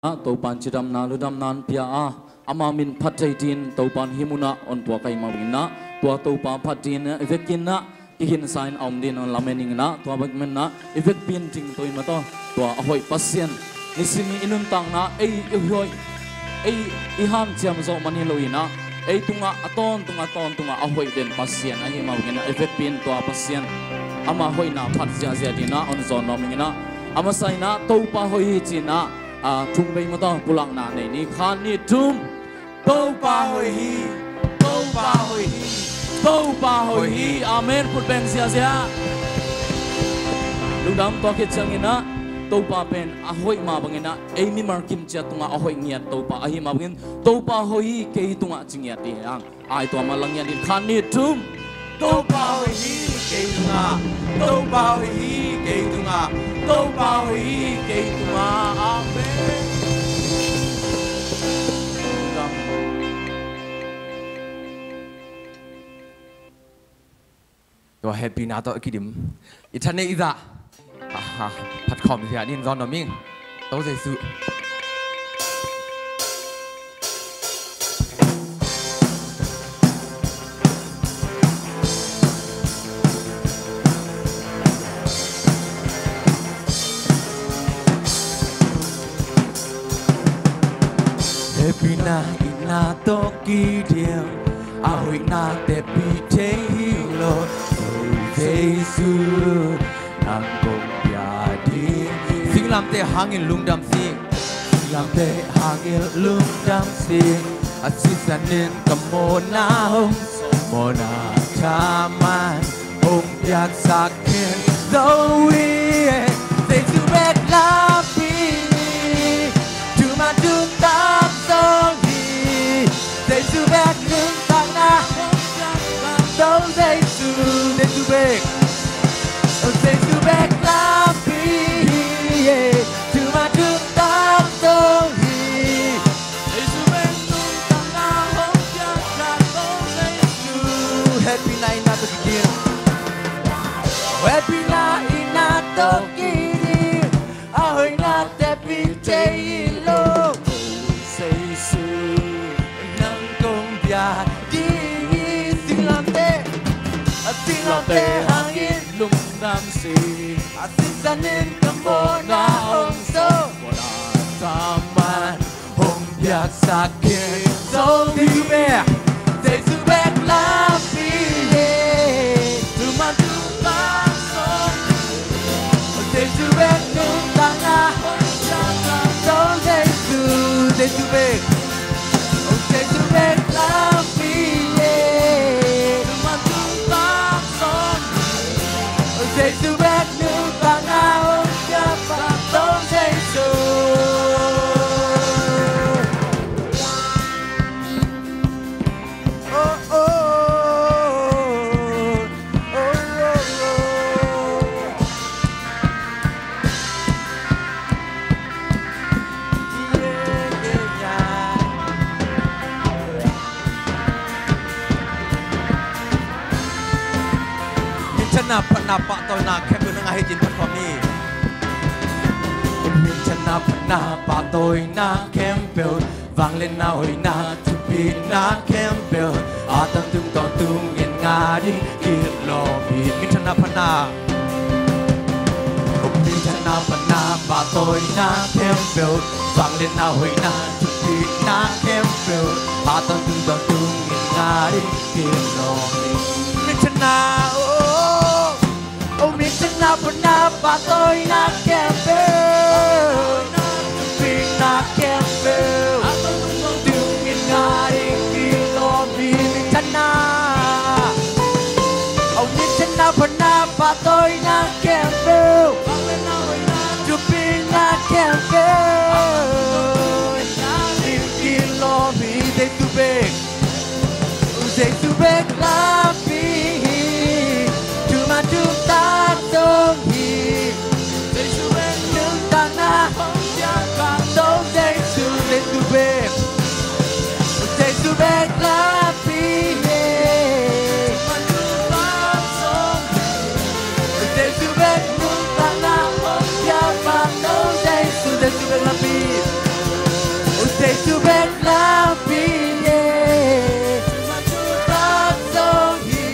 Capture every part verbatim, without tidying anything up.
Ah, Topa'n cidamna ludamna hong pia a, ama min phat thei dingin Topa'n hih munah hong puak ahih mah bangin ah, tua Topa phat dingin i vekin ah kikhinsa in a om dingin hong lamen ing in ah, tua bek mah in ah i vekpi in dingto in maw, tua a hoih Pasian, nisim i nuntakna ei i hoih, ei i hanciam zawh man hi lo in ah, ei tungah a tawntung a tawntung a a hoih den Pasian ahih mah bangin ah i vekpi in tua Pasian ama hoihna phat ziahziah dingin ah hong zawn nuam ing in ah, a masa in ah Topa hoih hi ci-in ah, a, thum vei maw, pulakna nei ni. Khat, nih, thum. Topa hoih hi. Topa hoih hi. Topa hoih hi. Amen. Khut beng ziahziah. Lungdam. Tua khit ciangin ah Topa pen a hoih mah bangin ah ei mimal kim ciat tungah a hoih ngiat Topa ahih mah bangin Topa hoih hi kei tungah ci ngiat ding hi hang. Ai, tua mah lang ngiat in. Khat, nih, thum. Topa hoih hi kei tungah. Topa hoih hi kei tungah. Topa hoih hi kei tungah. Amen. Tua hehpihna tawh i kidim. I thaneih i zah, aha, phat khawm ziah dingin zawn nuam ing. To Jesu. Hehpihna itna tawh kidim, a hoihna tepih thei hi lo. O Jesu, nang kong pia ding. Singlamteh hangin lungdam sing. Singlamteh hangin lungdam sing. A sisan in ka mawhna hong, mawhna thaman hong piaksak khin zo hi. Jesu bek lampi thuman nuntak zo hi. Jesu bek nuntakna hong piaksak zo. Jesu, Jesu bek, Jesu bek lampi thuman nuntak zo hi. Jesu bek nuntakna hong piaksak zo. Jesu, hehpihna itna tawh kidim. Hehpihna itna tawh kidim, a hoihna tepih thei hi lo. O Jesu, nang kong pia ding hi. Singlamteh, a singlamteh hangin lungdam sing. A sisan in ka mawhna hong zo. Mawhna thaman hong piaksak khin zo. Jesu bek, Jesu bek lampi thuman nuntak zo. Jesu bek nuntakna hong piaksak zo. Jesu, Jesu bek, Jesu bek lampi thuman nuntak zo. Jesu bek nuntakna hong piaksak zo. Jesu. Oh, oh, oh, oh, oh. Minthanna, phatna, pahtawina khempeuh nang a hi cin phat khawm ni. Minthanna, phatna, pahtawina khempeuh, vangliatna, hoihna, thupina khempeuh, a tawntung tawntungin ngah ding kilawm hi. Minthanna, phatna, minthanna, phatna, pahtawina khempeuh, vangliatna, hoihna, thupina khempeuh, a tawntung tawntungin ngah ding kilawm hi. Minthanna, oh, oh, minthanna, phatna, pahtawina khempeuh, thupina khempeuh, a tawntung tawntungin ngah ding kilawm hi. Minthanna, oh, minthanna, phatna, pahtawina khempeuh, thupina khempeuh, ngah ding kilawm hi. Jesu bek, Jesu bek lampi hi. Thuman nuntak zong hi. Jesu bek nuntak Jesu bek lampi e, matutak zong hi.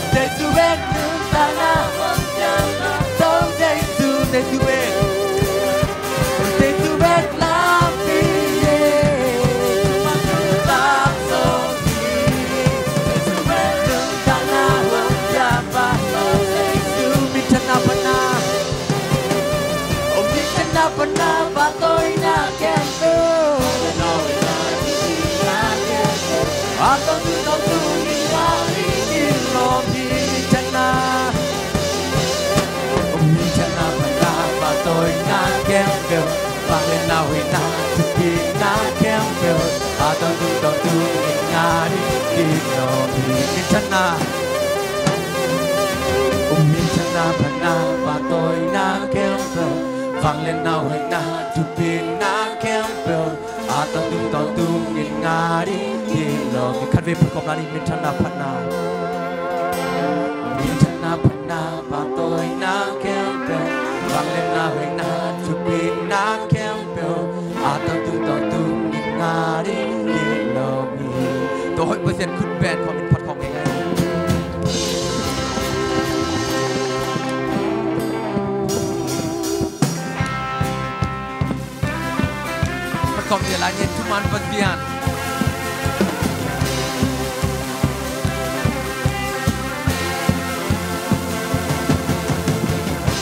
Jesu bek nuntakna, zong Jesu, Jesu bek. Jesu bek lampi e, matutak zong hi. Jesu bek nuntakna, hong piapa, zong Jesu. Minthanna pana, oh, minthanna pana, pahtawinak khempeuh. A tawntung tawntung in ngah ding lawm hi. Minthanna, minthanna pana, pahtawinak khempeuh, vangliatna hoihna thupina khempeuh, a tawntung tawntung in ngah ding lawm hi. Minthanna, minthanna pana, pahtawinak khempeuh, vangliatna hoihna thupina khempeuh, a tawntung tawntung in ngah ding lawm hi. Khatvei phat kawmna ni, minthanna pana. Minthanna pana, pahtawinak khempeuh, vangliatna hoihna thupina khempeuh, a tawntung tawntung in ngah ding lawm hi. Tua hoih Pasian khut beng khawm in phat khawm ngei ngei. Phat khawm ni lai ni. Thuman Pasian,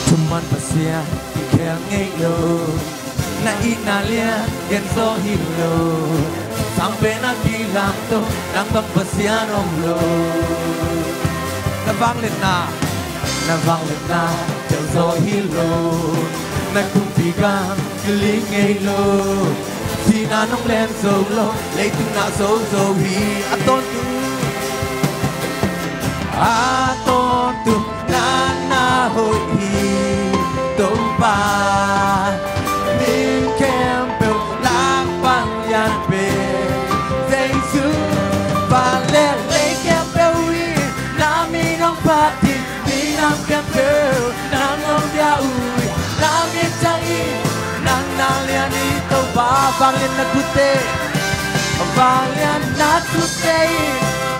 thuman Pasian, i khel ngei lo. Na itna lian gen zaw hi lo. Sangpen a kilamto, nang bang Pasian om lo. Na vangliatna, na vangliatna tel zaw hi lo. Na kumpi gam kiling ngei lo. Sihna nong len zo lo, leitung na zo zo hi. A tawntung, a tawntung nang na hoih hi. Topa, mi khempeuh lakpan lian pen Jesu. Van le lei khempeuh in na min hong phat hi. Minam khempeuh nang hong bia uh hi. Na min ciangin nang na lian hi. Topa, vangliatna khutte, vangliatna khutte in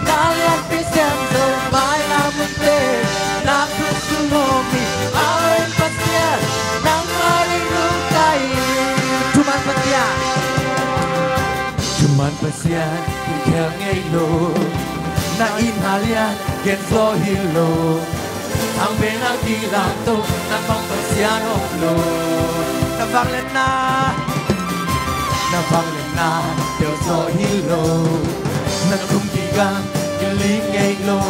na lianpi sem zo. Mailam hunte na khut sung om hi. A hoih Pasian, nang a ding nungta hi. Thuman Pasian, thuman Pasian, i khel ngei lo. Na itna lian gen zaw hi lo. Sangpen a kilamto, nang bang Pasian om lo. Na vangliatna, na vangliatna tel zaw hi lo. Na kumpi gam kiling ngei lo.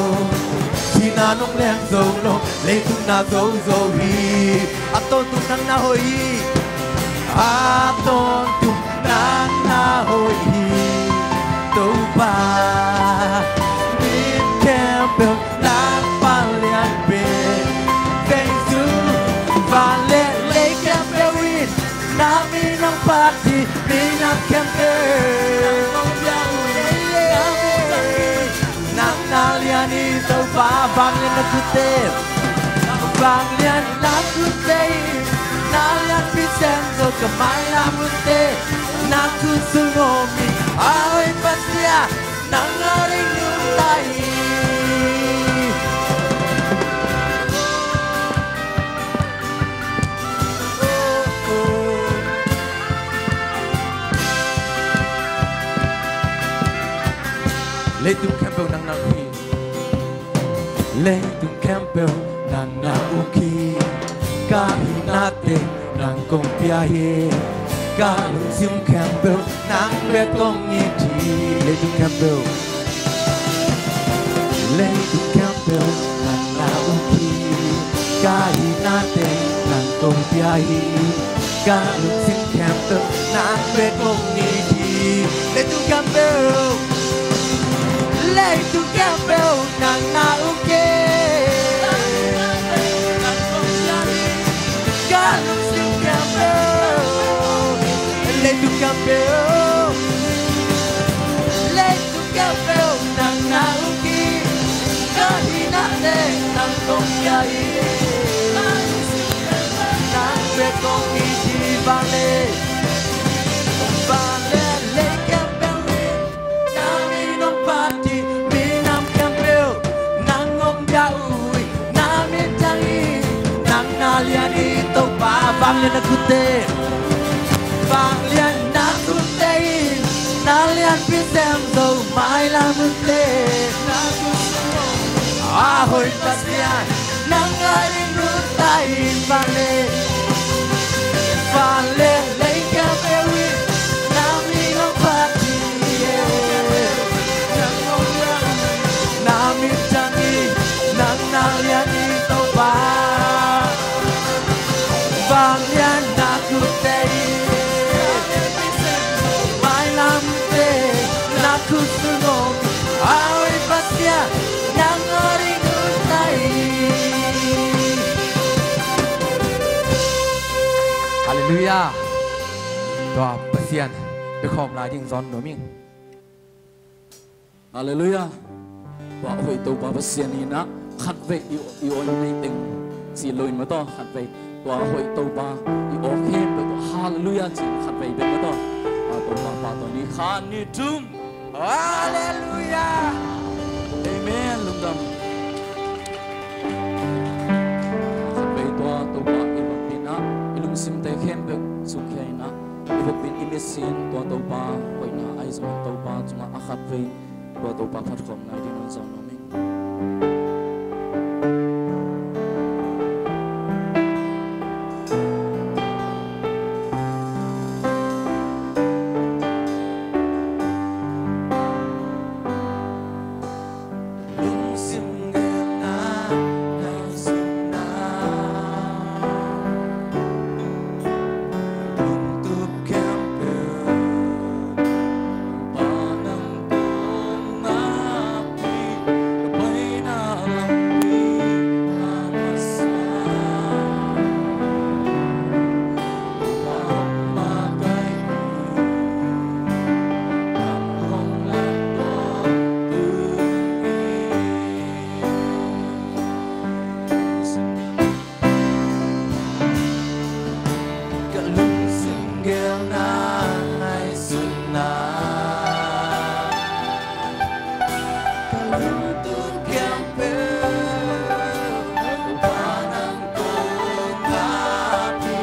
Sihna nong len zo lo, leitung na zo zo hi. A tawntung nang na hoih hi. A tawntung nang na hoih hi. Topa, mi khempeuh lakpan lian pen Jesu. Van le lei khempeuh in na min hong phat hi. Minam khempeuh nang na lian hi. Topa, vangliatna khutte, vangliatna khutte in na lianpi sem zo. Ka mailam hunte na khut sung om hi. A hoih Pasian, nang a ding nungta hi. Leitung khempeuh nang na uk hi. Leitung khempeuh nang na uk hi. Ka hihna teng nang kong pia hi. Ka lungsim khempeuh nang bek kong it hi. Leitung khempeuh, leitung khempeuh nang na uk hi. Ka hihna teng nang kong pia hi. Ka lungsim khempeuh nang bek kong it hi. Leitung khempeuh, leitung khempeuh nang na uk hi. Ka lungsim khempeuh, leitung khempeuh, leitung khempeuh nang na uk hi. Ka hihna teng nang kong pia hi. Nang bek kong it hi. Van le, van le Na khut teh, vanglian na khut teh in, na lianpi sem zo mailam uh teh. A hoih Pasian, nang a ding uh ta in vanglian, vanglian lei khempeuh in, na min hong phat hi. Na min thang hi, nang na lian hi Topa. Vanglian na khut teh in, mailam teh na khut sung om, a hoih Pasian, nang a ding uh ta hi. Halleluiah. Tua Pasian biakhawm lai ding zong nuam ing. Halleluiah. Tua hoih Topa Pasian in ah khatvei i, i aw i nei teng ci lo in maw, tua khatvei tua hoih Topa i aw khempeuh tua halleluiah ci khatvei bek maw, tua. A Topa pahtawi ni, khat ni thum. Halleluiah. Amen. Lungdam. Khatvei tua Topa i vak in ah i lungsimte khempeuh sungkhia in ah i vak in i mitsi in tua Topa hoihna ahi zongin Topa cungah a khatvei tua Topa phatkhawm lai ding un zong nuam ing. Lungsim gelna ngaihsutna, lungtup khempeuh Topa nang kong ngak hi. Ka paina lampi ka masuan, Topa hong makaih hi. Nang hong lak tawntung hi. Ka lungsim gelna ngaihsutna, ka lungtup khempeuh Topa nang kong ngak hi.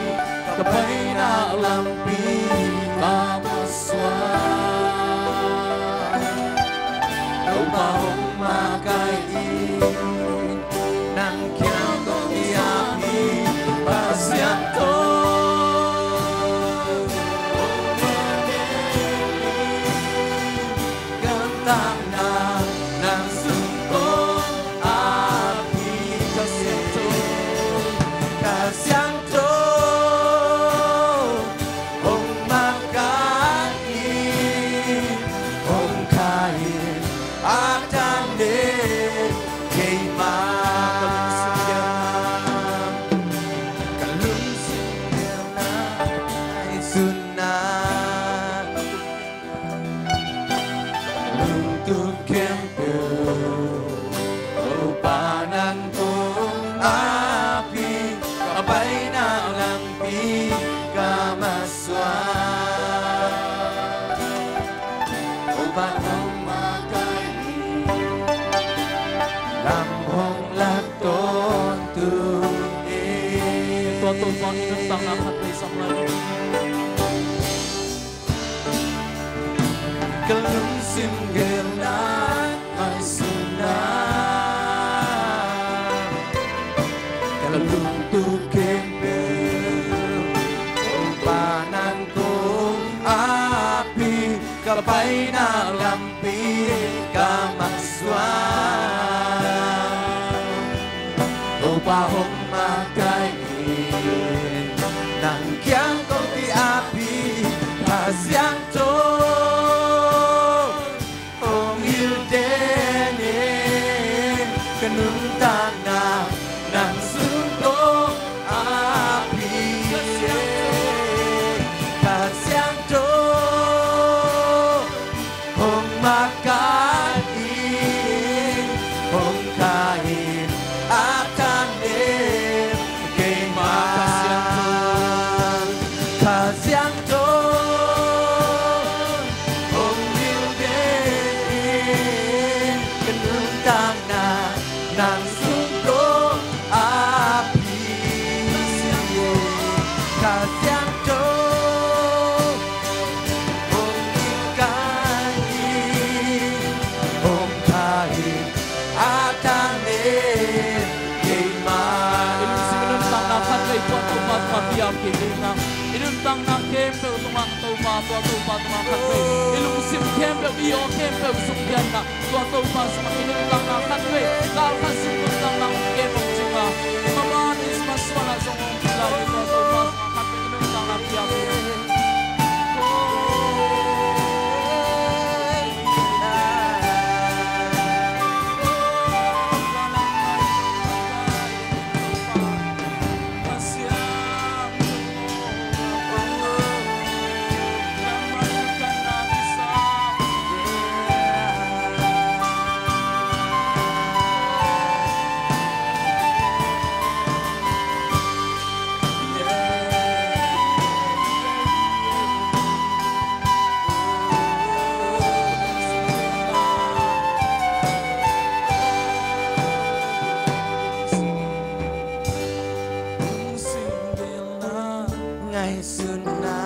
Ka paina lampi ka masuan, Topa hong makaih hi. Nang kiang kong i ap hi, Pasian tawh. Ka nuntakna nang sung kong ap hi, Kha Siangtho, Kha Siangtho hong makaih in, hong kai in, a tan den keima. Ka lungsim gelna, ka lungsim gelna ngaihsutna, lungtup khempeuh Topa nang kong ap hi. Ka paina lampi ka masuan, Topa hong makaih hi. Nang hong lak tawntung hi. Tua Topa i nuntakna khatvei sam lai. Ka lungsim gelna ngaihsutna, ka lungtup khempeuh Topa nang kong ap hi. Ka paina lampi ka masuan, Topa hong makaih in, nang kiang kong ki-ap hi. Kha Siangtho hong hilh den in, ka nuntakna nang sung kong ap hi. Kha Siangtho hong makaih in, hong kai in, a tan den keima. Kha Siangtho, Kha Siangtho kei ding a, i nuntakna khempeuh tungah Topa, tua Topa tungah khatvei i lungsim khempeuh, i aw khempeuh sungkiatna, tua Topa sungah i nuntakna khatvei kal khat sung nuntakna hong kem hong cing a, i mabang Christmas suan ah zong hong pila i tua Topa sungah khatvei i nuntakna piak hi. Ngaihsutna,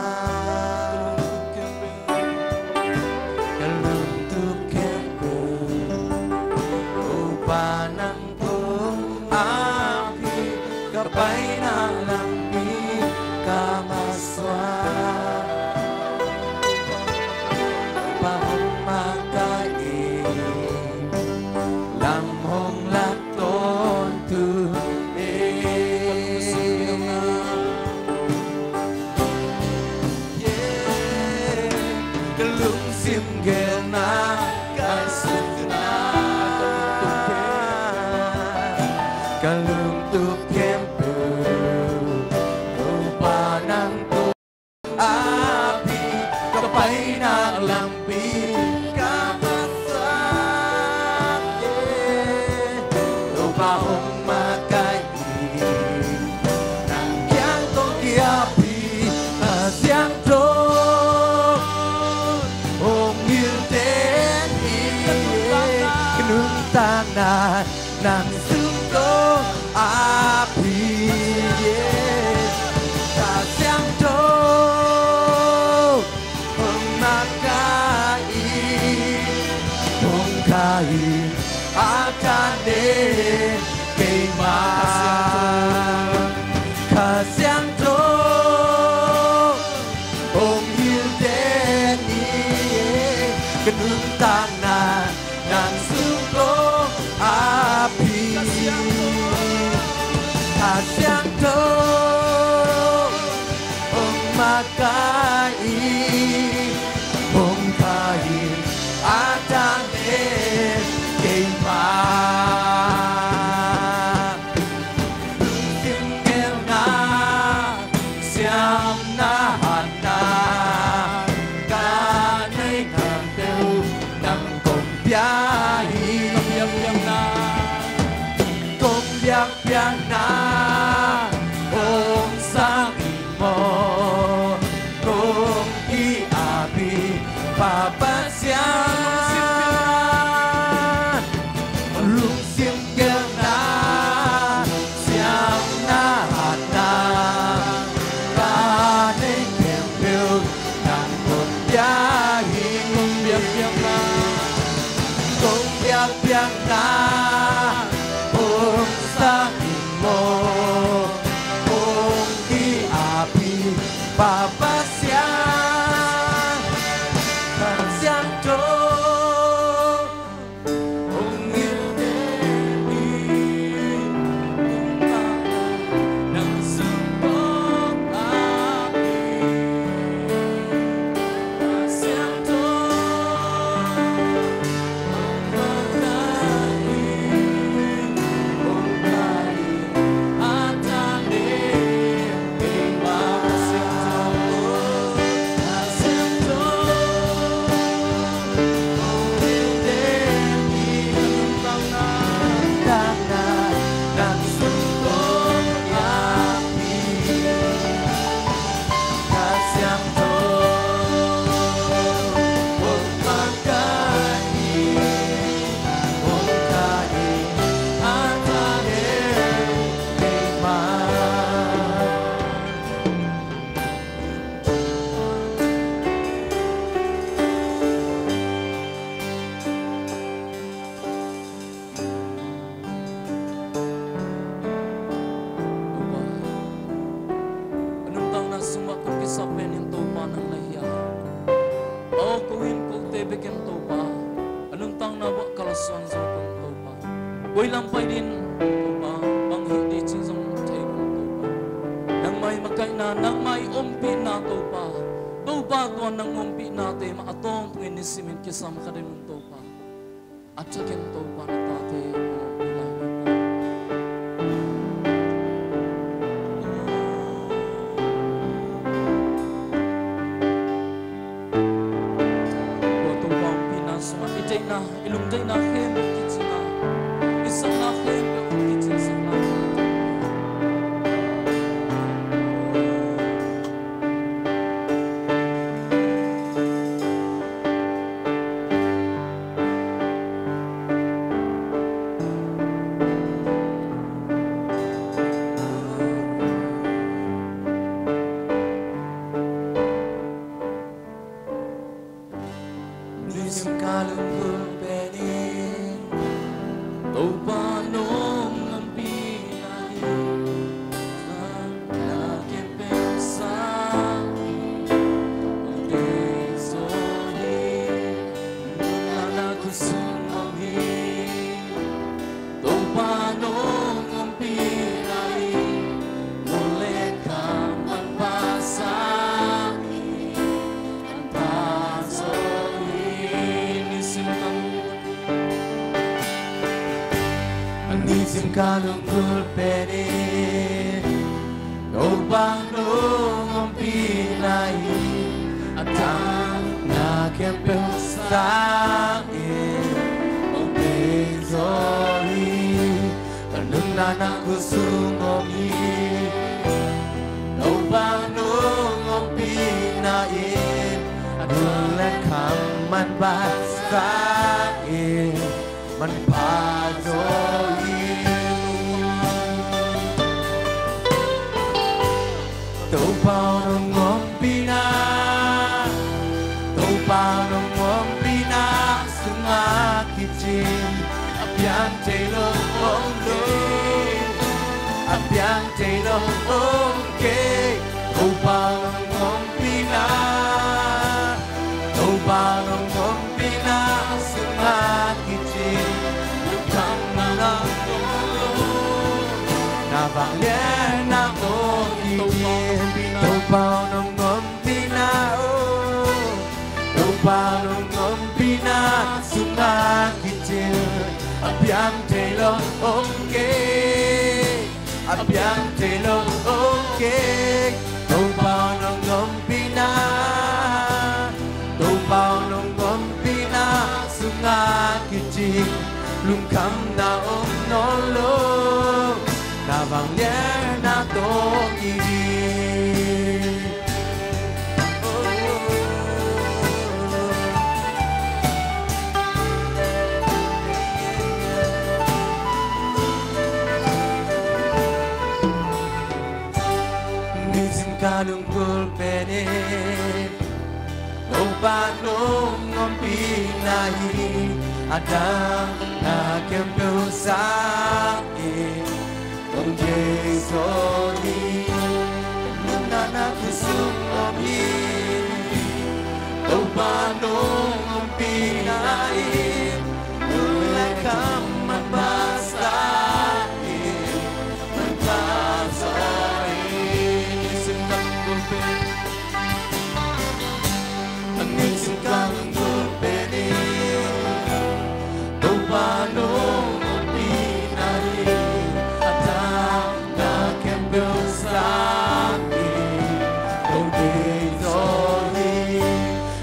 ka lungtup khempeuh, Topa nang kong ap hi, ka paina lampi ka masuak. Topa hong makaih, lam hong lak tawntung e. Ka lungsim gelna, ka sutna, ka lungtup khempeuh, Topa nang kong ap hi, ka paina lampi ka masuak e. Topa hong makaih, nang kiang kong ki-ap hi, Kha Siangtho hong hilh den hi. Ka nuntakna nang sung kong ap hi. Kha Siangtho hong makaih, hong kha in a tang den keimah. Kha Siangtho hong hilh den hi. Ka nuntakna nang sung kong ap hi. Kha Siangtho hong makaih, hong kha in a tang den keimah. Lungsim gelna, siamna, hatna ka neih khempeuh nang kong pia hi. Kong biakpiakna hong sang in maw, kong ki-ap hi, Pa Pasian. Lungsim gelna, siamna, hatna ka neih khempeuh nang kong pia hi. Kong biakpiakna, kong biakpiakna hong sang in maw, kong ki-ap hi, Pa Pasian. Kha bek in Topa, a nuntakna bang kalsuan zo kong Topa. Koi lam pai ding Topa, bang hih ding cih zong thei kong Topa. Nangmah i makaihna, nangmah i ompihna Topa. Topa tua nang ompihnate mah a tawntungin nisimin kisam kha ding Topa. A thakin Topa na tate Tua Topa ompihna sungah i deihna, i lungdeihna khempeuh kicing a, i sakna khempeuh kicing sak lai. Nisim ka lunggulh pen in Topa nong ompihna in na khempeuh sa hi. Kei zaw hi, nuntakna khutsung om hi. Topa nong ompihna in mun le kham manpha sa hi. Manpha zaw hi. Nisim ka, nisim ka lunggulh pen in Topa nong ompihna in a tangna khempeuh sa hi. Ong kei zaw hi, ka nuntakna khutsung om hi. Topa nong ompihna in mun le kham manpha sa hi. Manpha zaw hi. Topa nong ompihna, Topa nong ompihna sungah kicing a piang thei lo ong kei, a piang thei lo ong kei. Topa nong ompihna, Topa nong ompihna sungah kicing lungkham na ong lo, na vanglian na ong kicing. Topa nong ompihna, oh, Topa nong ompihna sungah kicing a piang thei lo ong kei, a piang thei lo ong kei. Topa nong ompihna, Topa nong ompihna sungah kicing lungkham na ong nawn lo, na vanglian na tawng hi. Nisim ka lunggulh pen in Topa nong ompihna in a tangna khempeuh sa hi. Ong kei zaw hi, nuntakna khutsung om hi. Topa nong ompihna in mun le kham manpha sa hi. Manpha zaw hi. Nisim ka lunggulh pen, nisim ka lunggulh pen in Topa nong ompihna in a tangna khempeuh sa hi. Ong kei zaw hi,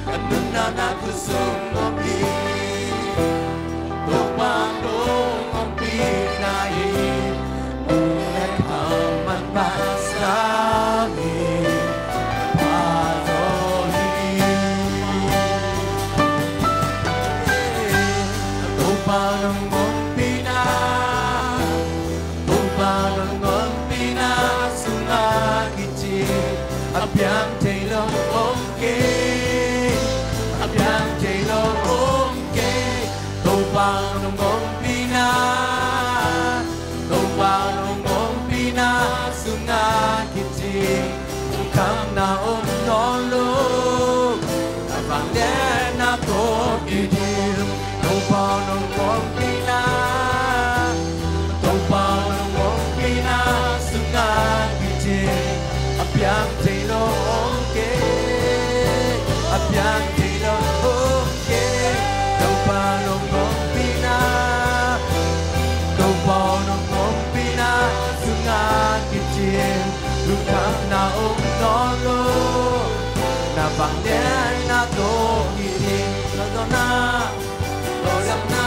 ka nuntakna khutsung om hi. Topa nong ompihna in mun le kham manpha sa hi. Manpha zaw hi. Topa nong ompihna, Topa nong ompihna sungah kicing a piang thei lo ong kei, a piang thei lo ong kei. Topa nong ompihna, Topa nong ompihna sungah kicing lungkham na ong nawn lo, na vanglian na tawng nawn lo. Na vangliatna tawh kiding, tawh na, tawh dang na,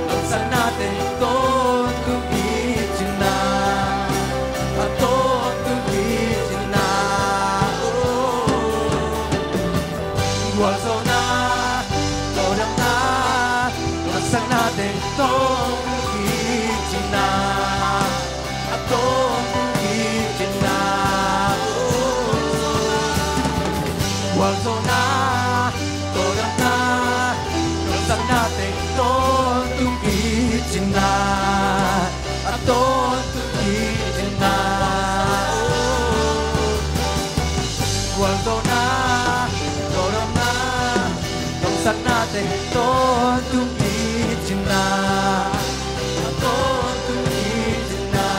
tawh sanna teng tawntung kicin na, a tawntung kicin na. Oh. Gualzawhna, tawldamna, haksatna teng tawntung kicin na, a tawntung kicin na. Gualzawhna, tawldamna, haksatna teng tawntung kicin na, a tawntung kicin na. Gualzawhna, tawldamna, haksatna teng tawntung kicin na, a tawntung kicin na.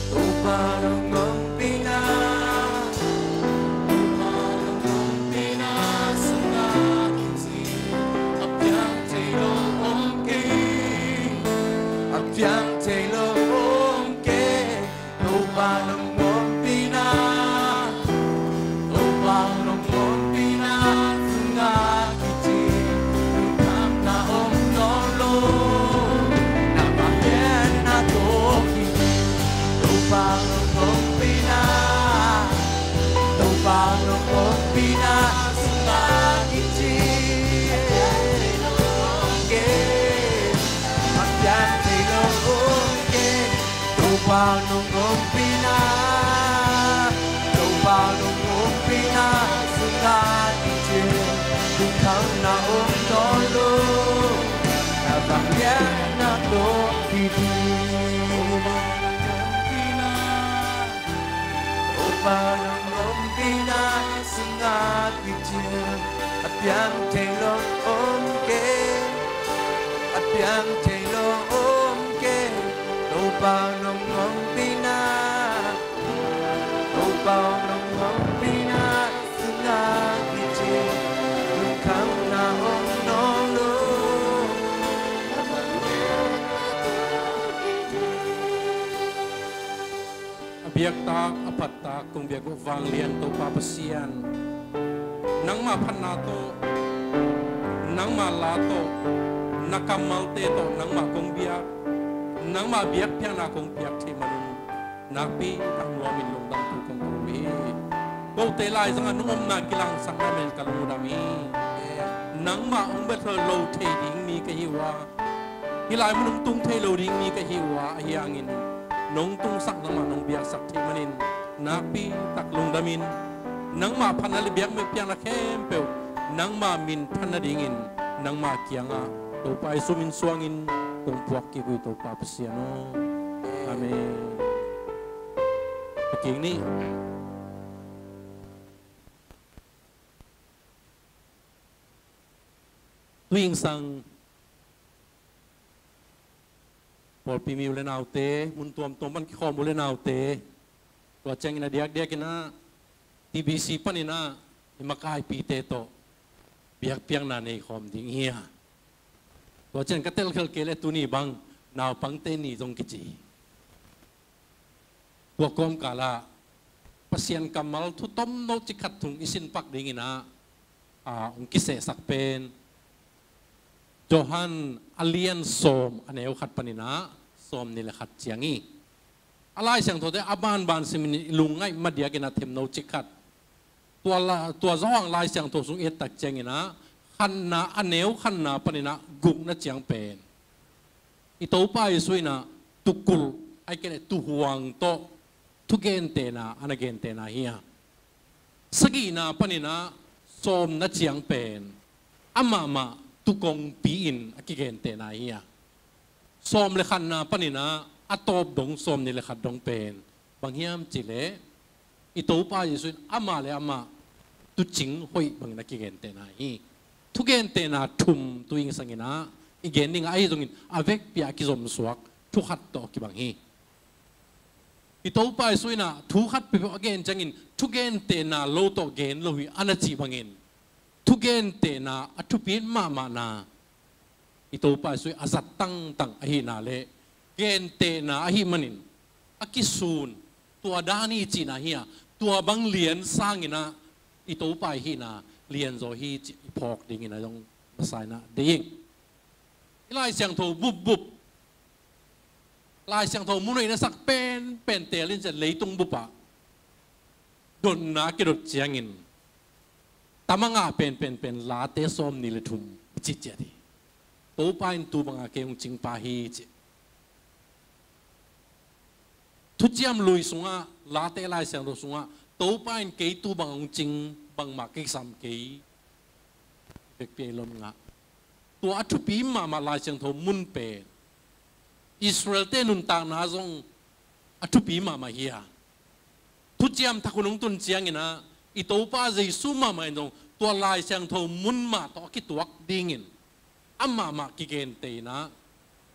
Topa nong ompihna, Topa nong ompihna sungah kicin, a piang thei lo om kei, a piang thei lo om kei. Topa nong ompihna, Topa nong ompihna sungah kicin, lungkhamna om nawn lo. Na vangliatna tawh kiding, Topa nong ompihna, Topa nong ompihna sungah kicin, a piang thei lo om kei. Topa nong ompihna, Topa nong ompihna sungah kicin, lungkhamna om nawn lo. Na vangliatna tawh kiding, Topa nong ompihna sungah kicin, a piang thei lo om kei, a piang thei lo om kei. Topa nong ompihna, Topa nong ompihna sungah kicin, lungkhamna om nawn lo. A biaktak, a phattak kong biak uh vanglian Topa Pasian, nangmah phatna tawh, nangmah la tawh, na kammalte tawh nangmah kong biak, nangmah biakpiakna kong piak thei man un, nakpi tak nuamin lungdam thu kong ko uh hi. Kote laizangah nong omna kilangsak na men ka lungdam hi. Nangmah hong bia thei lo thei ding mi ka hi uh a, hih lai mun hong tung thei lo ding mi ka hi uh a, ahi hangin nong tungsak, nangmah nong biaksak thei manin nakpi tak lungdamin, nangmah phatna le biakpiakna khempeuh nangmah minthan nadingin nangmah kiangah Topa Jesu min suangin kong puak kik uh hi, Topa Pasian aw. Amen. A kik ni. Tuingsang pawlpi mi u le naute, mun tuamtuam pan kikhawm u le naute, tua ciangin a diakdiakin ah T B C panin ah i makaipite tawh biakpiakna nei khawm ding hi a, tua ciang ka telkhial kei le tuni bang naupangte ni zong kici hi. Tua kawmkal ah Pasian kammal thu tomno cikhat thu hong i sin pak dingin ah, a, hong kisehsak pen Johan a lian sawm, a neu khat panin ah sawmnih le khat ciang hi. A Lai Siangthote a banban simin i lungngaih madiakin ah themno cikhat, tua la, tua Johan Lai Siangtho sung i et tak ciangin ah khatna, a neu khatna panin ah gukna ciang pen i Topa Jesu in ah tukulh, ahih kei leh tuhuang tawh thugentehna a na gentehna hi a, sagihna panin ah sawmna ciang pen amah mah tukongpi in a kigentehna hi a, sawm le khatna panin ah a tawp dong sawmnih le khat dong pen bang hiam cih leh i Topa Jesu in amah le amah tuucing hoih bangin a kigentehna hi. Thugentehna thum tuingsangin ah i gen ding a, ahi zongin a vekpi-a a kizomsuak thu khat tawh kibang hi. I Topa Jesu in ah thu khat peuhpeuh a gen ciangin thugentehna lo tawh gen lo hi a na cih bangin thugentehna a thupi mahmahna i Topa Jesu a zat tangtang ahihna le gentehna ahih manin a kisun, tua dan hi cihna hi a, tua bang lian sanginah i Topa i hihna lianzaw hi cih i phawk dinginah zong masa inah ding. I Lai Siangtho bupbup, Lai Siangtho mun hoih na sak penpen teelin ciat leitung bupah dotna kidot ciangin tamangah penpenpen Late sawm ni le thum i cih ciat hi. Topa in tu banga kei hong cingpa hi cih. Thuciam Lui sungah, Late Lai Siangtho sungah Topa in kei tu banga hong cing, bangmah kei kisam kei, vekpi ei lom ngah. Tua a thupi mahmah Lai Siangtho mun pen Israel-te nuntakna zong a thupi mahmah hi a, Thuciam Thak hun hong tun cianginah i Topa Jesu mahmah in zong tua Lai Siangtho mun mah tawh a kituak dingin amahmah kigenteh inah,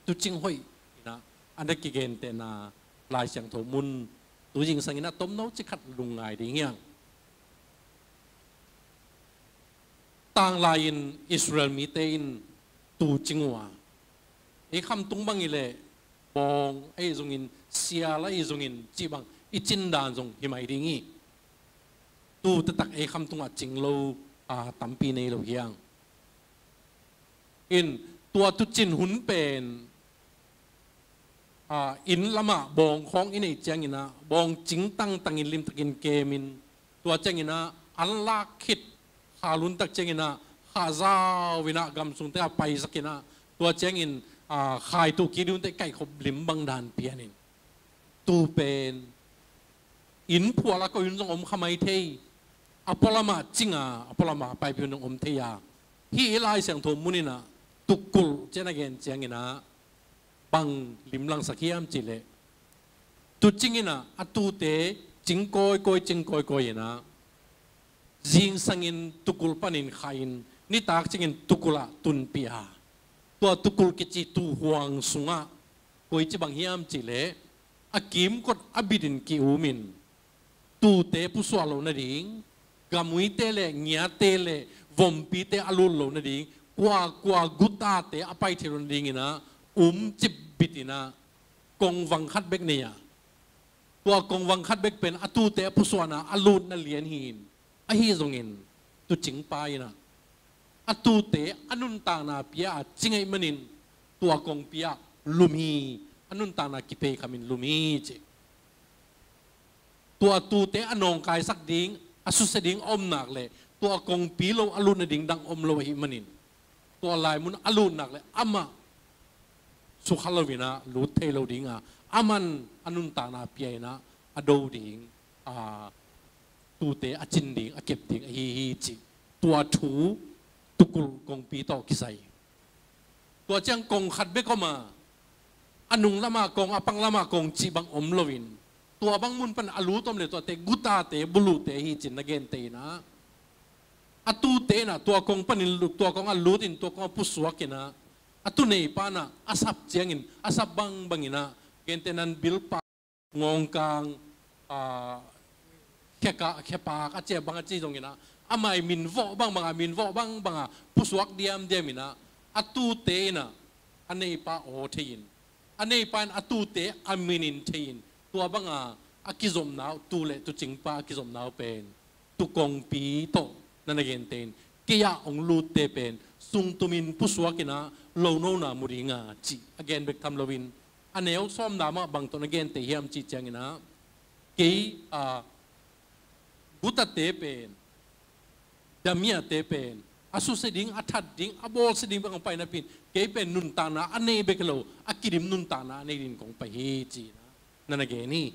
tucing hoih inah a na kigentehna Lai Siangtho mun tu zingsanginah tomno cikhat lungngai ding hiang. Tanglai-in Israel mite in tu cing uh a, ei khamtung bang i leh bawng ahi zongin, sial ahi zongin cih bang i cin dan zong hi mai ding hi. Tu taktak ei khamtungah cing lo a tampi nei lo hiang. In tua tucin hun pen a, inn lamah bawng khawng i neih cianginah bawng cing tangtangin limtakin kemin, tua cianginah an lak khit kha luntak cianginah kha zau inah gam sungte a paisak inah, tua ciangin a, khaitu kidunte kaihkhop lim bang dan pianin, tu pen inn phual a koih hun zong om kha mai thei, a pualamah cinga a pualamah paipih hun zong om thei a, hih i Lai Siangtho muninah tukulh cian a gen cianginah bang limlangsak hiam cihleh, tucing inah a tute cing kawikawi, cing kawikawi inah zingsangin tukulh panin khahin nitak ciangin tukulh ah tunpih a, tua tukulh kici tuhuang sungah koici bang hiam cihleh a kimkot a bitin ki-umin tute pusuah loh nading, gamuite le ngiate le vompite a lut loh nading, kuakua gutate a paithei loh nadinginah um cipbit inah kongvang khat bek nei a, tua kongvang khat bek pen a tute a pusuahna a lutna lian hi-in, ahi zongin tucingpa inah a tute a nuntakna pia a cing ahih manin tua kongpi ah lum hi, a nuntakna kipeikhamin lum hi ci. Tua tute a nawngkaisak ding, a susia ding a om nak leh tua kongpi lo a lut nading dang om lo ahih manin, tua lai mun a lut nak leh amah sukha loinah lut thei lo dinga, aman a nuntakna pia inah a do ding, a, tute a cin ding, a kep ding ahi hi ci. Tua thu tukulh kongpi tawh kisai. Tua ciang kong khat bek om a, a nung lamah kong, a pang lamah kong cih bang om loin, tua bang mun pan a lut om le tuate gutate, bulute hi cin na genteh inah, a tute inah tua kong panin lu-, tua kong a lutin tua kong a pusuak inah, a tuneipa inah a sap ciangin, a sap bangbang inah, genteh nan bilpa ngawngkang, a, kheka, khepak a cia bang a ci zonginah, amah i minvawh bangbanga, minvawh bangbanga pusuak diamdiam inah, a tute inah a neipa aw thei-in, a neipa in a tute a minin thei-in, tua banga a kizopna uh, tu le tucingpa a kizopna uh pen tukongpi tawh na na genteh in, kei ah hong lutte pen sungtumin pusuak inah lonona mu dinga cih a gen bek tham loin, a neu sawmna mah bang tawh na genteh hiam cih cianginah, kei, a, gutate pen, damiate pen a susia ding, a that ding, a bawlsia ding bek hong pai napi-in, kei pen nuntakna a nei bek hi lo, a kidim nuntakna a nei dingin kong pai hi ci-inah na na gen hi.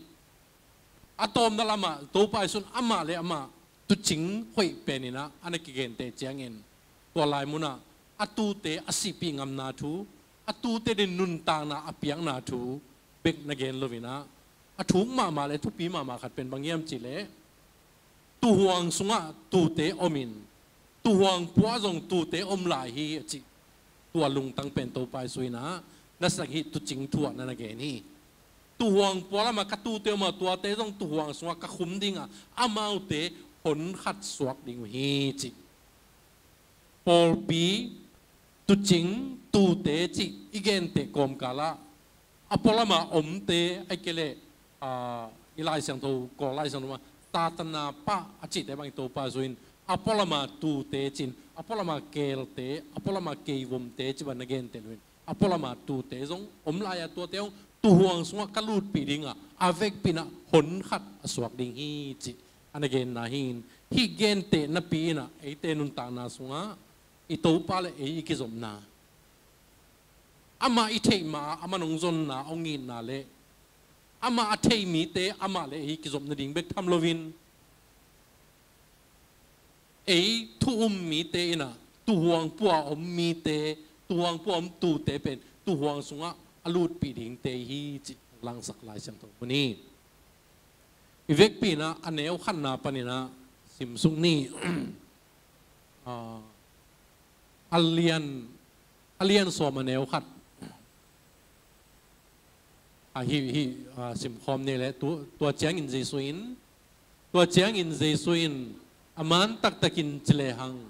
A tawpna lamah Topa Jesu in amah le amah tucing hoih pen inah a na kigenteh ciangin, tua lai munah a tute a sihpih ngamna thu, a tute din nuntakna a piakna thu bek na gen loinah, a thuk mahmah le thupi mahmah khat pen bang hiam cihleh, tuhuang sungah tute omin, tuhuang pua zong tute om lai hi a cih. Tua lungtang pen Topa Jesu inah na sak hih tucing thu ah na na gen hi. Tuhuang pua lamah ka tute om a, tuate zong tuhuang sungah ka khum dinga, amaute hon khat suak ding uh hi cih. Pawlpi, tucing, tute cih i genteh kawmkalah a pualama omte, ahih kei leh ah, i Lai Siangtho, Kawl Lai Siangtho mah, Satan a pah a cihte bang i Topa Jesu in a pualama tuute ci-in, a pualama keelte, a pualama keivomte ci bang na genteh lo in, a pualama tuute zong om lai-a, tuate zong tuuhuang sungah ka lutpih ding a, a vekpi-in ah hon khat a suak ding hi cih a na genna hi-in, hih genteh napi-in ah eite nuntakna sungah i Topa le ei i kizopna, amah i theih ma-ah amah hong zonna, hong itna le amah a thei mite, amah le ei kizop nading bek tham loin, ei thu-um mite in ah tuuhuang pua om mite, tuuhuang pua om tuute pen tuuhuang sungah a lutpih dingte hi cih langsak Lai Siangtho mun hi. I vekpi-in ah a neu khatna panin ah simsuk ni. Ah, a lian, a lian sawm a neu khat. Ah, hih, hih, ah, simkhawm ni leh, tu-, tua ciangin Jesu in, tua ciangin Jesu in a man taktakin ci lehang,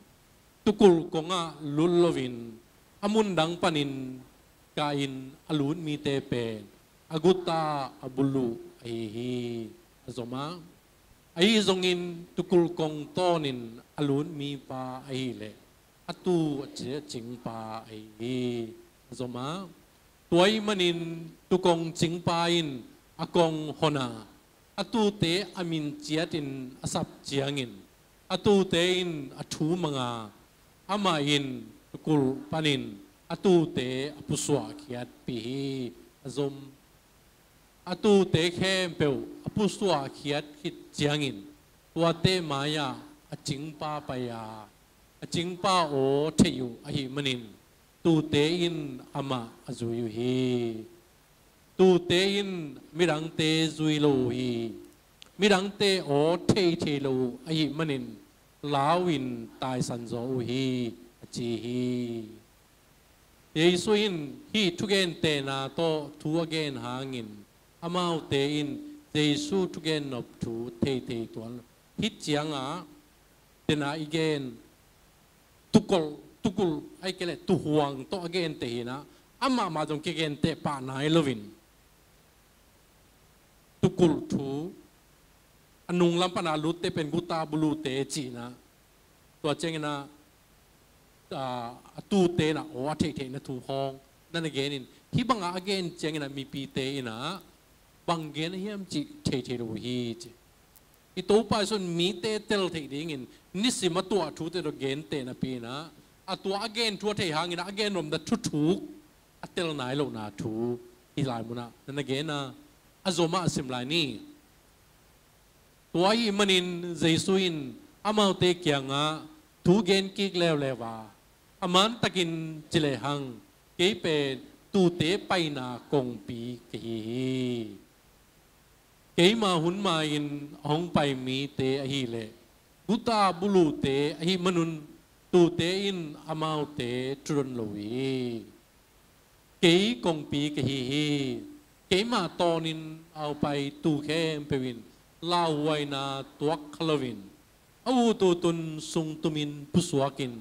tukulh kongah lut loin a mundang panin kah-in a lut mite pen a guta a buluh ahi hi. A zom a, ahi zongin tukulh kong tawnin a lut mipa ahih leh a tuu a ci-, a cingpa ahi hi. A zom a, tua ahih manin tuukong cingpa in a kong hon a, a tuute a min ciatin a sap ciangin, a tuute in a thu mang a, amah in tukulh panin a tuute a pusuahkhiatpih hi. A zom, a tuute khempeuh a pusuahkhiat khit ciangin, tuate mai-ah a cingpa pai a, a cingpa aw theih uh ahih manin, tuute in amah a zui uh hi. Tuute in midangte zui lo uh hi. Midangte aw thei thei lo uh ahih manin, lau-in taisan zaw uh hi, a ci hi. Jesu in hih thugentehna tawh thu a gen hangin, amaute in Jesu thugennop thu thei thei tuan lo. Hih ciangah dena i gen tukulh, tukulh, ahih kei leh tuuhuang tawh a genteh hi-in ah, amah mah zong kigenteh pah nai loin, tukulh thu, a nunglam pana lutte pen guta buluhte ci-in ah, tua ciangin ah, ah, a tuute in ah aw a theihtheihna thu khawng na na genin, hih bangah a gen ciangin ah mipite in ah bang gen hiam cih thei thei lo uh hi ci. I Topa Jesu in mite tel theih dingin nisim a tuah thute tawh genteh napi-in ah, a tua a gen thu a theih hangin ah a gen nopna thuthuk a tel nai lohna thu hih lai munah na na gen a, a zom ah a sim lai ni. Tua ahih manin Jesu in amaute kiangah thu gen kik leuleu a, a mantakin ci lehang, kei pen tuute paina kongpi ka hi hi. Keima hun ma-in a hong pai mite ahih leh guta buluhte ahih manun, tuute in amaute thudon lo hi. Kei kongpi ka hi hi. Keimah tawnin a hong pai tu khempeuh in lauhuaina tuak kha loin, a ututun sungtumin pusuakin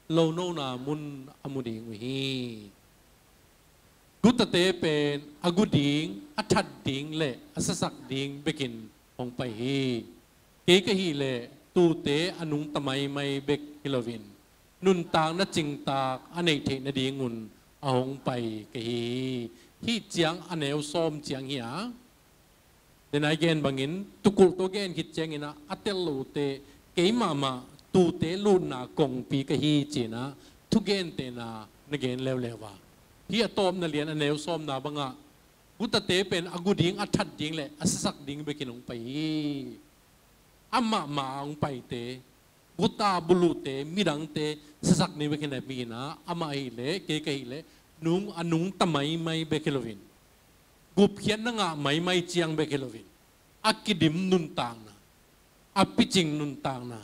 lonona mun a mu ding uh hi. Gutate pen a gu ding, a that ding le a sasak ding bekin hong pai hi. Kei ka hih leh tuute a nungta maimai bek hi loin, nuntakna cingtak a neih theih nadingun a hong pai ka hi hi. Hih ciang a neu sawm ciang hi a, dena i gen bangin tukulh tawh gen khit ciangin ah a tel lote, kei mahmah tuute lutna kongpi ka hi ci-in ah thugentehna na gen leuleu a, hih a tawpna lian a neu sawmna bangah gutate pen a gu ding, a that ding le a sasak ding bekin hong pai hi. Amah mah a hong paite, guta buluhte, midangte sasak ni bek hi napi-in ah, amah ahih leh, kei ka hih leh, nung, a nungta maimai bek hi loin, gupkhiatna ngah maimai ciang bek hi loin, a kidim nuntakna, a picing nuntakna,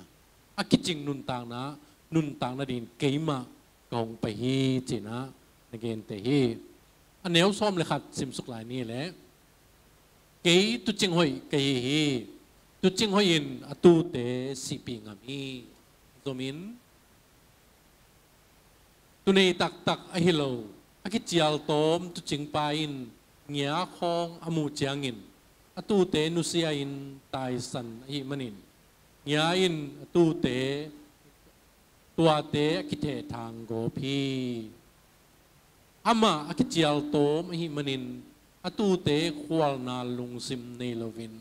a kicing nuntakna, nuntakna dingin keimah ka hong pai hi ci-in ah na genteh hi. A neu sawm le khat simsuk lai ni leh, kei tuucing hoih ka hi hi. Tuucing hoih in a tuute sihpih ngam hi. Zomin, tunei taktak ahi lo, a kicialtawm tuucingpa in ngia khawng a muh ciangin, a tuute nusia-in taisan ahih manin, ngia-in a tuute, tuate a kithehthang gawp hi. Amah a kicialtawm ahih manin a tuute khualna lungsim nei loin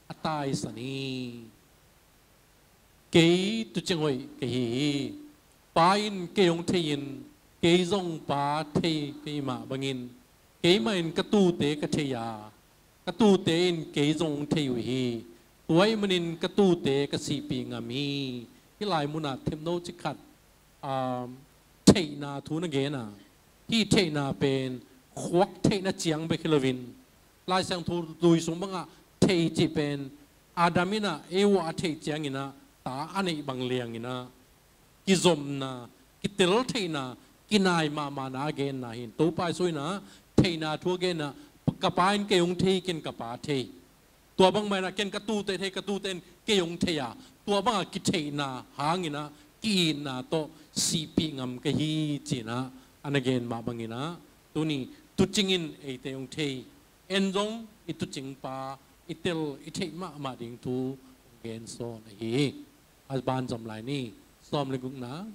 a taisan hi. Kei tuucing hoih ka hi hi. Pa in kei hong thei-in, kei zong Pa thei ka hih mah bangin, keimah in ka tuute ka thei a, ka tuute in kei zong hong thei uh hi. Tua ahih manin ka tuute ka sihpih ngam hi. Hih lai munah themno cikhat, um, theihna thu na gen a, hih theihna pen khuak theihna ciang bek hi loin, Lai Siangtho lui sung bangah thei cih pen Adam in ah Eva a theih ciangin ah ta a neih bang liangin ah kizopna, kitel theihna, kinai mahmahna a genna hi. Topa Jesu in ah theihna thu a genna, ka Pa in kei hong thei, ken ka Pa thei. Tua bang mah in ah ken ka tuute thei, ka tuute in kei hong thei a, tua bangah kitheihna hangin ah ki-itna tawh sihpih ngam ka hi ci-in ah a na gen mah bangin ah tuni tuucing in eite hong thei, en zong i tuucing pa i tel i theih mahmah ding thu hong gen sawn ahi hi. A banzom lai ni. Sawm le gukna.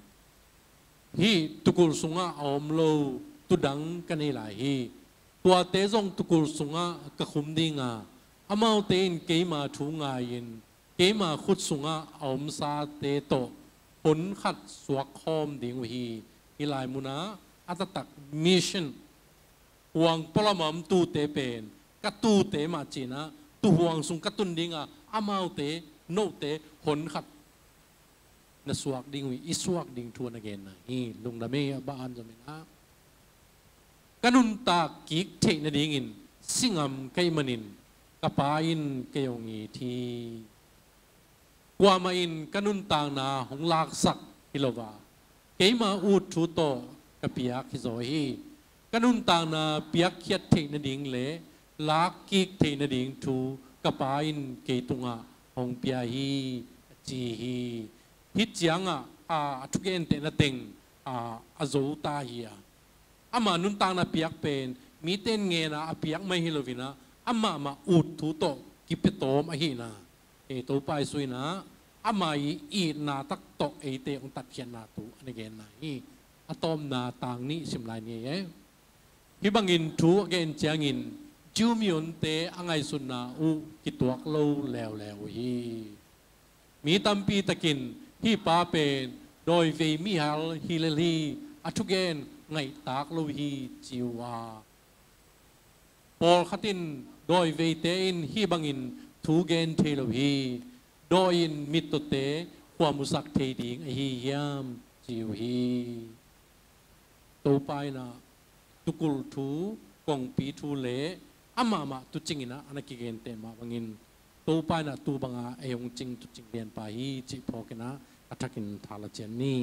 Hih tuukulh sungah a om lo tuudang ka nei lai hi. Tuate zong tuukulh sungah ka khum ding a, amaute in keima thu ngai-in keima khut sungah a omsate tawh hon khat suak khawm ding uh hi. Hih lai munah a taktak mission, huang pualam a om tuute pen ka tuute mah ci-in ah tuuhuang sung ka tun ding a, amaute, note hon khat na suak ding uh hi, i suak ding thu a na genna hi. Lungdam hi. A banzom in ah, ka nuntak kik theih nadingin si ngam ka hih manin ka Pa in kei hong it hi. Kuamah in ka nuntakna hong laksak hi lo a, keima ut thu tawh ka piak hi zaw hi. Ka nuntakna piakkhiat theih nading le lakkik theih nading thu ka Pa in kei tungah hong pia hi, a ci hi. Hih ciangah a, a thugentehna teng a, a zo ta hi a, ama nuntakna piak pen mite in ngen a, a piak mai hi loin ah, amah mah ut thu tawh kipia tawm ahihna, e, Topa Jesu in ah ama i itna tak tawh eite hong tatkhiatna thu a na genna hi. A tawpna tang nih sim lai ni e. Hih bangin thu a gen ciangin Jew mihonte a ngaihsutna uh kituak lo leuleu uh hi. Mi tampi takin hih pa pen dawivei mihal hi lel hi, a thugen ngaihtak lo hi ci uh a, pawlkhat in dawiveite in hih bangin thu gen thei lo hi, dawi in mittawte khuamusak thei ding ahi hiam ci uh hi. Topa in ah tuukulh thu, kongpi thu le amahmah tuucing in ah a na kigenteh mah bangin Topa in ah tu banga ei hong cing tuucing lianpa hi cih phawk in ah a thakin thala cian ni.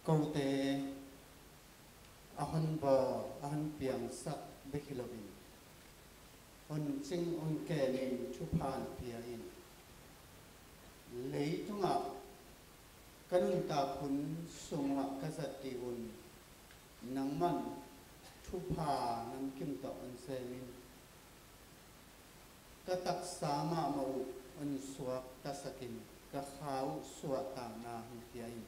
Kote a hon bawl, a hon piangsak bek hi loin, hon cing hon ken in thupha hon pia in, leitungah ka nuntak hun sungah ka zat ding un, nangman thupha namkim tawh hon sem in. Ka taksa mahmah uh hon suaktasak in, ka kha uh suahtakna hon pia in.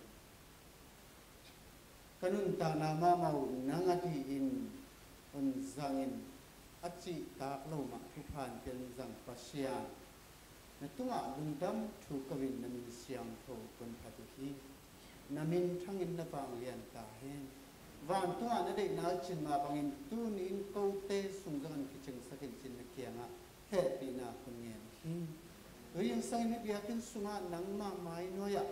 Ka nuntakna mahmah uh nang a dihin hon zangin, a cihtak lo mah thupha hon pia hon zang Pasian, na tungah lungdam thu ko-in na min siangtho kong phat uh hi. Na min thangin na vanglian ta hen. Vantungah na deihna a cin mah bangin tuni-in kote sung zong hong kicingsak in ci-in na kiangah hehpihna kong ngen hi. Tua hi hang sangin hih biakinn sungah nangmah mai nuai-ah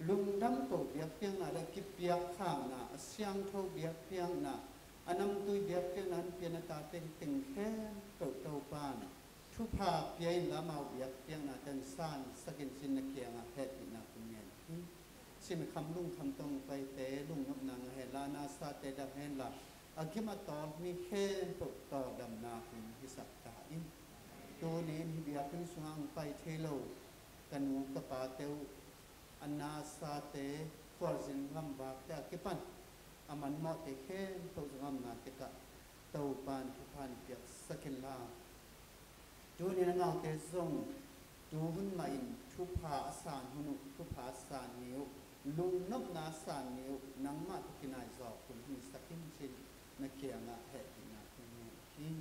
lungdam ko biakpiakna le kipiakkhakna, a siangtho biakpiakna, a namtui biakpiakna hong pia na tate teng khempeuh Topa'n thupha pia inla, amau biakpiakna teng sansak in ci-in na kiangah hehpihna kong ngen hi. Simkham lungkham tawh hong paite lungnopna ngah henla, nasate dam henla, a gim a tawl mi khempeuh tawldamna hun hisak ta in. Tuni-in hih biakinn sungah hong pai thei lo ka nu ka pate uh, a nasate, khualzin gamvakte a kipan a manmawhte khempeuh zong a omna tekah Topa'n thupha hong piaksak inla, tuni-in amaute zong tuhun mahin thupha a san hun uh, thupha a san ni uh, lungnopna a san ni uh, nangmah tawh kinai zawk hun hong hisak in ci-in na kiangah hehpihna kong ngen hi.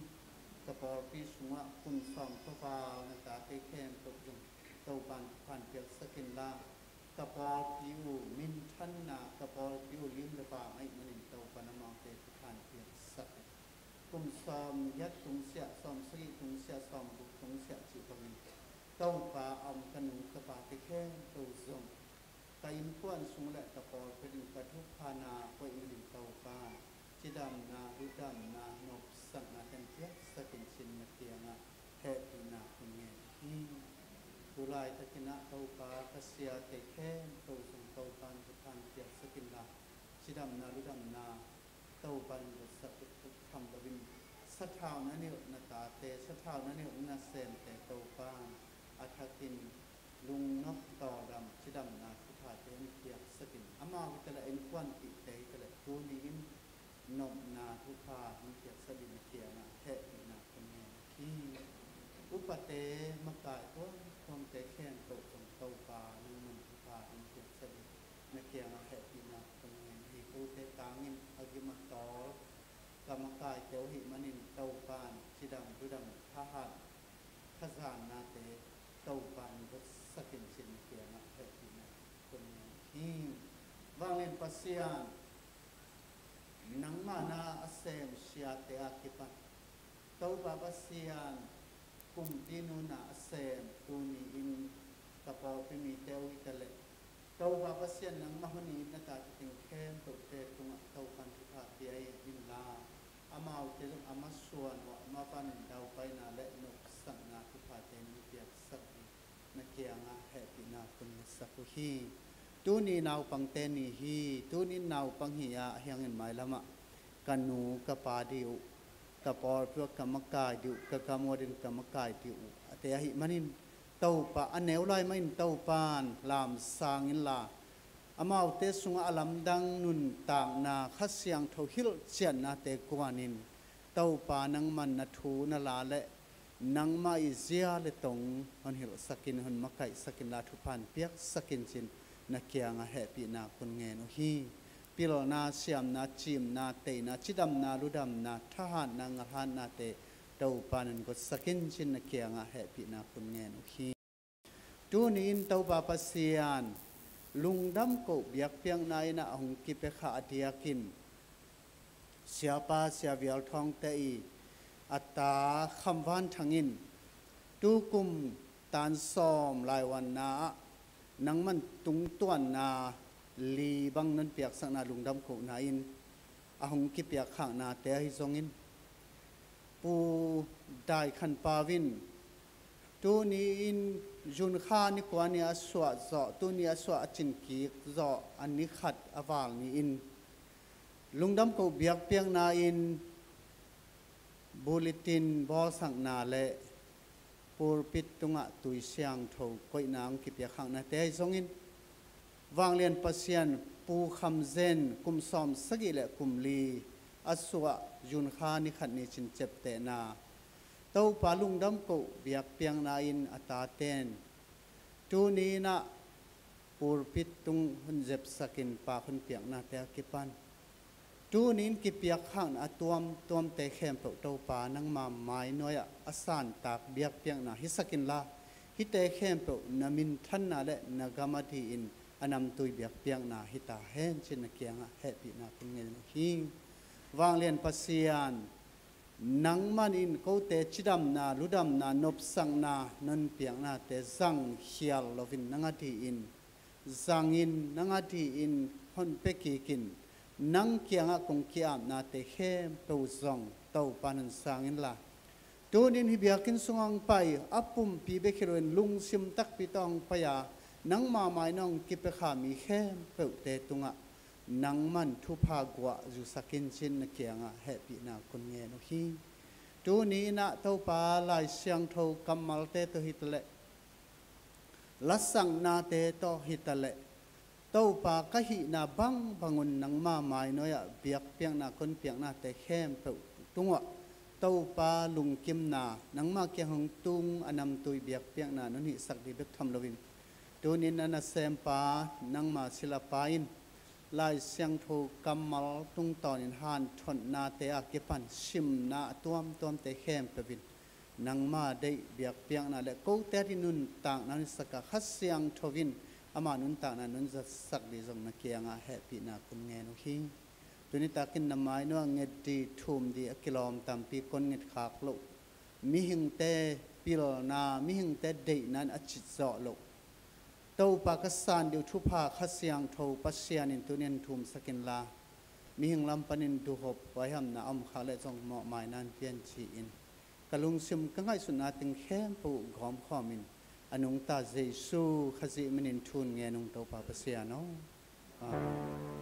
Ka pawlpi sungah kum sawm kua val na tate khempeuh zong Topa'n thupha hong piaksak inla, ka pawlpi uh minthanna, ka pawlpi uh lim le bang ahih manin Topa'n amaute thupha hong piaksak hi. Kum sawmgiat tungsiah, sawmsagih tungsiah, sawmguk tungsiah cih bangin Topa a om ka nu ka pate khempeuh zong ka innkuan sung le ka pawlpi ading ka thuphana koih manin Topa cidamna, ludamna, nopsakna teng piaksak in ci-in na kiangah hehpihna kong ngen hi. Tu laitakin ah Topa ka siate khempeuh zong Topa'n thupha hong piaksak inla, cidamna, ludamna Topa'n hong votsak uh tham loin, sathau na neih uh na tate, sathau na neih uh na nasemte Topa'n a thakin lungnop, tawldam, cidamna thuphate hong piaksak in, amau hi ta leh, innkuanpihte hi ta leh, tuni-in nopna thupha hong piaksak dingin na kiangah hehpihna kong ngen hi. Upate, makai tuamtuamte khempeuh zong Topa nangman thupha hong piaksak dingin na kiangah hehpihna kong ngen hi. Kote tangin a gim a tawl ka makaite uh ahih manin Topa'n cidam, ludam, thahat, thazannate Topa'n votsak in ci-in na kiangah hehpihna kong ngen hi. Vanglian Pasian, nangmah na a sem siate a kipan Topa Pasian, kum tinun a sem tuni-in ka pawlpi mite uh hi ta leh, Topa Pasian nangmah hong it na tate teng khempeuhte tungah Topa'n thupha pia inla, amaute zong a masuan uh ah mavan daupaina le nopsakna thuphate nong piaksak ding na kiangah hehpihna kong ngetsak uh hi. Tuni naupangte ni hi, tuni naupang hi a, ahi hangin mailamah ka nu ka pa ding uh, ka pawlpi ah ka makai ding uh, ka gam uh adingin ka makai ding uh a te ahih manin, Topa a neu lai mahin Topa'n lamsang inla, amaute sungah a lamdang nuntakna, Kha Siangtho hilhciangnate guanin, Topa nangman na thu na la le nangmah i zia le tong hon hilhsak in, hon makaihsak inla, thupha hong piaksak in ci-in na kiangah hehpihna kong ngen uh hi. Pilna, siamna, cimna, teina, cidamna, ludamna, thahatna, ngalhatnate Topa'n hong gotsak in ci-in na kiangah hehpihna kong ngen uh hi. Tuni-in Topa Pasian, lungdam koh biakpiakna in ah a hong kipia kha a diakin Siapa Sia Vial Thawngte i a ta Kham Van Thang in tukum tan sawm laivuanna ah nangman tungtuanna li bang nong piaksakna lungdam kohna in a hong kipiakkhaknate ahi zongin, Pu Dai Khan Pau in Tuni in June kha ni kua ni a suah zawh, tuni a suah a cin kik zawh a ni khat a val ni in, Lungdam Koh biakpiakna in bulletin bawlsakna le pulpit tungah tui siangtho koihna hong kipiak khangnate ahi zongin, Vanglian Pasian Pu Kham Zen kum sawm sagih le kum li a suah June kha ni khat ni cin ciaptehna, Topa Lungdam Koh biakpiakna in a taten tuni in ah pulpit tung hun zepsakin pak hun piaknate a kipan, tuni in kipiak khakna a tuamtuamte khempeuh Topa nangma mai nuai-ah a santak biakpiakna hisak inla, hihte khempeuh na minthanna le na gam a di-in a namtui biakpiakna hita hen ci-in na kiangah hehpihna kun ngen uh hi. Vanglian Pasian, nangman in kote cidamna, ludamna, nopsakna, nonpiaknate zang khial loin nang a di-in zangin, nang a di-in honpia kikin, nang kiangah kong ki-apnate khempeuh zong Topa in sang inla, tuni in hih biakinn sungah hong pai a pumpi bek hi loin lungsim takpi tawh hong pai-a nangma mai nuai-ah hong kipia kha mi khempeuhte tungah nangman thupha guah zusak in ci-in na kiangah hehpihna kun ngen uh hi. Tuni in ah Topa Lai Siangtho kammalte tawh hi taleh, lasaknate tawh hi taleh, Topa ka hihna bangbang un nangma mai nuai-ah biakpiakna, konpiaknate khempeuh tungah Topa lungkimna, nangma kiang hong tung a namtui biakpiakna non hihsak ding bek tham loin, tuni in a nasempa nangma silapa in Lai Siangtho kammal tungtawnin hanthotnate a kipan simna a tuamtuamte khempeuh in nangma deih biakpiakna le kote a di nuntakna hong hisak a, Kha Siangtho in ama nuntakna non zatsak ding zong na kiangah hehpihna kun ngen uh hi. Tuni takin na mai nuai-ah nget ding, thum ding a kilawm tampi kon nget khak loh, mihingte pilna, mihingte deihna in a cit zawh loh, Topa ka san ding uh thupha Kha Siangtho Pasian in tuni in thumsak inla, mihing lam panin duhhop, huaihamna a om khak leh zong mawhmaina in pia in ci-in, ka lungsim ka ngaihsutna teng khempeuh gawmkhawmin, a nungta Jesu Khazih minin thu-in ngen ung Topa Pasian aw. Amen.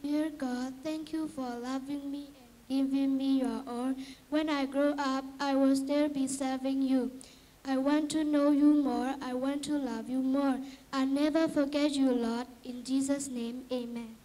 Dear God, thank you for loving me and giving me your all. When I grow up, I will still be serving you. I want to know you more. I want to love you more. I'll never forget you, Lord. In Jesus' name, amen.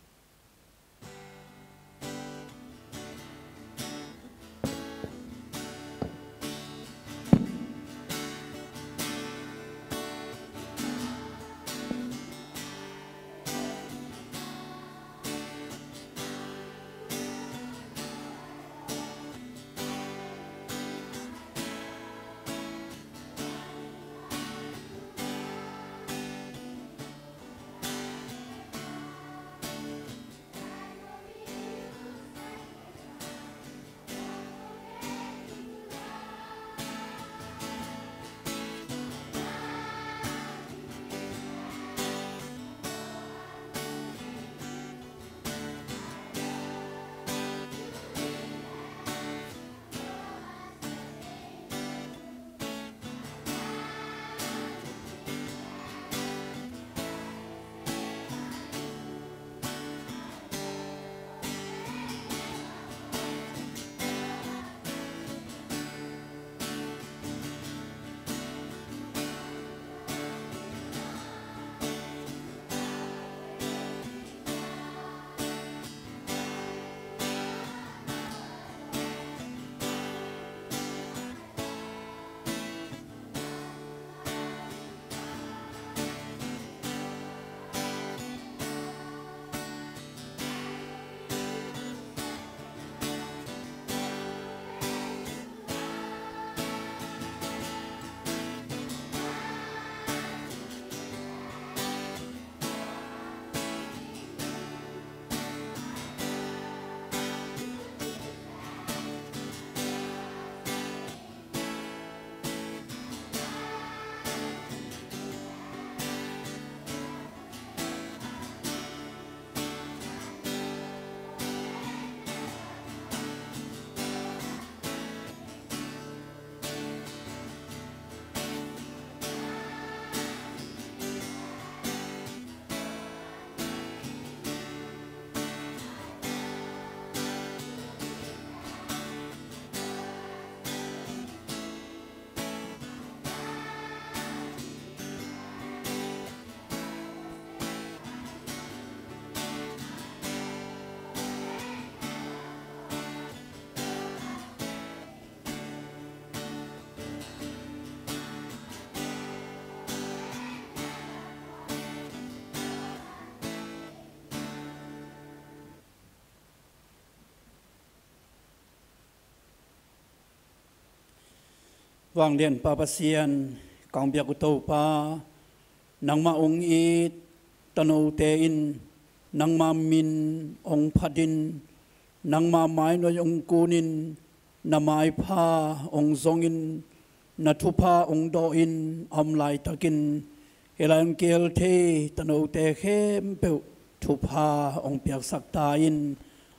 Vanglian Pa Pasian, kangbiak uh Topa, nangmah hong it tanote in nangma min hong phatin, nangma mainuai hong kunin, na maipha hong zongin, na thupha hong dawhin a om laitakin, hih lai hong kihel thei tanote khempeuh thupha hong piaksak ta in.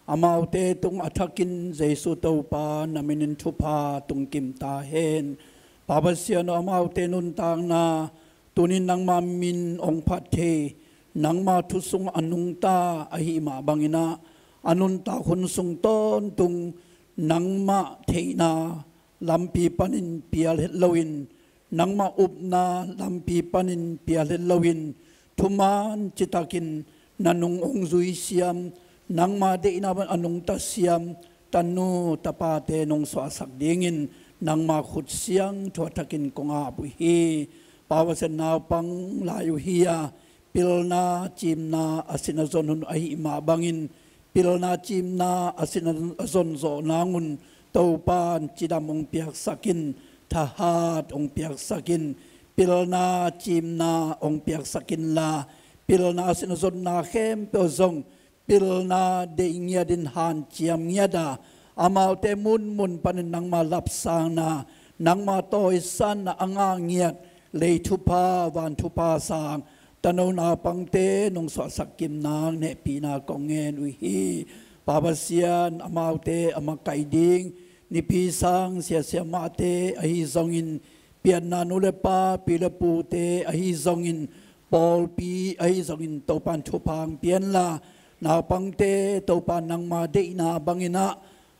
Amaute tung a thakin Jesu Topa na minin thupha tungkim ta hen. Pa Pasian aw, amaute nuntakna tunin nangma min hong phat thei, nangma thu sung a nungta ahih mah bangin ah, a nuntak hun sung tawntung nangmah theihna lampi panin pial het loin, nangmah upna lampi panin pial het loin, thuman citakin na nung hong zui siam, nangma deihna bang a nungta siam tanu tapate nong suahsak dingin nangma khut siangtho thakin kong ap uh hi. Pa Pasian, naupang lai uh hi a, pilna cimna a sin a zon hun ahih mah bangin, pilna cimna a sin a zon zawh nangun Topa in cidam hong piaksak in, thahat hong piaksak in, pilna cimna hong piaksak inla, pilna a sin a zonna khempeuh zong pilna deih ngiatin hanciam ngiat a, amaute munmun panin nangma lapsangna, nangma tawisanna a ngah ngiat, lei thupha van thupha sang tano naupangte nong suahsak kim nang hehpihna kong ngen uh hi. Pa Pasian, amaute a makaih ding nipi sang sia siamahte ahi zongin, pianna nu le pa, pi le pute ahi zongin, pawlpi ahi zongin Topa in thupha hong pia inla, naupangte Topa nangma deihna bangin ah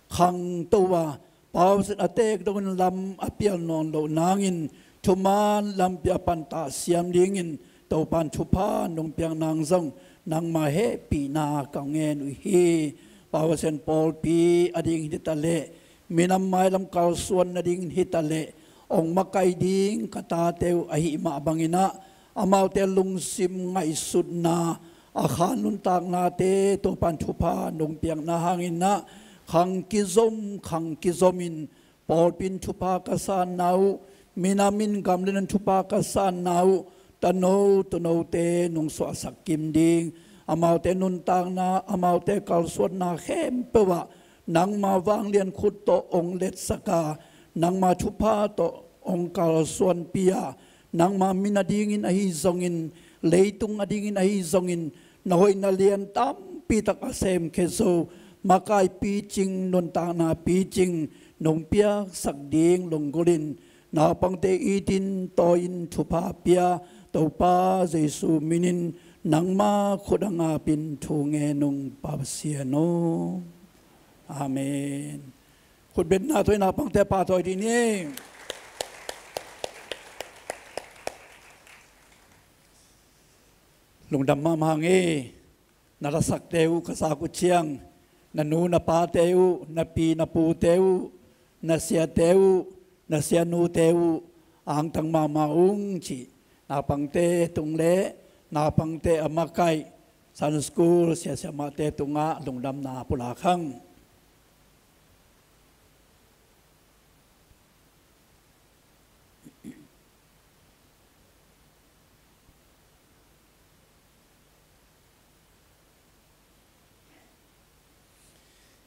khangto a, Pa Pasian, a tek dongin lam a pial nawn loh nangin, thuman lampi a pantah siam dingin Topa in thupha nong piak nang zong nangma hehpihna ka ngen uh hi. Pa Pasian, pawlpi a dingin hi ta leh, minam mailam kalsuan nadingin hi ta leh, hong makaih ding ka tate uh ahih mah bangin ah, amaute lungsim ngaihsutna, a khan nuntaknate Topa in thupha nong piakna hangin ah, khang kizom, khang kizomin, pawlpi in thupha ka sanna uh, minam in gamlin in thupha ka sanna uh, tano tunote nong suahsak kim ding, amaute nuntakna, amaute kalsuanna khempeuh ah nangma vanglian khut tawh hong letsak a, nangma thupha tawh hong kalsuanpih a, nangma min a dingin ahi zongin, leitung a dingin ahi zongin, na hoih na lian tampi tak a semkhia zo, makaih picing, nuntakna picing nong piaksak ding lunggulhin, naupangte itin tawi-in thupha pia, Topa Jesu minin nangma khut a ngapin thu ngen ung, Pa Pasian aw. Amen. Khutbetna tawh i naupangte pahtawi dih ni. Lungdam mahmah ing ei. Na lasakte uh ka zak uh ciang, na nu na pate uh, na pi na pute uh, na siate uh, na sianute uh, angtang mahmah ung cih naupangte tung le naupangte a makaih Sunday school sia siamahte tungah lungdamna pulak hang.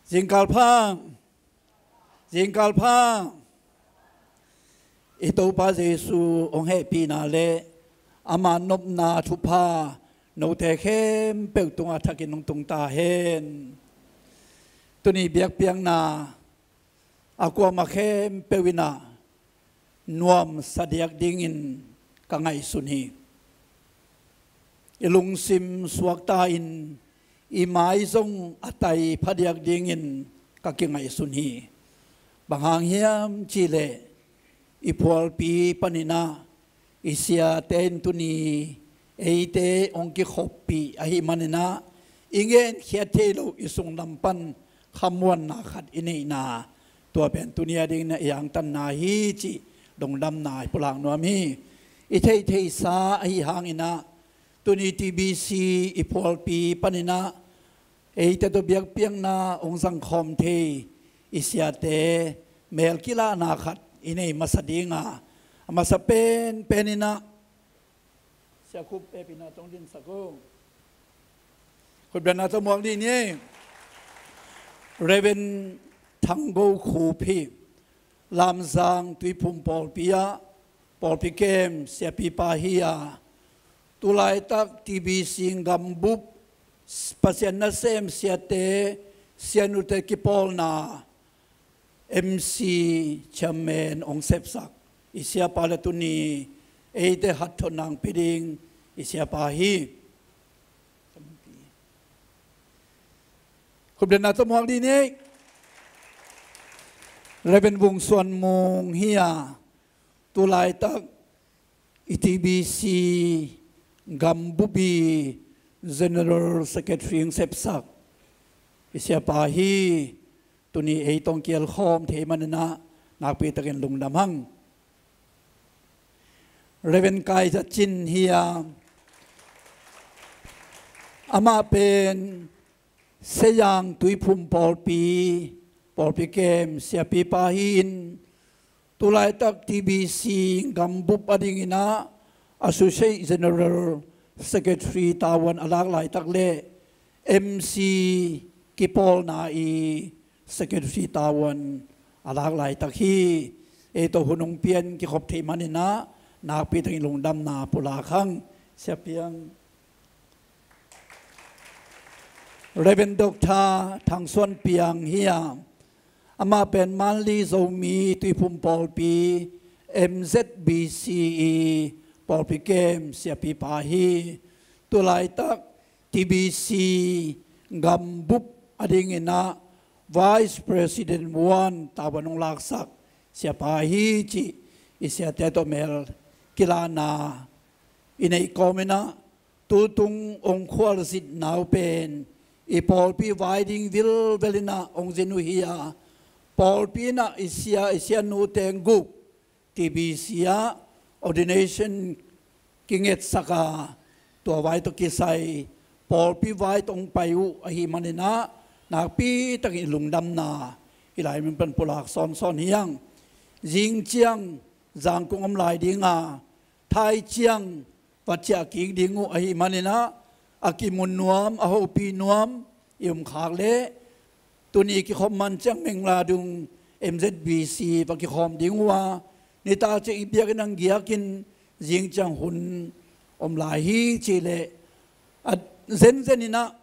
Zingkal pha. Zingkal pha. I Topa Jesu hong hehpihna le ama nopna thupha note khempeuh tungah thakin hong tung ta hen. Tuni biakpiakna a kuamah khempeuh in ah nuamsa diak dingin ka ngaihsun hi. I lungsim suakta-in i mai zong a tai phadiak dingin ka kingaihsun hi. Bang hang hiam cihleh i phualpi panin ah i siate in tuni eite hong kikhoppih ahih manin ah i ngenkhiat thei lo i sunglam pan khamuanna khat i neihna, tua pen tuni a dingin i angtanna hi cih lungdamna i pulak nuam hi. I theihtheihsa ahi hangin ah tuni T B C i phualpi panin ah eite tawh biakpiakna hong zangkhawm thei i siate mel kilahna khat i nei masa dinga, a masa penpen inah Sia Khup hehpihna tawh hong dinsak un. Khutbetna tawh muak dih ni. Reverend Thang Go Khup hi. Lamzang Tuiphum pawlpi ah pawlpi kem siapipa hi a, tulaitak T B C gambup Pasian nasem siate, sianute kipawlna M C chairman hong sepsak i siapa le tuni eite hatthawh nang pia ding i siapa hi. Khutbetna tawh muak dih ni. Reverend Vung Suan Mung hi a, tulaitak i T B C gambup i General Secretary hong sepsak i siapa hi. Tuni ei tawh hong kielkhawm thei maninah nakpitakin lungdam hang. Reverend Kai Za Cin hi a, amah pen Seyang Tuiphum pawlpi, pawlpi kem siapipa hi-in, tulaitak T B C gambup a dinginah Associate General Secretary tavuan a lak laitak le M C kipawlna i Secretary tavuan a lak laitak hi. Ei tawh hun hong pian kikhop theih maninah nakpitakin lungdamna pulak hang. Siapiang Reverend Doctor Thang Suan Piang hi a, amah pen Manli Zomi Tuiphum pawlpi M Z B C i pawlpi kem siapipa hi. Tulaitak T B C gambup a dinginah Vice President one tavuan hong laksak siapa hi cih i siate tawh mel kilahna i neih kawminah tutung hong khualzin nau pen i pawlpi vai ding vilvelinah hong zin uh hi a, pawlpi inah i sia i sianute guk T B C ah ordination kingetsak a, tua vai tawh kisai pawlpi vai tawh hong pai uh ahih maninah nakpitakin i lungdamna i lai min pan pulak sawnsawn hi hang. Zing ciang Zangkong om lai dinga, thai ciang va ciah kik ding uh ahih maninah a kimu nuam, a hopih nuam i um khak leh tuni kikhop man ciang Mengladung M Z B C va kikhawm ding uh a, nitak ciang i biakinn ah hong giakin zing ciang hun om lai hi cih leh, a zenzeninah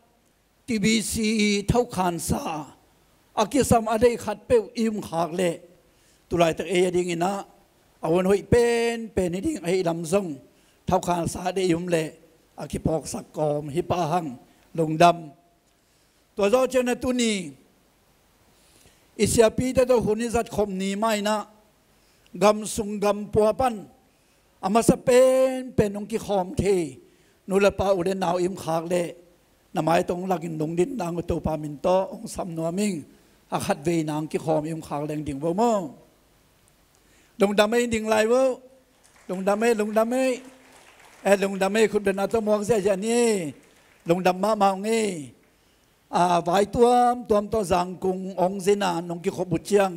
T B C i thokhansa a kisam a deih khatpeuh i um khak leh tulaitak ei a dinginah a hun hoih penpen hi ding ahih lam zong thokhansa a deih i um leh a kipawksak kawm hi pah hang. Lungdam. Tua zawh ciangin a tuni i siapite tawh hun i zatkhop ni mah inah gam sung gam pua pan a masa penpen hong kikhawm thei nu le pa, u le nau i um khak leh na mai tawh hong lakin lungdin nang uh Topa min tawh hong sam nuam ing. A khat vei nang kikhawm i um khak leng ding vo maw? Lungdam ei, ding lai vo. Lungdam ei, lungdam ei. Eh, lungdam ei, khutbetna tawh muak ziahziah ni. Lungdam mahmah ung ei. A, vai tuamtuam tawh Zangkong hong zin a nong kikhop uh ciang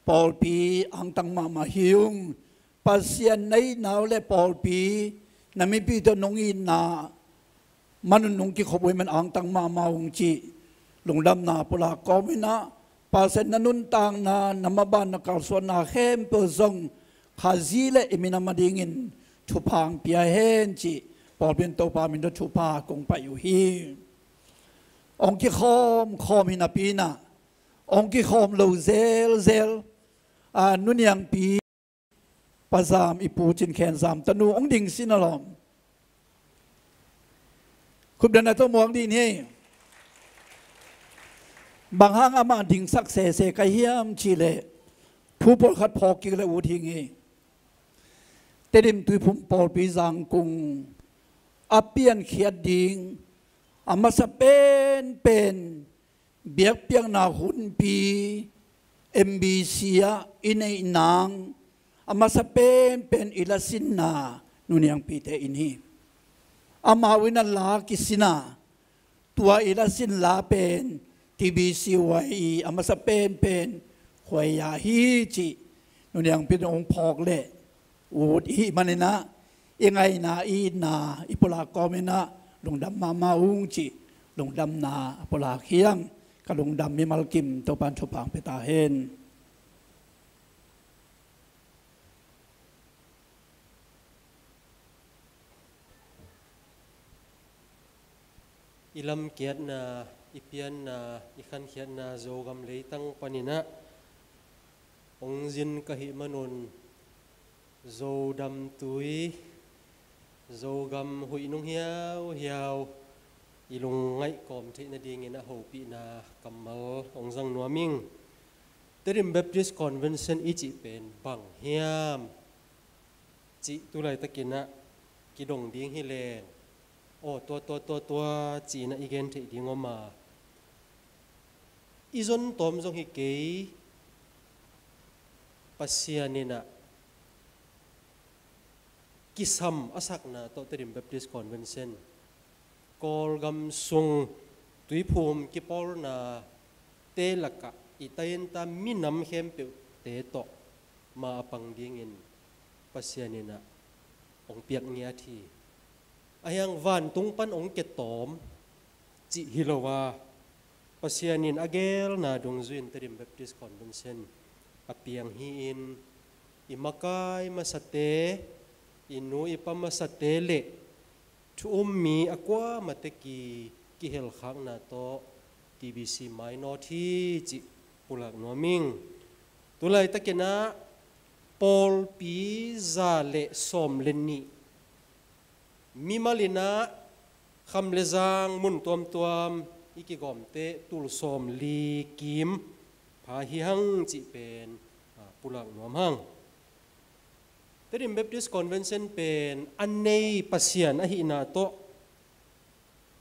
pawlpi angtang mahmah hi ung. Pasian na itna uh le pawlpi na mipi tawh nong itna man un nong kikhop uh hi man angtang mahmah ung cih lungdamna pulak kawminah Pasian na nuntakna, na maban, na kalsuanna khempeuh zong Khazih le i minam a dingin thupha hong pia hen cih pawlpi in Topa min tawh thupha kong pai uh hi. Hong kikhawm khawm hi napi inah hong kikhawm lo zelzel a, Nu Niangpi Pa Zam, i Pu Cin Khen Zam tanu hong ding sin a lawm. Khutbetna tawh muak dih ni. Bang hang amah dingsak sese ka hiam cih leh thu pawlkhat phawk kik le ut hi ing ei. Tedim Tuiphum pawlpi Zangkong a piankhiat ding a masa penpen biakpiakna hunpi M B C ah i neih nang a masa penpen i lasinna Nu Niangpite inn hi. Amau in a la kisin a, tua i lasin la pen T B C Y i a masa penpen Khuaia hi cih Nuniang pin hong phawk leh ut i hih maninah i ngaihna i itna i pulak kawminah lungdam mahmah ung cih lungdamna a pulak hiang. Ka lungdam mimal kim Topan thupha pia ta hen. I lamkiatna, i pianna, i khankhiatna Zogam leitang paninah hong zin ka hih manun Zodam tui, Zogam huih nung hiauhiau i lungngaih kawm theih nadingin a hopihna kammal hong zang nuam ing. Tedim Baptist Convention i cih pen bang hiam cih tulaitakinah kidong ding hi leng, aw tua tua tua tua cinah i gen theih ding om a, i zon tawm zong hi kei. Pasian inah kisam a sakna tawh Tedim Baptist Convention Kawlgam sung tuiphum kipawlna te lakah i tainta minam khempeuhte tawh ma a pang dingin Pasian inah hong piak ngiat hi. A hiang vantung pan hong ketawm cih hi lo a, Pasian in a gelna dungzui in Tedim Baptist Convention a piang hi-in i makai masate, i nu i pa masate le thu um mi a kuamate ki, kihelkhakna tawh T B C mainawt hi cih pulak nuam ing. Tulaitakinah pawlpi za le sawm le nih mimal inah kham le zang mun tuamtuam i kigawmte tul sawm li kim pha hi hang cih pen, a, pulak nuam hang. Tedim Baptist Convention pen a nei Pasian ahihna tawh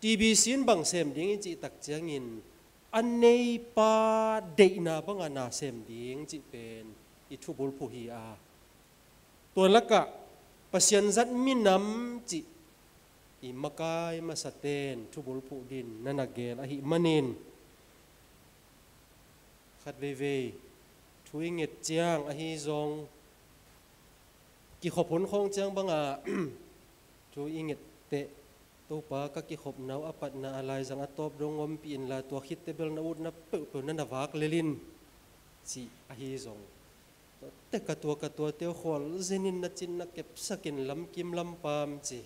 T B C in bang sem ding i cih tak ciangin a neipa deihna bangah na sem ding cih pen i thubulphuh hi a, tua lakah Pasian zat minam cih i makai masaten thubulphuh din na na gel ahih manin, khat veivei thu i nget ciang ahi zong kikhop hun khawng ciang bangah thu i nget teh, Topa ka kikhopna uh a patna a laizang a tawp dong ompih inla tua khitte bel na utna peuhpeuh na na vak lel in cih ahi zong, tua tek a tua ka tuate uh khual zenin na cin na kepsakin lamkim lampam ci.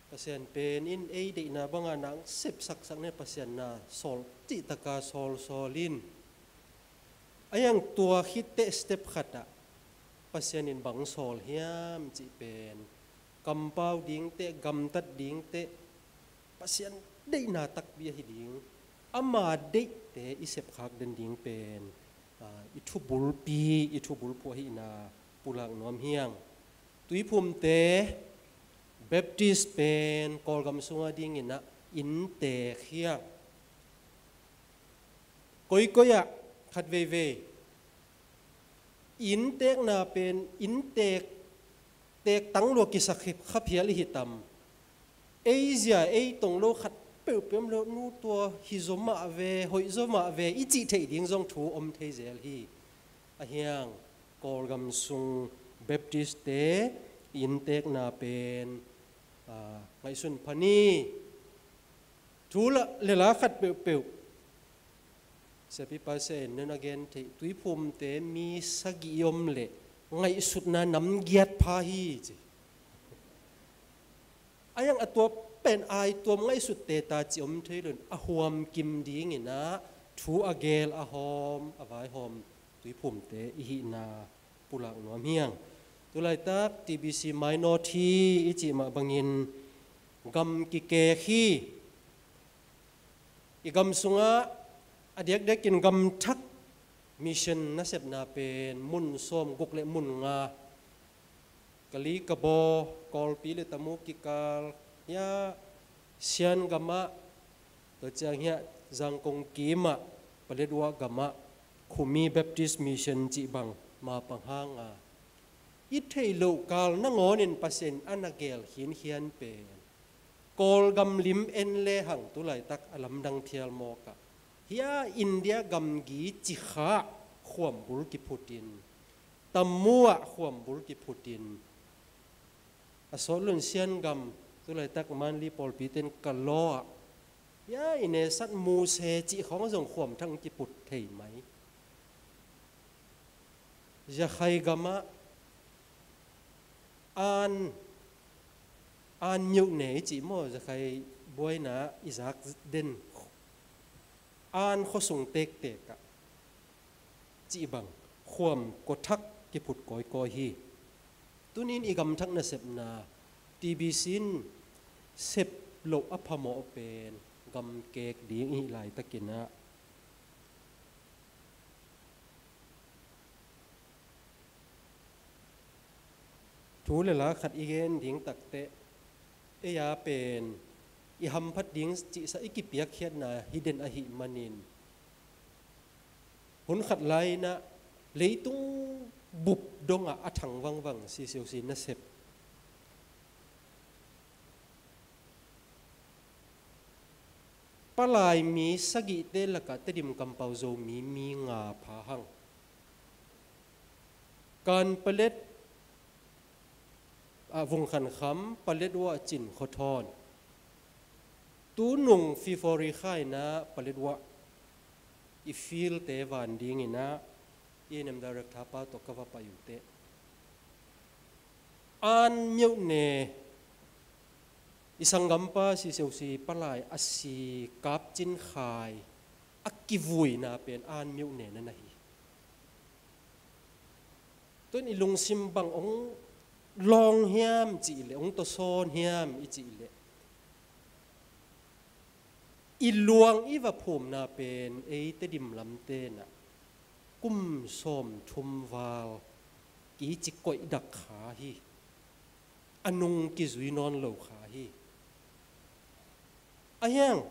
Pasian pen in ei deihna bangah nang sepsaksak ne Pasian na sawl cihtaka sawlsawl in. A hiang tua khitteh step khatah Pasian in bang sawl hiam cih pen kampau dingteh, gamtat dingteh, Pasian deihna takpi ahi ding, ama deihte i sepkhak den ding pen, a, i thubulpi, i thubulphuh ahihna pulak nuam hiang. Tuiphumte Baptist pen Kawlgam sunga dinginah inntek hiang. Koikoi ah khat veivei inntekna pen inntek tektang lua kisak hi khaphial i hi tam. Ei zia ei tong lo khat peuhpeuh om lo, nu tua hi zaw mah ve, hoih zaw mah ve i cih theih ding zong thu om thei zel hi. A hiang Kawlgam sung Baptistte inntekna pen, a, ngaihsun pha ni. Thu la le la khat peuhpeuh siapipa sia en nen a gen theih tuiphumte mi sagih i om leh ngaihsutna namgiat pha hi ci. A hiang a tua pen ai tuam ngaihsutte ta ci om thei lo in a huam kim dinginah thu a gel a hawm a vaihawm tuiphumte i hihna pulak nuam hiang. Tulaitak T B C mainawt hi i cih mah bangin gam kikek hi. I gam sungah a diakdiakin gamthak mission nasepna pen mun sawm guk le mun nga, Kali Kabaw, Kawlpi le Tamu kikal hiah, Sian gamah, tua ciang hiah Zangkong kimah, Paletwa gamah, Khumi Baptist Mission cih bang mapang hanga i theih loh kal nangawnin Pasian a na gel khinkhian pen Kawlgam lim en lehang tulaitak a lamdang thial mawkah hiah India gamgi cikha khuambul kiphutin Tamu ah khuambul kiphutin, a sawt lun Siangam, tulaitak Manli pawlpi ten ka law ah, ya i nesat muse cih khawng zong khuam thak kiphut thei mai. Zakhai gamah an, an miuh ne i cih maw, Zakhai buaina i zak den an khuasung tektek ah cih bang khuam khuathak kiphut kawikawi hi. Tunin i gamthak nasepna T B C in sep loh a phamawh pen gamkek ding i hih laitakin ah thu le la khat i gen ding takteh, ei a pen i hamphat ding cihsa i kipiakkhiatna hi den ahih manin, hun khat lai-in ah leitung bup dongah a thang vangvang C C O C nasep, palai mi sagihte lakah Tedim kampau Zomi mi nga pha hang. Kanpetlet, ah, Vungkhankham, Paletwa, Cin, Khuathawn. Tunung February kha in ah Paletwa i field-te van dingin ah E N M director pa tawh ka va pai uh teh, an miuh ne i sanggampa C C O C palai a si Kap Cin Khai a kivuina pen an miuh ne na na hi. Tuin i lungsim bang hong lawng hiam cih leh, hong tawsawn hiam i cih leh, i luang i va phumna pen ei Tedim lamten ah kum sawmthum val kici koih dak kha hi. A nung kizui nawn lo kha hi. A hiang,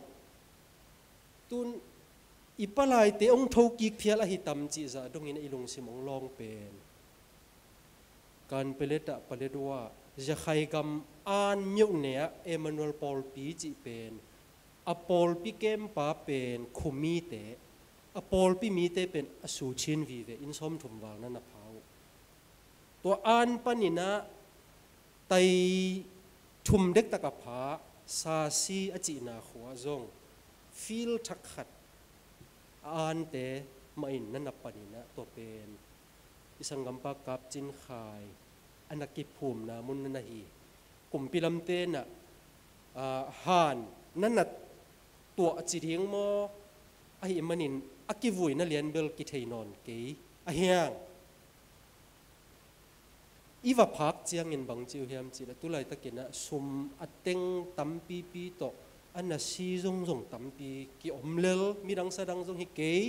tun i palaite hong thokik phial ahi tam cih zah dongin i lungsim hong lawng pen Kanpetlet ah Paletwa, Zakhai gam an miuh ne ah Emmanuel pawlpi cih pen, a pawlpi kempa pen khumite, a pawlpi mite pen a suchin vive, inn sawmthum val na na pha uh. Tua an panin ah tai thum dektak a pha Sasi a cihna khua zong field thak khat a ante mah in na na panin ah tua pen i sanggampa Kap Cin Khai a na kiphumna mun na na hi. Kumpi lamten ah, ah, han na na tuah ci ding maw, ahih manin a kivuina lianbel kithei nawn kei. A hiang, i va phak ciangin bang ci uh hiam cih leh, tulaitakin ah sum a teng tampipi tawh a na si zongzong tampi kiom lel, midang sadang zong hi kei,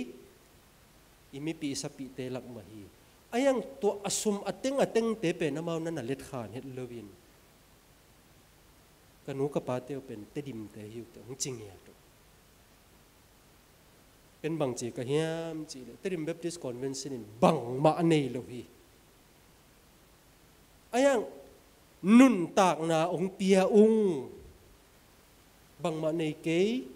i mipih i sapihte lak mah hi. A hiang, tua a sum a teng a tengte pen amau na na letkhan het loin, ka nu ka pate uh pen Tedimte hi uh teh hong ci ngiat uh. Ken bang ci ka hiam cih leh, Tedim Baptist Convention in bangmah nei lo hi. A hiang, nuntakna hong pia ung. Bangmah nei kei.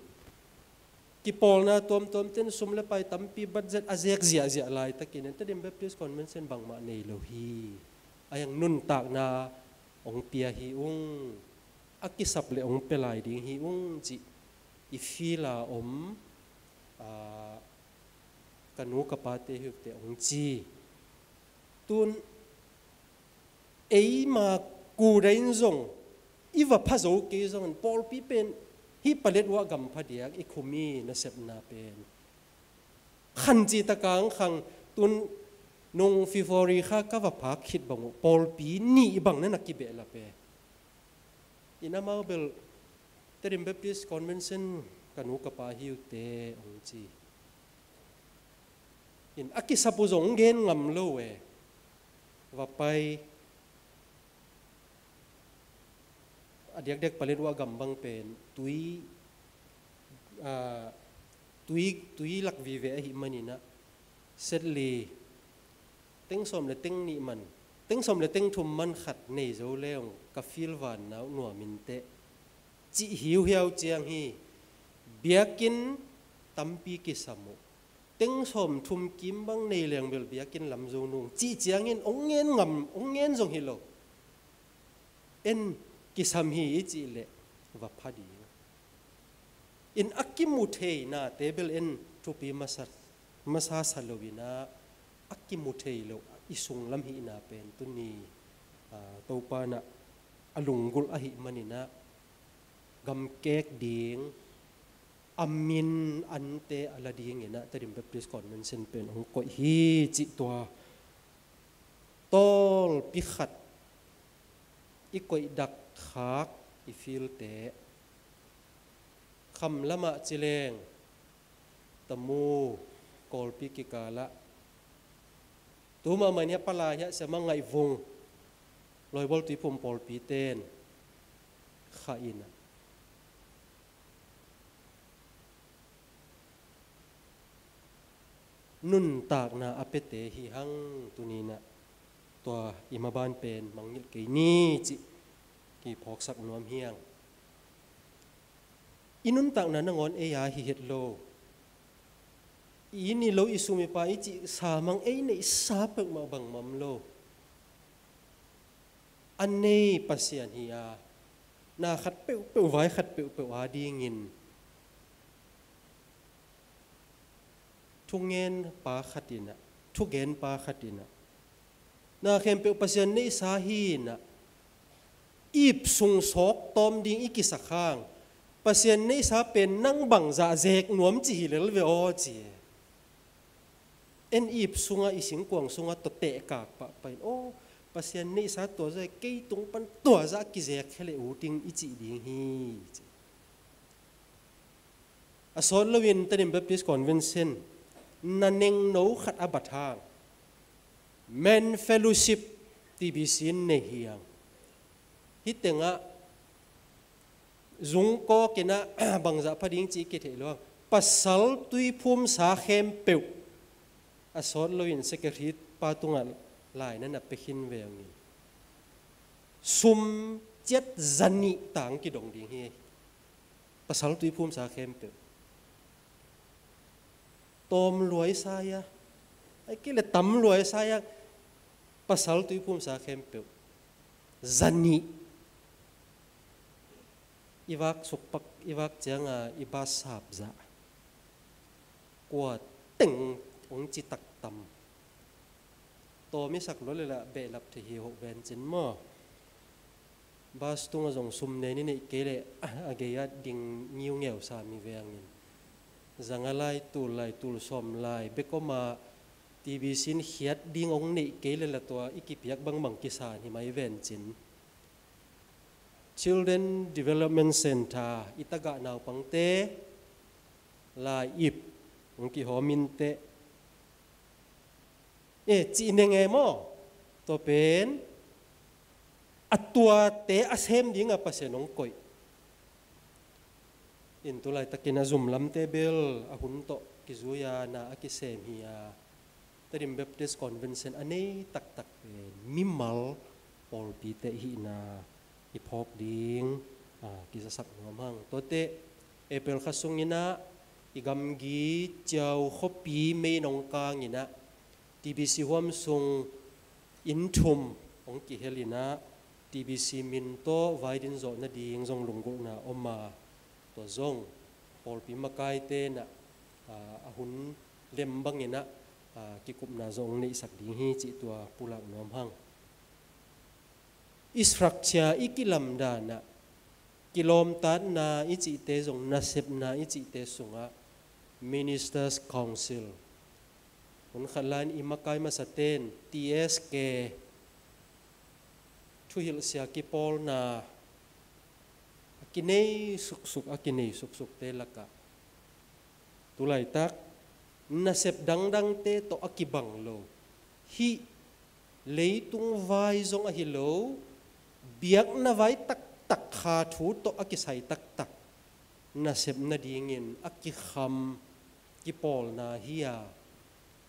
Kipawlna tuamtuam ten sum le pai tampi budget a zek ziahziah laitakin Tedim Baptist Convention bangmah nei lo hi. A hiang, nuntakna hong pia hi ung. A kisap leh hong pia lai ding hi ung cih i field a om, ah, ka nu ka pate hi uh teh hong ci. Tun eima kuda in zong i va pha zo kei zongin, pawlpi pen hih Paletwa gam pha diak, i khumi nasepna pen khan cih taka ang khang. Tun nung February kha ka va phak khit bang uh pawlpi nih bang na na kibehlap e. In amau bel Tedim Baptist Convention ka nu ka pa hi uh teh hong ci. In a kisap uh zong gen ngam lo e. Va pai, a diakdiak Paletwa gam bang pen tui, ah, tui, tui lak vive ahih manin ah, set li, teng sawm le teng nih man, teng sawm le teng thum man khat nei zo leng ka field vanna uh nuam in teh, cih hiuhiau ciang hi. Biakinn tampi kisam uh. teng sawm thum kim bang nei leng bel biakinn lam zo nung cih ciangin hong ngen ngam, hong ngen zong hi lo. En kisam hi i cih leh va pha ding. In a kimu thei nate bel en thupi masa, masa sa lo in ah, a kimu thei lo i sunglam hihna pen tuni, ah, Topa in ah a lunggulh ahih manin ah gamkek ding, a min ante a la dingin ah Tedim Baptist Convention pen hong koih hi cih tua tawlpi khat i koih dak khak i filte. Kham lamah ci leng Tamu Kawlpi kikalah tu mahmah in ah Palai hiah siamah Ngaihvung Lawibawl Tuiphum pawlpi ten kha in ah nuntakna a piate hi hang. Tuni in ah tua i maban pen mangngilh kei ni cih kiphawksak nuam hi hang. I nuntakna nangawn ei a hi het lo. I inn i lo, i sum i pai, i cihsa mang ei neihsa peuhmah bangmah om lo. A nei Pasian hi a, na khat peuhpeuh, vai khat peuhpeuh a dingin thungenpa khat in ah, thugenpa khat in ah, na khempeuh Pasian neihsa hi in ah, ip sung sawk tawm ding i kisak hang, Pasian neihsa pen nang bangzah zek nuam ci hi lel ve aw ci. En ip sungah, i singkuang sungah tawh tehkak pahpah in, aw, Pasian neihsa tua zah, kei tung pan tua zah kizek khe leh ut ing i cih ding hi ci. A sawt loin Tedim Baptist Convention na nengno khat a bat hang, Men Fellowship T B C in nei hi hang. Hih tengah zungkawk in ah bangzah pha ding cih kitheih lo hang, pasal tuiphumsa khempeuh a sawt loin secretary pa tungah lai na na pia khin ve hang in, sum ciat zanih tang kidong ding hi. Pasal tuiphumsa khempeuh. Tawm luaisa ia, ai kei le tam luaisa ia, pasal tuiphumsa khempeuh. Zanih. I vak sukpak, i vak cianga i bas sap zah kua teng hong ci tak tam. Tawm i sak lua le lah behlap thei hi hoh vencin maw? Bas tungah zong sum nen i neih kei leh a gei ah ding ngiungeu sa mi vengin, zanga lai tul lai, tul sawm lai bek om a, T B C in khiat ding hong neih kei le lah tua i kipiak bangbang kisan hi mai vencin. Children Development Center, i tagah naupangte lai ip hong kihawm inteh. E, cih neng e maw? Tua pen a tuate a sem dinga Pasian hong koih. In tulaitakin a zum lamte bel a hun tawh kizui a, na a kisem hi a, Tedim Baptist Convention a nei taktak pen mimal pawlpite hihna i phawk ding, a, kizasak nuam hang. Tuate April kha sungin ah i gamgi Ciau khuapi mei in hong kangin ah, T B C huam sung inn thum hong kihel in ah, T B C min tawh vai din zawh nading zong lunggulhna om a, tua zong pawlpi makaite in ah, a, a hun lem bangin ah, a, kikupna zong hong neihsak ding hi cih tua pulak nuam hang. I structure, i kilamdan ah, kilawmtatna i cihte zong, nasepna i cihte sungah Ministers' Council, hun khat lai-in i makai masate'n T S K, thuhilhsia kipawlna a kinei suksuk, a kinei suksukte lakah, tulaitak nasep dangdangte tawh a kibang lo, hih leitung vai zong ahi lo, biakna vai taktak, kha thu tawh a kisai taktak nasep nadingin a kikham kipawlna hi a,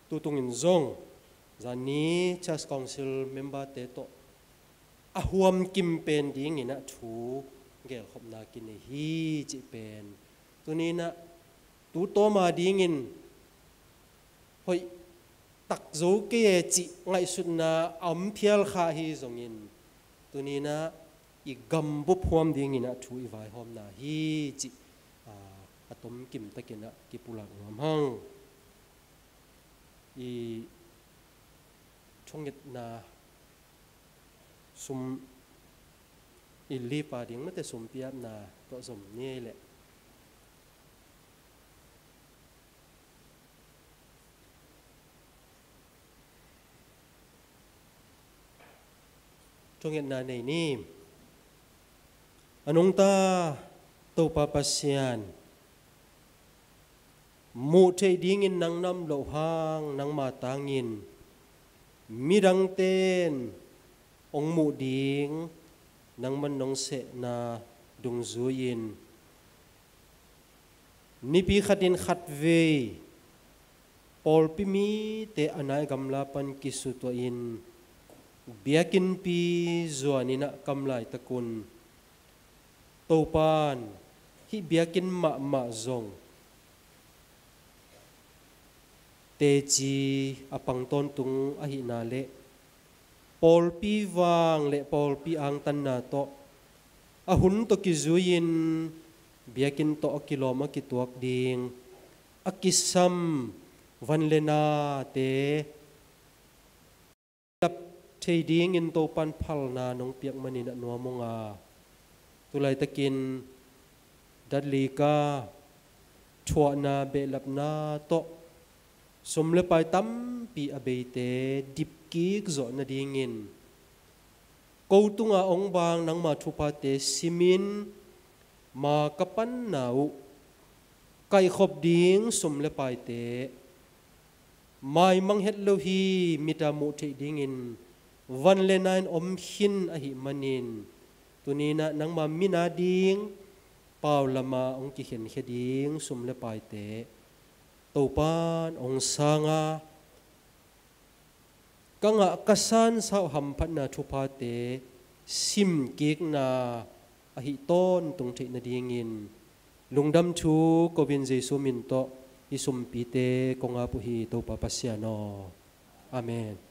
tutungin zong zani Church Council member-te tawh a huamkim pen dingin ah thu gelkhopna kinei hi cih pen tuni-in ah tu tawma dingin hoih tak zo kei e cih ngaihsutna a om phial kha hi zongin, tuni-in ah i gambup huam dingin ah thu i vaihawmna hi cih, aa, a tomkim takin ah kipulak nuam hang. I thungetna sum, i lipa ding mate sum piatna tawh zom ni ei leh. Thungetna nei ni. A nungta Topa Pasian, muh theih dingin nang na om loh hang nangma tangin midangte in hong muh ding nangman nong sehna dungzui-in, nipi khatin khatvei pawlpi mite a nai gamla pan kisutuahin biakinnpi zuanin ah kam laitakun, Topa in hih biakinn mahmah zong teci a pang tawntung ahihna le pawlpi vang le pawlpi angtanna tawh a hun tawh kizui-in biakinn tawh a kilawm a kituak ding a kisam van le nate lap thei dingin Topa in phalna nong piak manin a nuam ung a, tulaitakin datlika thuahna behlapna tawh sum le pai tampi a beite dipkik zawh nadingin ko tunga hong bang nangma thuphate simin ma ka panna uh kaihkhop ding sum le paite maimang het lo hi, mita muh theih dingin van le nai-in om khin ahih manin, tuni-in ah nangma min a ding pau lama hong kikhenkhia ding sum le paite Topa in hong sang a, ka ngah ka sansa uh hamphatna thuphate simkikna ahi tawntung theih nadingin lungdam thu ko-in Jesu min tawh hih sumpite kong ap uh hi, Topa Pasian aw. Amen.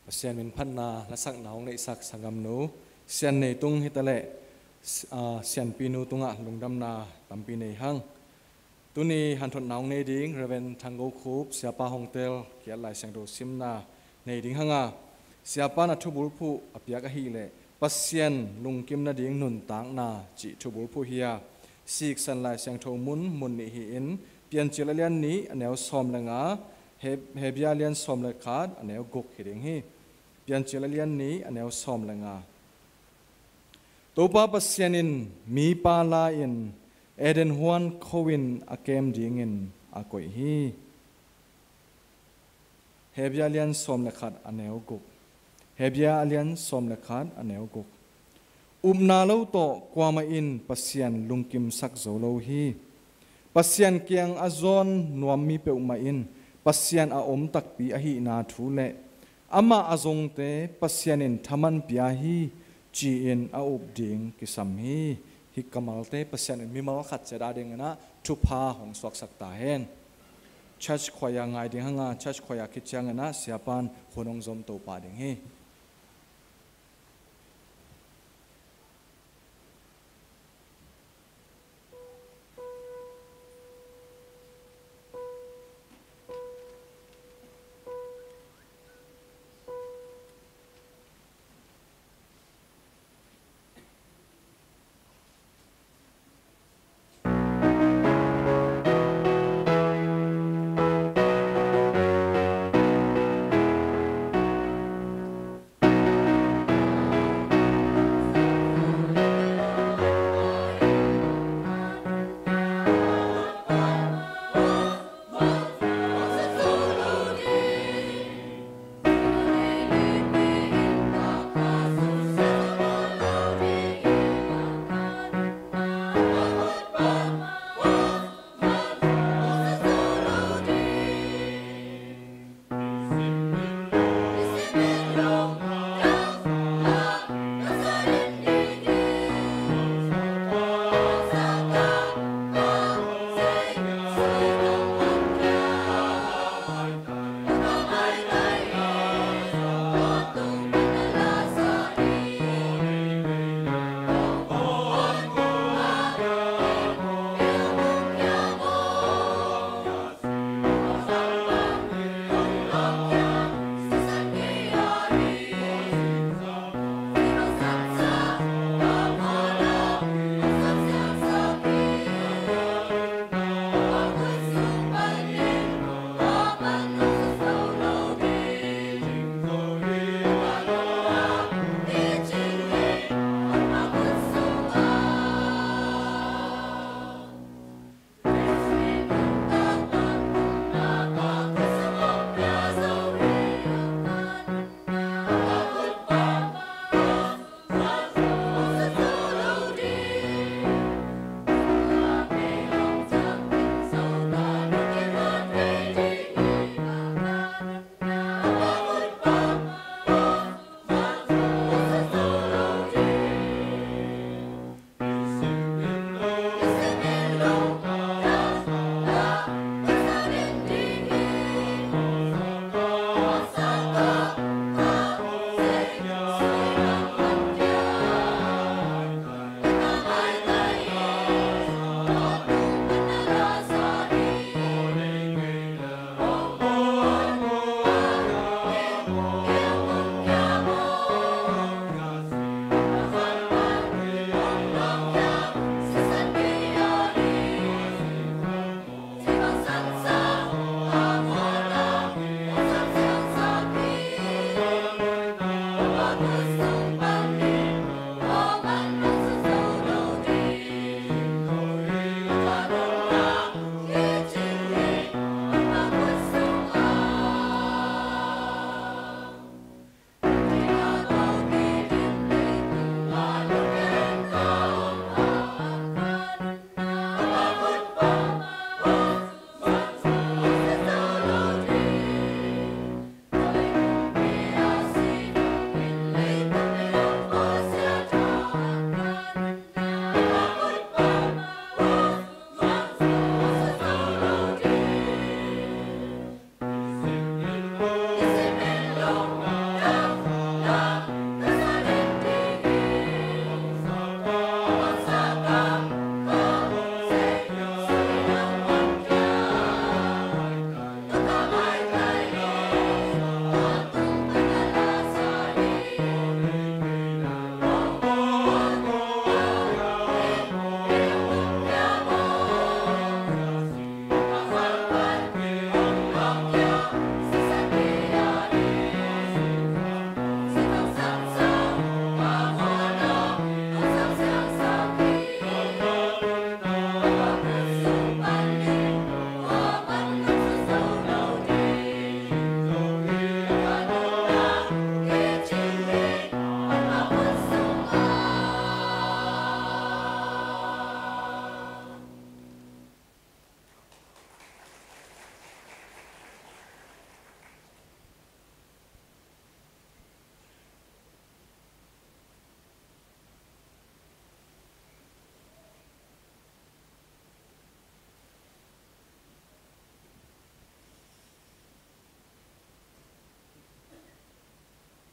Pasian min phatna lasakna hong neihsak sanggamnu Sian Nei tung hi ta leh, s-, aa, Sianpinu tungah lungdamna tampi nei hang. Tuni hanthotna hong nei ding Reverend Thang Go Khup, Siapa hong tel kiat Lai Siangtho simna nei ding hang a, Siapa in a thubulphuh a piak ahih leh Pasian lungkim nading nuntakna cih thubulphuh hi a, siksan Lai Siangtho mun, mun nih hi-in, Piancil a lian nih a neu sawm le nga, He-, Hebia a lian sawm le khat a neu guk hi ding hi. Piancil a lian nih a neu sawm le nga. Topa Pasian in mipa la-in Eden huan kho in a kem dingin a koih hi. Hebia a lian sawm le khat a neu guk. Hebia a lian sawm le khat a neu guk. Upna lo tawh kuamah in Pasian lungkimsak zo lo hi. Pasian kiang a zawn nuam mi peuhmah in Pasian a om takpi ahihna thu le amah a zongte Pasian in thaman pia hi, ci-in a up ding kisam hi. Hih kamalte Pasian in mimal khat ciat a dingin ah thupha hong suaksak ta hen. Church choir ngai ding hang a, church choir khit ciangin ah Siapa in hun hong zom to pah ding hi.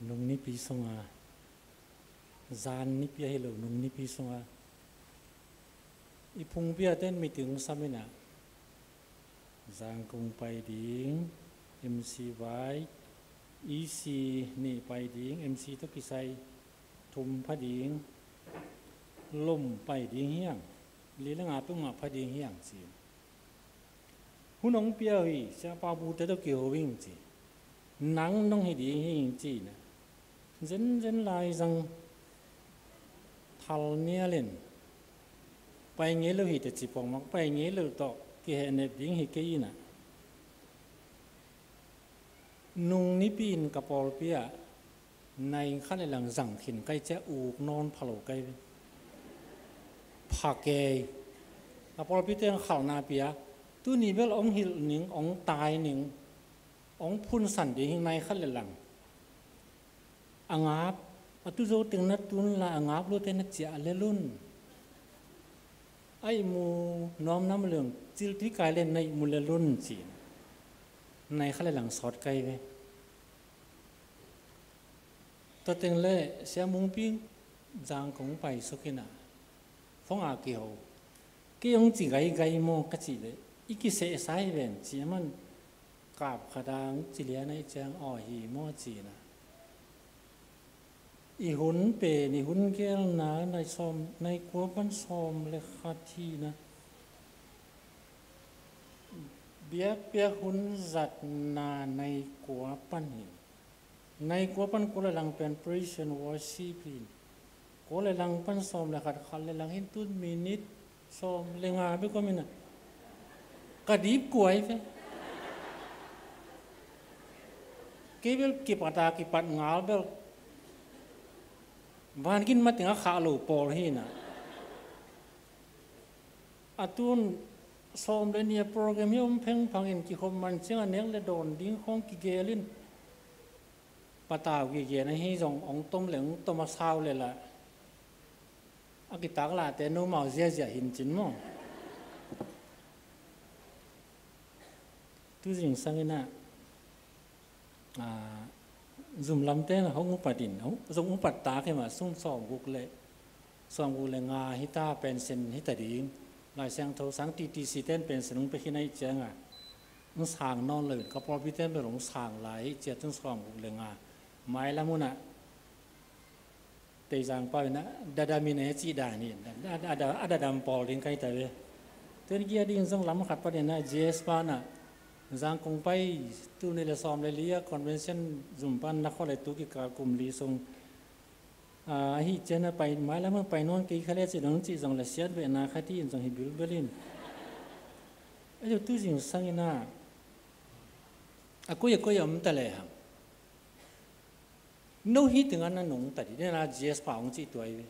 Nung nipi sunga, zan nipi ahi lo, nung nipi sunga i phungpi a ten meeting sam in ah, Zangkong pai ding, M C vai, E C nih pai ding, M C tawh kisai thum pha ding, lom pai ding hiang, li le nga peuhmah pha ding hiang ci. Hun hong pia uh hi, siapa bute tawh kiho ing ci. Nang nong hi ding hi ing ci in ah, zenzen lai zang thal nial in, pai ngei lo hi teh ci pongmak, pai ngei lo tawh kihehnep ding hi kei in ah, nung nipi in ka pawlpi ah nai khat le lang zang khin kai ciah, uk nawn pha lo kai ve. Pha kei. Ka pawlpite hong khalna pia, tuni bel hong hilh ning, hong tai ning, hong phunsan ding hi, nai khat le lang. A ngap, a tu zo teng na tun la, a ngap lute na ciah le lun. A ihmu nuam nam leng, cil tui kai le na ihmu le lun ci. Nai khat le lang sawt kai ve. Tua teng le Sia Mungpi Zangkong pai suk in ah, phone a kiho. Kei hong ci gaigai maw ka cih leh, i kisehsa hi ven ci a man, kap khat a hong ci lian ahih ciang aw hi maw ci in ah, i hun pen, i hun gelna nai sawm, nai kua pan sawm le khat hi in ah, biakpiak hun zatna nai kua pan hi. Nai kua pan kua le lang pen praise and worship hi. Kua le lang pan sawm le khat, khat le lang hi in, tun minute sawm le nga bek om in ah, ka dip kuai ve. Kei bel kipat a kipat ngal bel, van gin mateng a khah lo pawl hi in ah. A tun sawm le nih a program hi om phengphang in, kikhop man ciang a nek le dawn ding khawng kigel in, patau kigen ahi zong hong tom le hong tom a sau le lah, a kitak lahte nomau ziazia hi in cin maw. Tu zingsang in ah, a, zum lamte in ah hong upat in, hong, zong upat tak hi mah, sum sawmguk le, sawmguk le nga hi ta, pension hi ta ding. Lai Siangtho sang T T C ten pension hong pia khin ahih ciang a, hong sang nawn lo in, ka pawlpi ten bel hong sang lai ahih ciang, tun sawmguk le nga. Mailam hun ah Teizang pau in ah, dadam in e cih dan hi. A, a, a, a dadam pawl ding kai ta ve. Tun kia ding zong lam khat pan in ah, G S pa in ah, Zangkong pai, tul nih le sawm le li a convention zum pan na khua le tu kikal kum li sung. A, ahih ciang a pai, mailam a pai nawn kei kha le cih dong cih zong le siat vehna khat hi in zong hi bilbel in. A, tu zingsang in ah, a koi a koi a om ta le hang. No hi teng a na nungta dih, nena G S pa hong cih tuai ve.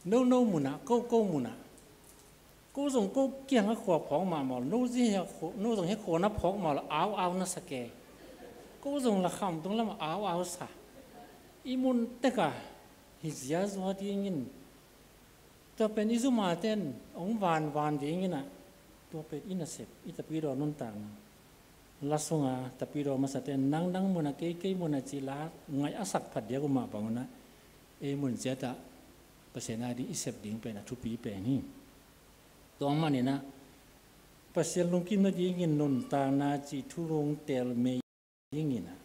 No, no mun ah, ko, ko mun ah. Ko zong ko kiang a khua phawk mahmah lo, no zong hi a khua, no zong hi a khua na phawk mah lo, au, au na sa kei. Ko zong la kham tung lam a au, au sa. I mun tek a hi ziazua ding in. Tua pen i zum a ten hong vanvan ding in ah, tua pen i nasep, i tapidaw nuntakna. La sung a tapidaw masa ten nang, nang mun ah, kei, kei mun ah ci la ngaih a sak phat diak uh mah bang un ah, ei mun ciat ah Pasian a ding i sep ding pen a thupi pen hi. Tua ahih manin ah Pasian lungkim nading in nuntakna cih thu lungtel mei ding in ah,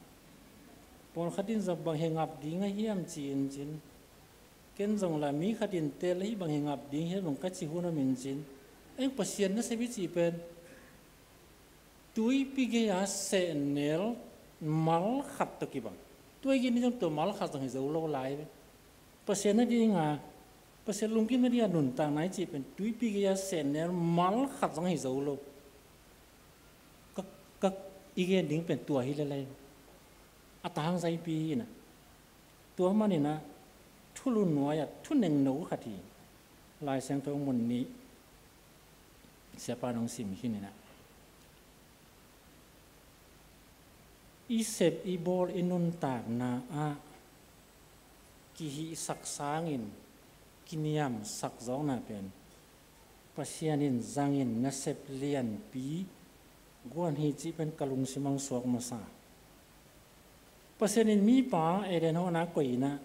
pawlkhat in zong bang hi ngap ding a hiam ci in cin, ken zong la mi khat in tel ahi bang hi ngap ding hiam zong ka ci hun om in cin, ei Pasian nasep i cih pen tuipi gei a sehnel mal khat tawh kibang. Tua hi gei ni zong tua mal khat zong hi zo lo lai ve. Pasian nading a, Pasian lungkim nading a nuntakna i cih pen tuipi gei a sehnel mal khat zong hi zo lo. Ka, ka, i gen ding pen tua hi lel lai. A tangzaipi hi in ah. Tua manin ah thulu nuai ah thunengno khat hi. Lai Siangtho mun nih Siapa in hong sim khin in ah, i sep i bawl i nuntakna ah kihihsak sangin kiniamsak zawkna pen Pasian in zangin nasep lianpi guan hi cih pen ka lungsim ah hong suak masa. Pasian in mipa Eden huan ah koih in ah,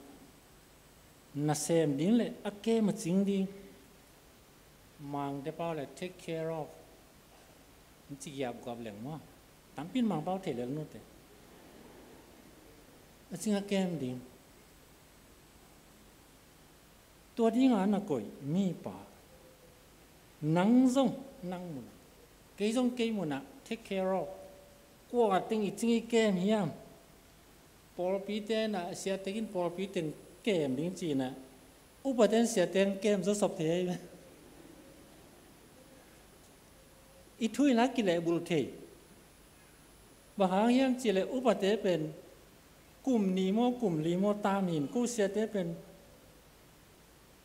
nasem ding le a kem a cing ding, Mangte pau le take care of in ci giapguap leng maw. Tampi in Mangpau thei lel nute. A cing a kem ding. Tua dingin a na koih mipa. Nang zong nang mun ah, kei zong kei mun ah take care of. Kua teng i cing i kem hiam? Pawlpi ten ah, siate in pawlpi teng kem ding ci-in ah, upate in siate kem zawsop thei ahi ve. I thu in ah kilehbulh thei. Bang hang hiam cih leh upate pen kum nih maw, kum li maw tam hi in, ko siate pen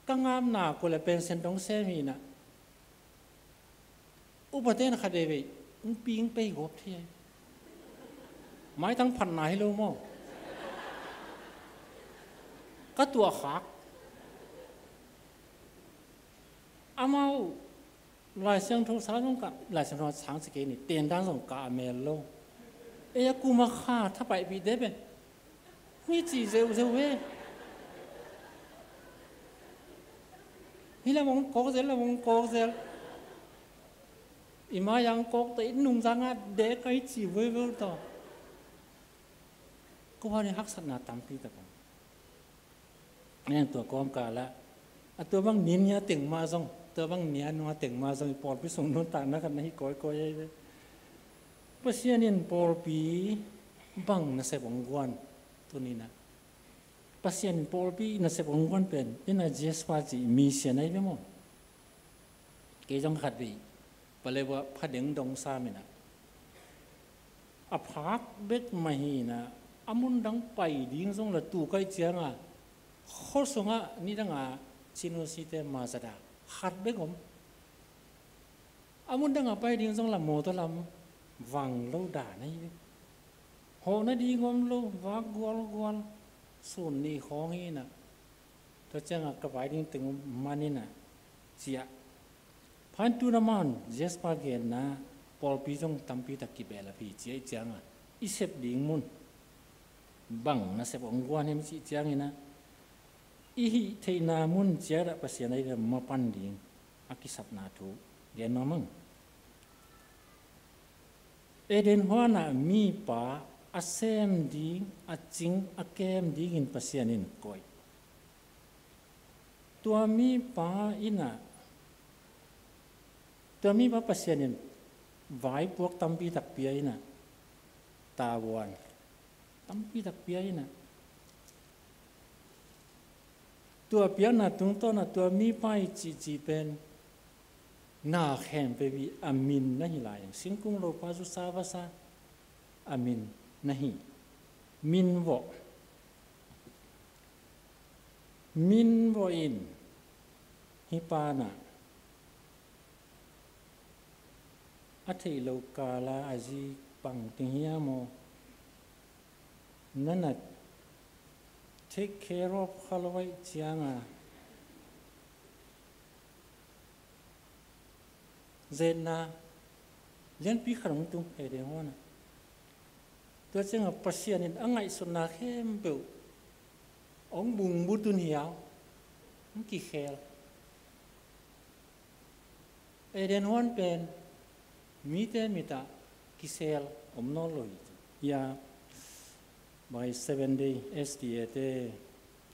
ka ngapna ko le pension dong sem hi in ah, upate in khat veivei hong ping pei gawp thei ahi. Maitang phatna hi lo maw? Ka tuahkhak. Amau Lai Siangtho sang zong ka, Lai Siangtho sang ci kei ni, ten dan zong ka a mel lo. Ei a kum a kha thapaihpihte pen hong i cih zeuhzeuh ve. Hih lam hong kawk zel, lam hong kawk zel. I mai-ah hong kawk tawh i nungzang ah dek a i cih vuivui tawh. Ko hua ni haksatna tampi tak om. Tua kawmkal ah, a tua bang nin hi a teng mah zong, tua bang nia nung a teng mah zong i pawlpi sung nuntakna khat na hi kawikawi ahi ve. Pasian in pawlpi bang nasep hong guan tuni-in ah. Pasian in pawlpi nasep hong guan pen, in a Jasper cih mission ahi ve maw. Kei zong khat vei Paletwa phadeng dong sam in ah, a phak bek mah hi in ah, a mun dang pai ding zong la tu kaih ciang a, khua sung ah nidang a Chin O C te mazada khat bek om. A mun dang a pai ding zong la mawtaw lam vang lo dan ahi ve. Hawh nading om lo, vak gualgual, sun nih khawng hi in ah. Tua ciang a ka pai ding teng om man in ah, ciah. Phan tu na man, Jasper genna, pawlpi zong tampi tak kibehlap hi ci ahih ciang a, i sep ding mun bang nasep hong guan hiam cih ciangin ah, i hih theihna mun ciat ah Pasian a i mapan ding a kisapna thu gen nuam ing. Eden huan ah mipa a sem ding, a cing, a kem dingin Pasian in koih. Tua mipa in ah, tua mipa Pasian in vaipuak tampi tak pia in ah, tavuan tampi tak pia in ah, tua piakna tungtawn ah tua mipa i cihcih pen na khempeuh i a min na hi lai. Singkung lopa zusa vasa a min na hi. Min vawh. Min vawh in hih pa in ah a theih loh kal a a zi pang ding hiam aw? Na na take care of kha lo ahih ciang a, zetna lianpi khat hong tung Eden huan ah. Tua ciang a Pasian in a ngaihsutna khempeuh hong bungbu tun hiau, hong kikhel. Eden huan pen mite mit ah kisel om nawn lo hi. Hia, by Seven Day S D A te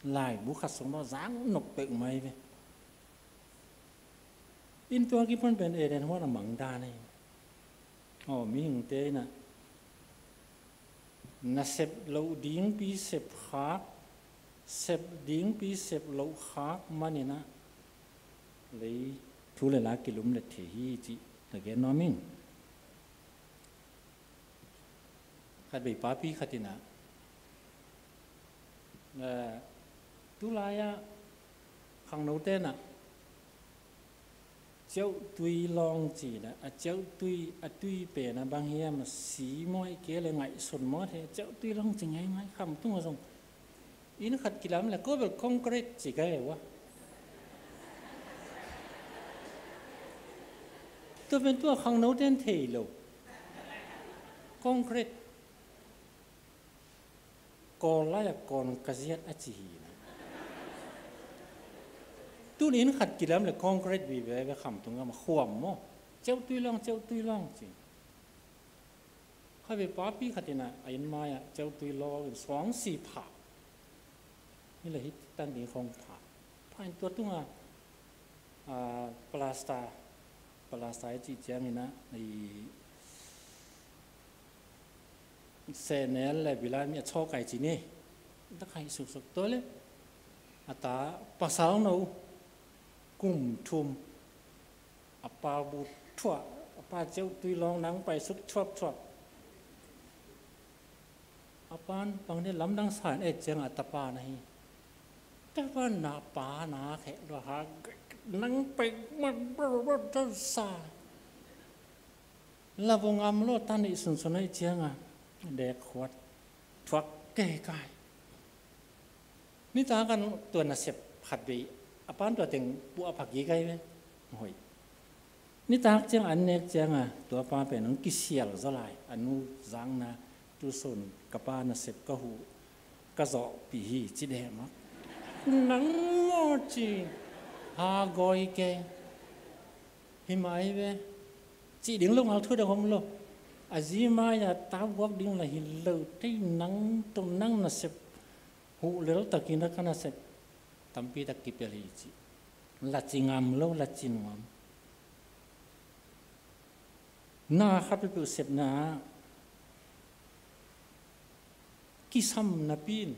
laibu khat sung mah zang nop pek mai ve. In tua kipan pen Eden huan a mang dan hi. Aw, mihingte in ah nasep loh dingpi sep khak, sep dingpi sep loh khak man in ah, lei thu le la kilum let thei hi cih ka gen nuam ing. Khat vei papi khat in ah, eh, tulai ah khangnote in ah ciauhtui lawng ci-in ah, a ciauhtui, a tui pen a bang hiam, a si maw, ahih kei leh ngaihsun maw, a thei, ciauhtui lawng ci ngeingai, khamtung ah zong. Inn khat kilam leh ko bel concrete ci ka hi ua. Tua pen tua khangnote in thei lo. Concrete. Kawl lai-ah kawn ka ziat a ci hi na. Tun inn khat kilam le concrete vive ve, Khamtung gam a khuam maw. Ceuhtui lawng, ceuhtui lawng ci. Khabe papi khat in a inn mai-ah ceuhtui lawng in suang si phah. Ni le hih tan ding khawng phah. Phah in tua tungah, ah, plaster, plaster i cih ciangin a, i sehnel le bilai mi a chawkai ci ni. Takai suksuk tua le a ta pasal no kum thum, a pa bu thuah, a pa ceuhtui lawng nang pai suk thuapthuap. A pan bang ni lamdang sa in et ciangah a tapa na hi. Tapa na pa na kheh lua ha, nang pai ma sa. Labu ngam lo, tan i sunsun a i cianga dek khuat thuak kei kai. Nitak an tua nasep khat bei a pan tua teng puah pha kik ai ve. Hoih. Nitak ciang an nek cianga tua pa pen hong kisial zaw lai, a nu zakna, tusun ka pa nasep ka huh ka zawhpih hi ci deh mah. Nang maw ci, ha gawi kei. Hi mai ve. Cih ding lo ngal thu dang om lo. A zi mai-a tau guak ding la hi lo. Tei nang tawh nang nasep huh lel takin a ka nasep tampi tak kipel hi ci. La ci ngam lo, la ci nuam. Na khat peuhpeuh sepna kisam napi in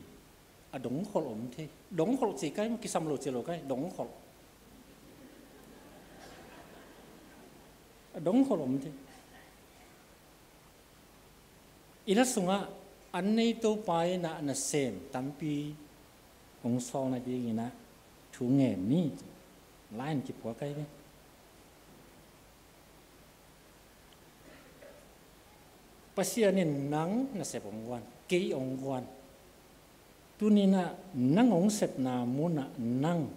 a dongkholh om thei. Dongkholh ci kai, kisam lo ci lo kai, dongkholh. A dongkholh om thei. I la sungah an nei Topa in a nasem tampi hong sawl nadingin a thu ngen ni. Lai in kiphuak kai ve. Pasian in nang nasep hong guan, kei hong guan. Tuni-in ah nang hong sepna munah nang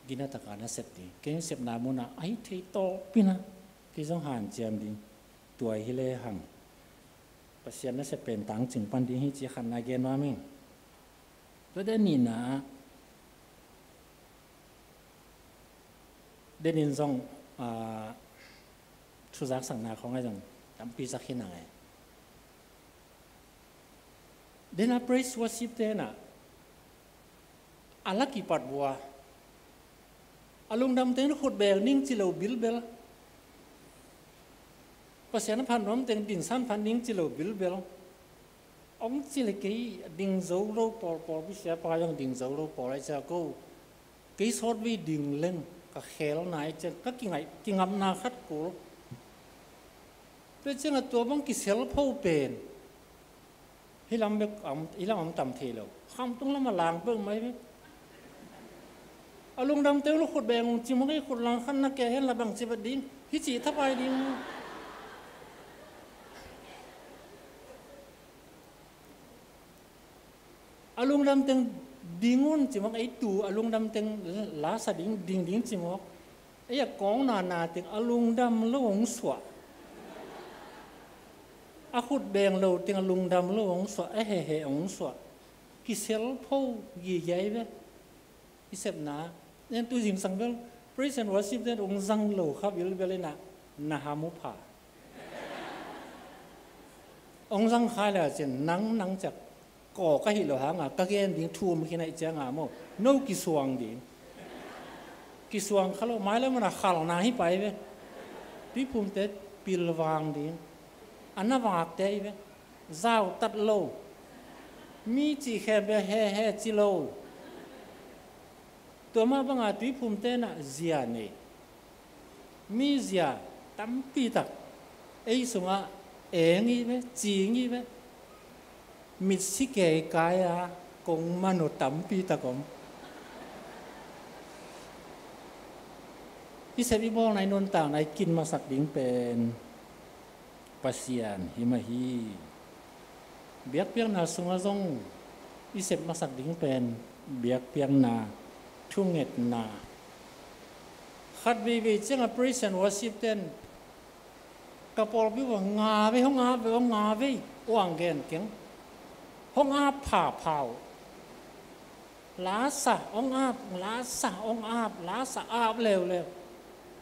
ginataka na sep ding, kei hong sepna munah a hih thei tawpin ah kei zong hanciam ding. Tua hi lehang Pasian nasep pen tangcing pan ding hi ci khatna gen nuam ing. Tua dan nihna ah, denin zong, ah, thuzaksakna khawng ah zong tampi zak hi nang e. Dena praise worship te na a la kipat vua, a lungdam teng khut beng ning ci lo bilbel. Pasian a phat nuam teng dinsan phat ning ci lo bilbel. Hong ci le kei ding zo lo pawlpawl, bisia pa zong ding zo lo pawl ai cia ko. Kei sawt vei ding leng ka khelna ai cia ka kingaih, kingapna khat kul. Tua ciangah tua bang kisel pho pen hih lam bek am, hih lam am tam thei lo. Khamtung lamah lang peuh mai ve. A lungdam teng lo khut beng ung ci mawk ei, khut lang khat na keh hen la bang ci vat ding, hih ci thapai ding. A lungdam teng ding un ci mawk ei, tu a lungdam teng la sa ding, ding ding ci mawk. Ei a kawng nana teng a lungdam lo hong suah. A khut beng lo teng a lungdam lo hong suah, a hehe hong suah. Kisel pho gige ai ve. I sepna, en tu zingsang bel praise and worship ten hong zang lo kha bilbel in ah na ham uh pha. Hong zang kha le a cin nang nang ciak kawk a hi lo hanga ka gen ding thu om khin a i cianga maw, no kisuang ding. Kisuang kha lo, mailam a khalna hi pai ve. Tuiphumte pilvang ding. A na vakte hi ve. Zautat lo. Mi cih khempeuh hehe ci lo. Tua mah banga tuiphumte na zia nei. Mi zia tampi tak ei sungah eng hi ve, cing hi ve. Mitsi kei kai-a kong man uh tampi tak om. I sep i bawlna i nuntakna i kin masak ding pen Pasian hi mah hi. Biakpiakna sungah zong i sep masak ding pen biakpiakna, thungetna. Khat veivei ciangah praise and worship ten ka pawlpi uh a nga vei, hong nga vei, hong nga vei, uang gen keng. Hong ap phapha uh. Lasa hong ap, lasa hong ap, lasa ap leuleu.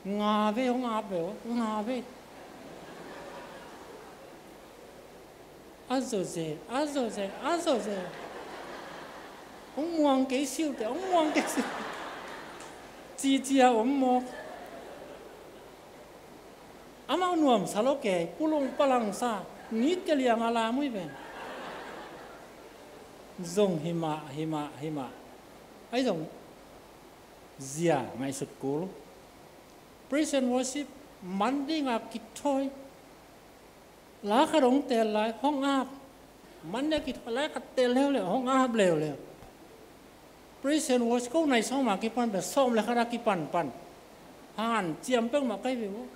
Nga vei hong ap vei, nga vei. A zoze, a zoze, a zoze. Hong muang kei siute, hong muang kei siute. Cicia om mawk. Amau nuamsa lo kei, pulung palangsa, nit ke lianga lam uh hi ven. Zong himah, himah, himah. Ai zong zia ngaihsut kul. Praise and worship, man dinga kithawi. La khat hong tel lai, hong ap. Man dinga kithawi lai khat tel leuleu, hong ap leuleu. Praise and worship, ko nai sawng ma kipan pen, sawm le khat a kipan pan. Han ciam peuhmah kai ve uh.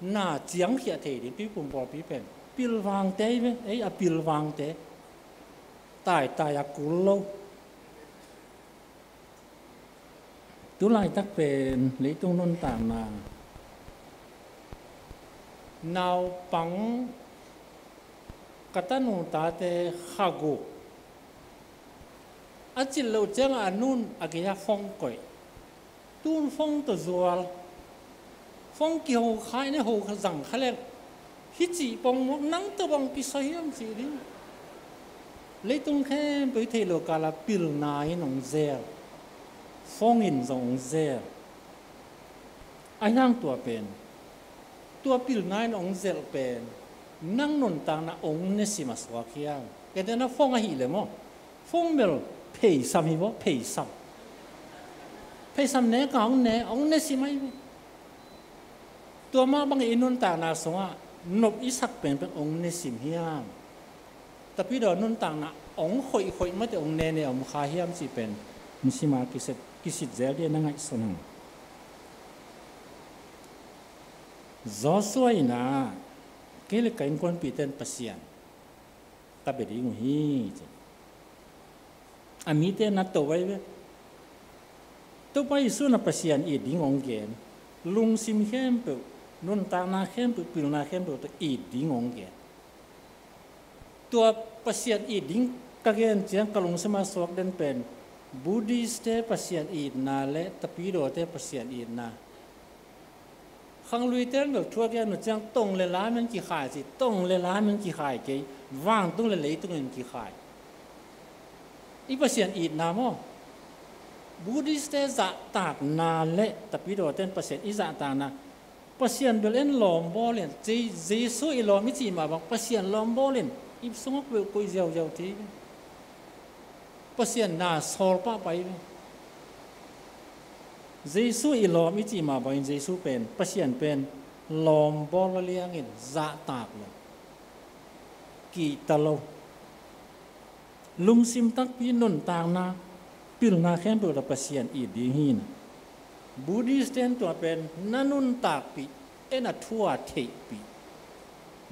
Na ciangkhia thei ding, tuiphum pawlpi pen. Pilvangte hi ve, ei a pilvangte. Taitai a kul lo. Tulaitak pen leitung nuntakna. Naupang ka tanu tate kha guk. A cil loh ciangah a nun a gei-ah phone koih. Tun phone tawh zual. Phone kiho kha in a ho kha zang kha leng. Hih cih pongmawk nang tawh bang kisai hiam cih ding. Leitung khempeuh i theih loh kala pilna in hong zel. Phone in zong hong zel. Ahi hang tua pen, tua pilna in hong zelh pen nang nuntakna hong nesim a suak hiam? Kei te na phone ahih leh maw, phone bel pheisam hi vaw, pheisam. Pheisam neka hong ne, hong nesim ahi ve. Tua mah bangin i nuntakna sungah nop i sak penpen hong nesim hiam? Tapidaw nuntakna hong khoihkhoih mate hong nene om kha hiam cih pen nisima kisit, kisit zel dih a na ngaihsun hang. Joshua in ah, kei le ka innkuanpihte in Pasian ka bia ding uh hi, ci. A mite na to vai ve. Topa Jesu na Pasian it ding hong gen. Lungsim khempeuh, nuntakna khempeuh, pilna khempeuh tawh it ding hong gen. Tua Pasian it ding ka gen ciang ka lungsim a suak den pen Buddhist-te Pasian itna le Tapidawte Pasian itna. Khangluite in bel thu a gen uh ciang tong le lam in kikhai ci, tong le lam in kikhai kei, vantung le leitung in kikhai. I Pasian itna maw? Buddhist-te zahtakna le Tapidawte in Pasian i zahtakna. Pasian bel en lawmbawl in, Je-, Jesu i lawm i cih mah bang, Pasian lawmbawl in, i sungah peuh koih ziauziau thei ve. Pasian na sawl pahpah hi ve. Jesu i lawm i cih mah bangin Jesu pen, Pasian pen lawmbawl lo liangin zahtak lo, kihta lo. Lungsim takpi nuntakna, pilna khempeuh tawh Pasian it ding hi. Buddhist-te in tua pen na nuntakpih, en a thu a theihpih.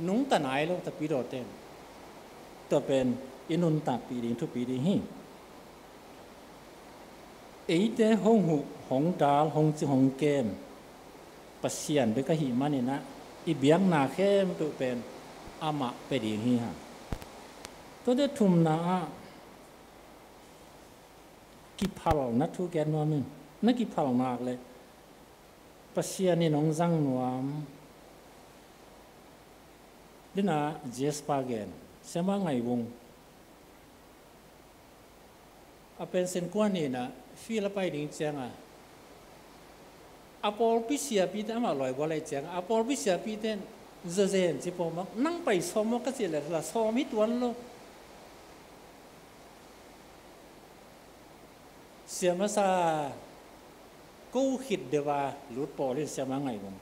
Nungta nai lo Tapidawte in. Tua pen i nuntakpih ding thupi ding hi. Eite hong huh, hong dal, hong cing, hong kem Pasian bek ahih manin ah, i biakna khempeuh pen amah pia ding hi hang. Tuate thumna ah kiphalna thu gen nuam in. Na kiphal nak leh Pasian in hong zang nuam. Dina Jasper gen, Siamah Ngaih Vung. A pension kuan in ah field a pai ding ciangin a pawlpi siapite, amah lawigual ahih ciangin a pawlpi siapite in, zazen ci pawlmawk, nang pai sawm maw ka cih leh la sawm hi tuan lo. Siamasa ko khit deuh a lut pawl in Siamah Ngaih Vung.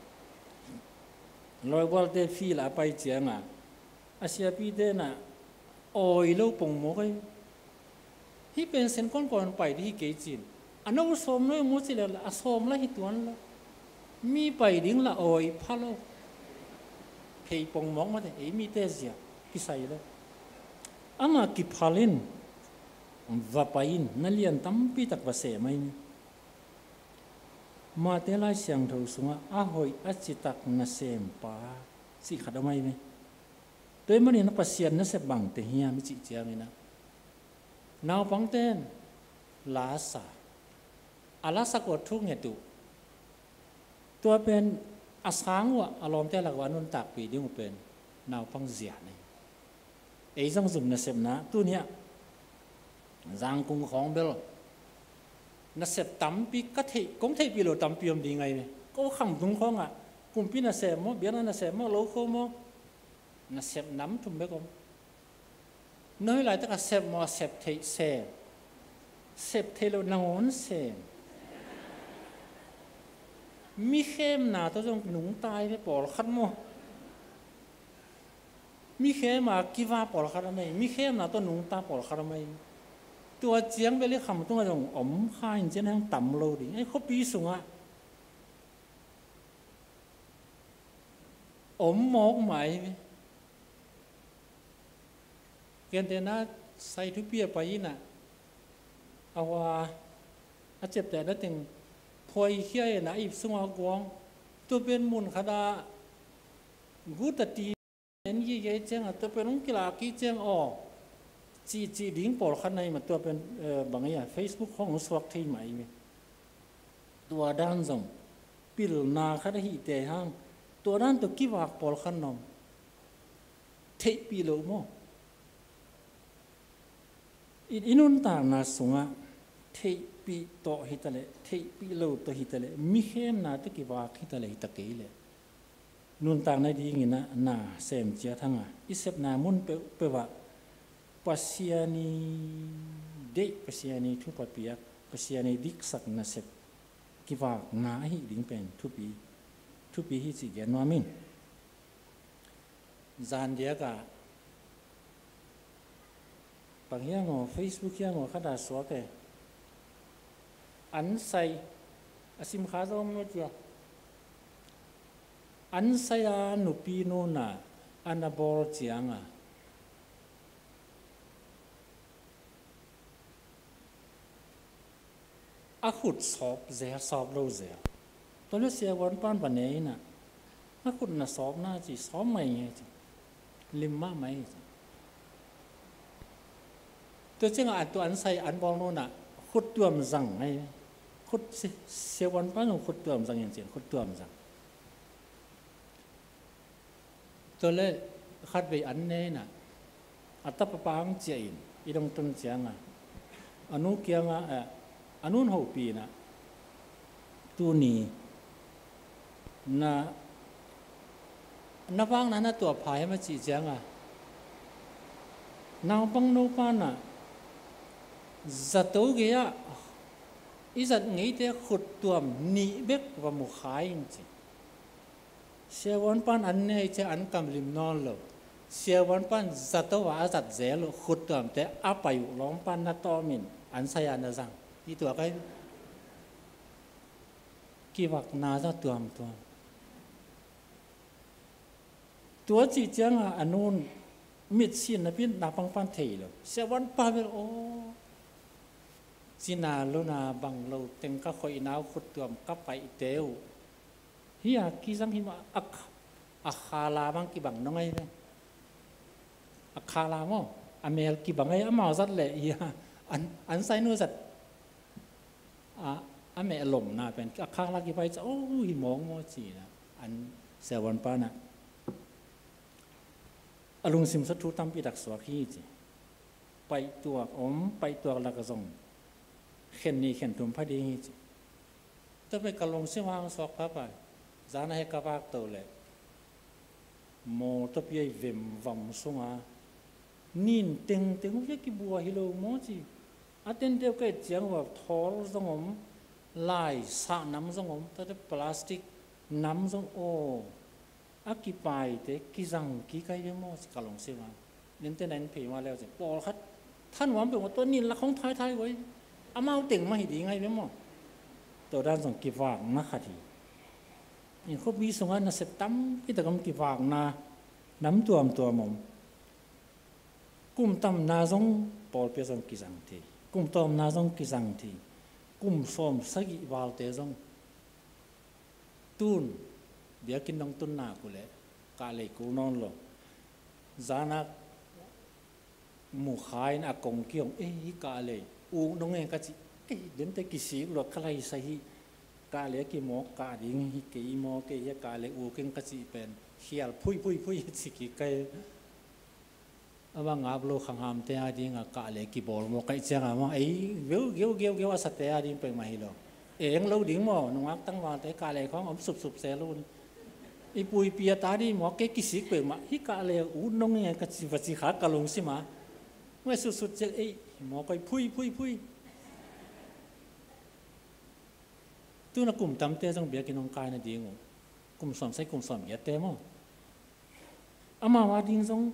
Lawigualte field a pai ciangin a siapite in ah awi lo pongmawk hi. Hih pension kuan kuan pai ding hi kei ci-in. A no sawm no hi maw ci leh a sawm lah hi tuan lo. Mi pai ding lah awi pha lo. Phei pongmawk mate, ei mite zia kisai lo. Amah kiphal in, va pai in, na lian tampi tak va sem ahi ve. Matthai Lai Siangtho sungah a hoih a citak nasempa cih khat om ahi ve. Tua ahih manin a Pasian nasep bangte hiam i cih ciangin ah, naupangte in la sa, a la sak uh a thunget uh, tua pen a sang uh ah a lawmte lak uh a nuntakpih ding uh pen naupang zia hi. Ei zong zum nasepna tuni ah Zangkung khawng bel nasep tampi ka theih, kong theihpih lo tampi om ding ahi ve. Ko Khamtung khawngah kumpi nasep maw, biakna nasep maw, lokho maw, nasep nam thum bek om. Na hoih laitak a sep maw, a sep theih sem, sep theih loh nangawn sem. Mi khemna tawh zong nungta ahi ve pawlkhat maw. Mi khem a kiva pawlkhat om ahi, mi khemna tawh nungta pawlkhat om ahi. Tua ciang bel i Khamtung ah zong om kha in cian hang tam lo ding ahi, khuapi sungah om mawk mah ahi ve. Gentehna, sai thupi a pai in ah, a hua a ciaptehna teng phuaikhia in ah a ip sungah guang, tua pen mun khat ah gut a ti en gige ciang ah, tua pen hong kilak kik ciang aw, cihcih ding pawlkhat na hi mah. Tua pen, eh, bang hi a, Facebook khawng hong suak thei mah ahi ve. Tua dan zong pilna khat ahih teh hang, tua dan tawh kivak pawlkhat na om. Theihpih loh maw. I, i nuntakna sungah theihpih tawh hi taleh, theihpih lo tawh hi taleh, mi khemna tawh kivak hi taleh, hi ta kei leh, nuntakna dingin ah na sem ciat hang a, i sepna mun peuhpeuh ah Pasian i deih, Pasian i thupha piak, Pasian i diksak nasep kivakna ahih ding pen thupi, thupi hi cih gen nuam ing. Zan diakah bang hiam aw, Facebook hiam aw, khat ah suak e. An sai, a simkha zong om mah cia. An sai a nupi nun ah an a bawl ciang a, a khut sawp zel, sawp lo zel. Tua leh siavuan pan va ne in ah, a khut na sawp na ci, sawp mai nge ci, lim mahmah ci. Tua ciangah an, tua an sai an bawl nun ah khut tuam zang ngai. Khut si, siavuan pan zong khut tuam zang in ci, khut tuam zang. Tua leh khatvei an ne in ah, a tapa pa hong ciah in, i dong tun ciang a, a nu kiang ah, eh, a nun hopih in ah, tuni na, na vakna na tuah pha hiam a cih ciang a, naupang nupa in ah, zato gei ah i zat ngeite khut tuam nih bek va mu kha ing ci. Siavuan pan an ne ciang an kam lim nawn lo. Siavuan pan zato a a zat zel uh khut tuamte a pai uh lawm pan na tawm in an sai a na zang. Hi tuak ahi. Kivakna zong tuamtuam. Tua cih ciang a a nun mitsin napi in naupang pan thei lo. Siavuan pa bel aw, cina luna bang lo teng ka khoihna uh khut tuam ka paihte uh hi a kizang hi mah a, a khala bang kibang nong ahi ve. A khala maw, a mel kibang ahi, amau zat leh hi a, an, an sai nu zat a, a meh lomna pen a khala kipai ca, oh, hi mawk maw ci in ah, an siavuan pan ah a lungsim sung thu tampi tak suak hi ci. Paihtuak om, paihtuak lak zong khen nih khen thum pha ding hi ci. Tua pen ka lungsim hong suak pahpah. Zan a heh ka vak to leh mawtaw pi a i vem vam sung a, nin tengteng uh hi a kibua hi lo maw ci. A tente uh ka et ciang uh a thawl zong om, lai sah nam zong om, tate plastic nam zong aw. A kipaite kizang kik ahi ve maw ci ka lungsim a. Ninte na in phei mah leu ci. Pawlkhat thanuam peuh mah tua nin lak hong thaithai uh ahi. Amau teng mah hi ding ahi ve maw. Tua dan zong kivakna khat hi. Inn khuapi sungah nasep tampi tak om, kivakna nam tuamtuam om. Kum tamna zong pawlpi ah zong kizang thei. Kum tawpna zong kizang thei. Kum sawm sagih valte zong. Tun biakinn dong tun nak uh leh kah lei kul nawn lo. Zana mukha in a kong kihong, "Ei, hi kah lei, uk nong e," ka ci. "Ei, dente kisik lua ka lai sa hi, kah lei a kimawk kah ding hi kei maw, kei hi a kah lei uk ing," ka ci pen, khial phui phui phui ci kik kai. Ama ngap lo khanghamte a dinga kah lei kibawl maw, kaih cianga maw, ei, geu geu geu geu a sate a ding pengmah hi lo. Eng lo ding maw, nungak tangvalte kah lei khawng om supsup se lo ni. I puipi a ta ding maw, kei kisik pengmah, hi kah lei ut nong e ka ci, va ci kha ka lungsim a. Ngai sutsut ciang, ei, maw koi phui phui phui. Tuna kum tamte zong biakinn hong kaina ding uh. Kum sawm sagih, kum sawm giatte maw. Amau a ding zong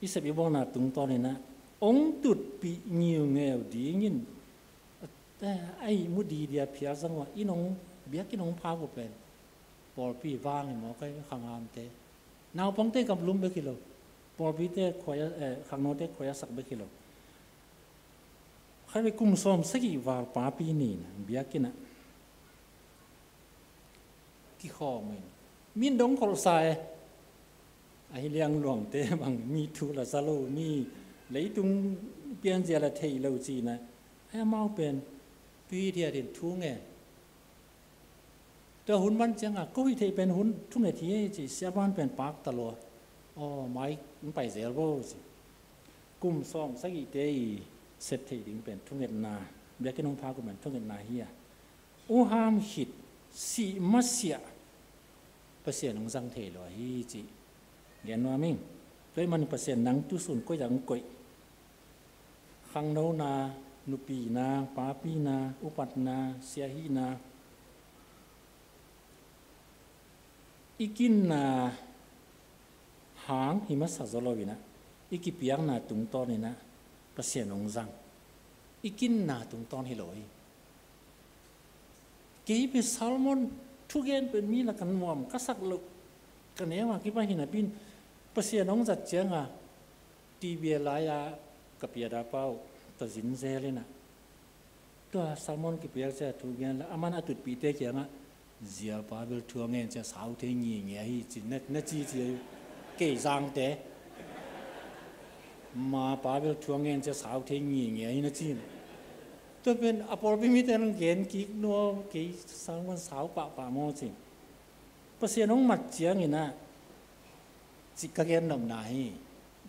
i sep i bawlna tungtawn inah hong tutpih ngiungeu dingin, eh, a ihmu didia phial zong uh a, inn hong, biakinn hong phak uh pen pawlpi vang hi maw, kai khanghamte. Naupangte gamlum bek hi lo. Pawlpite khuai a, eh, khangnote khuai a sak bek hi lo. Khatvei kum sawm sagih val papi ni inah biakinn ah kikhawm in, min dong kholhsa e. Ahi liang luangte bang mi thu la za lo, mi leitung pianzia la thei lo ci inah, ai amau pen tu hi thiat in thu nge. Tua hun man cianga ko hi thei pen hun thunget hi e ci, siapan pen pak ta lua. Aw, mai in pai zel bo ci. Kum sawm sagihte i sep thei ding pen thungetna, biakinn hong phak uh pen thungetna hi a, u Ham Khit sih masiah Pasian hong zang thei lua hi ci. Gen nuam ing. Tua ahih manin Pasian nang tusun koih zang koih. Khangnona, nupina, papina, upatna, siahina, i kinna hang hi masa zaw lo inah, i kipiakna tungtawn inah Pasian hong zang. I kinna tungtawn hi lo hi. Kei pen sermon thugen pen mi la kan nuam ka sak loh, ka neu a kipan hi napi in, Pasian hong zat cianga T V a lai-a ka piada pa uh ta zin zel inah, tua sermon kipiak cia thu gen la, aman a tutpihte kiangah, "Zialpa bel thu a ngen cia sau thei ngingia hi," ci, na, na ci ci. Kei zangte, "Mapa bel thu a ngen cia sau thei ngingia hi," na ci. Tua pen a pawlpi mite nang gen kik nua, kei sermon sau pahpah maw ci. Pasian hong mat ciang inah ci ka gen nopna hi.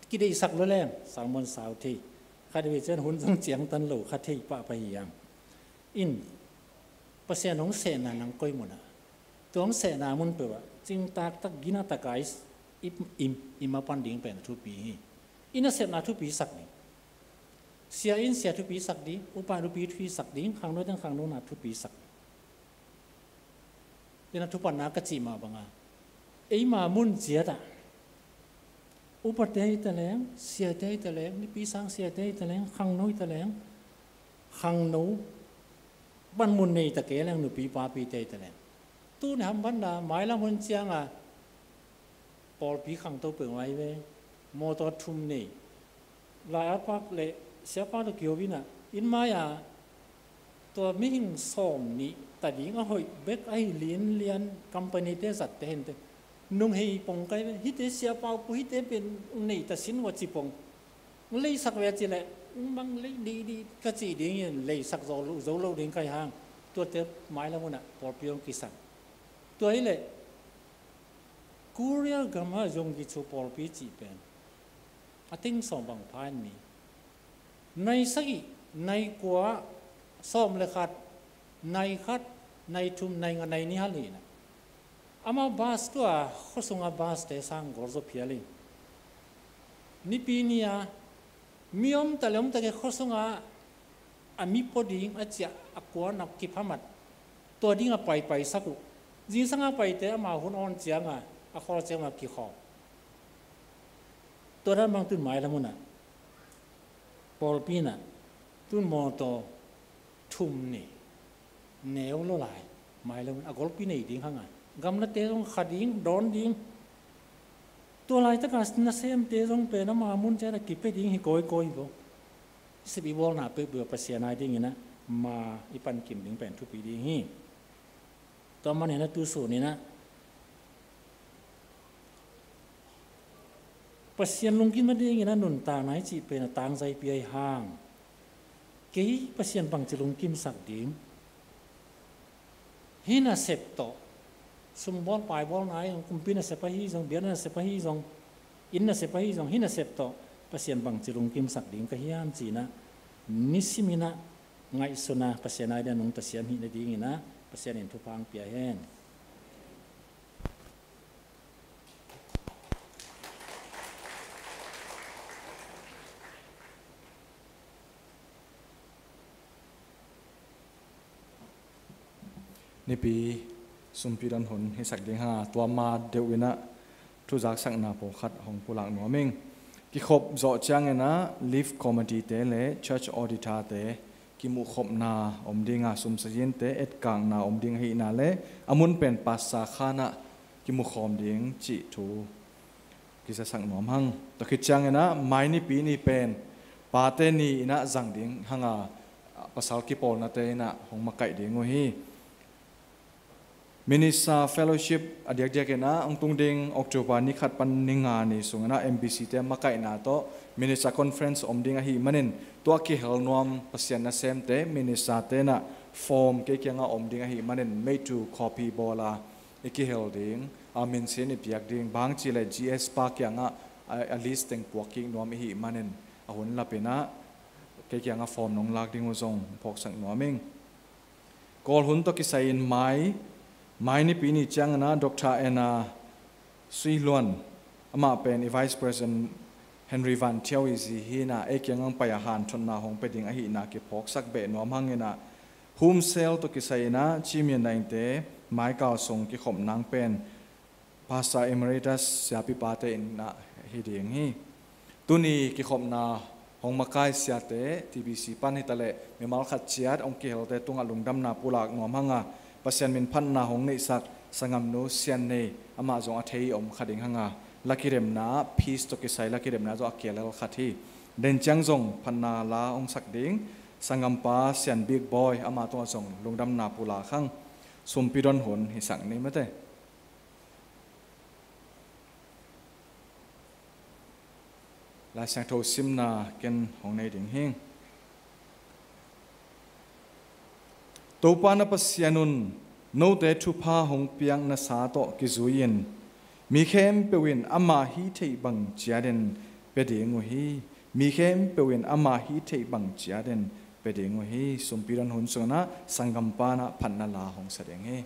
Kideihsak lua leng sermon sau thei. Khatvei cian hun zong ciangtan lo kha thei pahpah hi ang. In, Pasian hong sehna nang koi munah, tua hong sehna mun peuhah cingtak tak gina taka i, i, i, i mapan ding pen a thupi hi. I nasepna thupi sak ding. Sia in sia thupi sak ding, upa nupi thupi sak ding, khangno in khangnona thupi sak ding. Tua inah thupatna ka cih mah banga, eima mun ciatah upate hi taleng, siate hi taleng, nipi sang siate hi taleng, khangno hi taleng, khangno panmun nei ta kei leng, nupi papite hi taleng, tuni hampanna mailam hun cianga pawlpi khangto peuhmah hi ve. Mawtaw thum nei, lai-at pak le siapa tawh kiho inah, inn mai-a tua mihing sawm nih ta ding a hoih bek ahi linlian company-te zatte hente, nunghei pong kai ve. Hihte siapa uh pu, hihte pen nei ta sin uh a ci pong. Leisak ve a ci leh, bang lei didi ka cih ding in, leisak zo lo, zo lo ding kai hang. Tuate mailam hunah pawlpi hong kisam. Tua hileh Korea gamah Yonggi Cho pawlpi cih pen a teng sawm bang pha in mi, nai sagih, nai kua, sawm le khat, nai khat, nai thum, nai nga, nai nih hal hi inah, amah bus tua khuasunga bus-te sang gawr zaw phial in, nipi ni-a mi om ta le om ta kei, khuasunga a mi pua ding a ciah a kuan a kiphamat, tua dinga paipaisak uh. Zingsanga paite ama hun awn cianga a khawl cianga kikhawm. Tua dan bang tun mailam hunah pawlpi inah tun mawtaw thum nei, neu lua lai, mailam a golpi nei ding hanga, gamlate zong kha ding, dawn ding. Tua laitaka nasemte zong pen ama mun ciatah kipia ding hi kawikawi hi bo. Sep i bawlna peuhpeuh Pasian a dinginah ma i pankim ding pen thupi ding hi. Tua maninah tusun inah, Pasian lungkim nadingin a nuntakna i cih pen a tangzaipi ahi hang, kei Pasian bangci lungkimsak ding? Hih nasep tawh, sum bawl pai bawlna ahi zong, kumpi nasep ahi zong, biakna nasep ahi zong, inn nasep ahi zong, hih nasep tawh Pasian bangci lungkimsak ding ka hiam ci-in ah, nisimin ah ngaihsun a Pasian a dingin nungta siam hih nadingin ah Pasian in thupha hong pia hen. Nipi sumpi don hun hisak ding hang a, tua ma deuh in ah thuzaksakna pawlkhat hong pulak nuam ing. Kikhop zawh ciangin ah leaf committee te le church auditor te kimuhkhopna om ding a, sumsayinte etkakna om ding ahihna le a mun pen pastor khan ah kimukhawm ding cih thu kizasak nuam hang. Tua khit ciangin ah Mai Nipi ni pen pate ni in ah zang ding hang a, pasal kipawlnate in ah hong makaih ding uh hi. Minister Fellowship a diakdiak in ah hong tung ding October ni khat pan ni nga ni sungin ah M B C te makaihna tawh Minister Conference om ding ahih manin, tua kihel nuam Pasian nasemte minister te in ah form kei kiangah om ding ahih manin, meitu copy bawl a i kihel ding, a minsin i piak ding, bang ci le G S pa kiangah a, a list teng puak kik nuam i hih manin, a hun lap in ah kei kiangah form nong lak ding uh zong phawksak nuam ing. Kawl hun tawh kisai in Mai, Mai Nipi ni ciangin ah Doctor Anna Sui Luan, amah pen i Vice President Henry Van Thiau i zi hi in ah, ei kiangah pai a hanthotna hong pia ding ahihna kiphawksak beh nuam hang in ah, Home Cell tawh kisai in ah Cimian Daingte Mai kal sung kikhop nang pen Pastor Emeritus siapipate in ah hi ding hi. Tuni kikhopna hong makai siate, T B C pan hi ta leh mimal khat ciat hong kihelte tungah lungdamna pulak nuam hang a, Pasian min phatna hong neihsak sanggamnu Sian Nei, amah zong a thei om kha ding hang a, la kidemna, peace tawh kisai la kidemna zong a kialel khat hi. Den ciang zong phatna la hong sak ding sanggampa Sian Bik Bawi, amah tungah zong lungdamna pulak hang. Sumpi don hun hisak ni mate. Lai Siangtho simna ken hong nei ding hi. Topa na Pasian un note thupha hong piak nasa tawh kizui-in mi khempeuh in ama hih theih bang ciatin pia ding uh hi. Mi khempeuh in ama hih theih bang ciatin pia ding uh hi. Sumpi don hun sungin ah sanggampa in ah phatna la hong sa ding hi.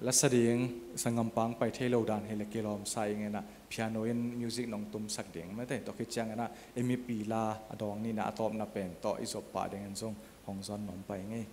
Lasa ding sanggampa hong pai thei lo dan hi leh kilawm sa ing in ah, piano in music nong tumsak ding mate. Tua khit ciangin ah M E P la a dawng ni in ah, a tawpna pen tawh i zop pah dingin zong hong zon nuam pah ing ei.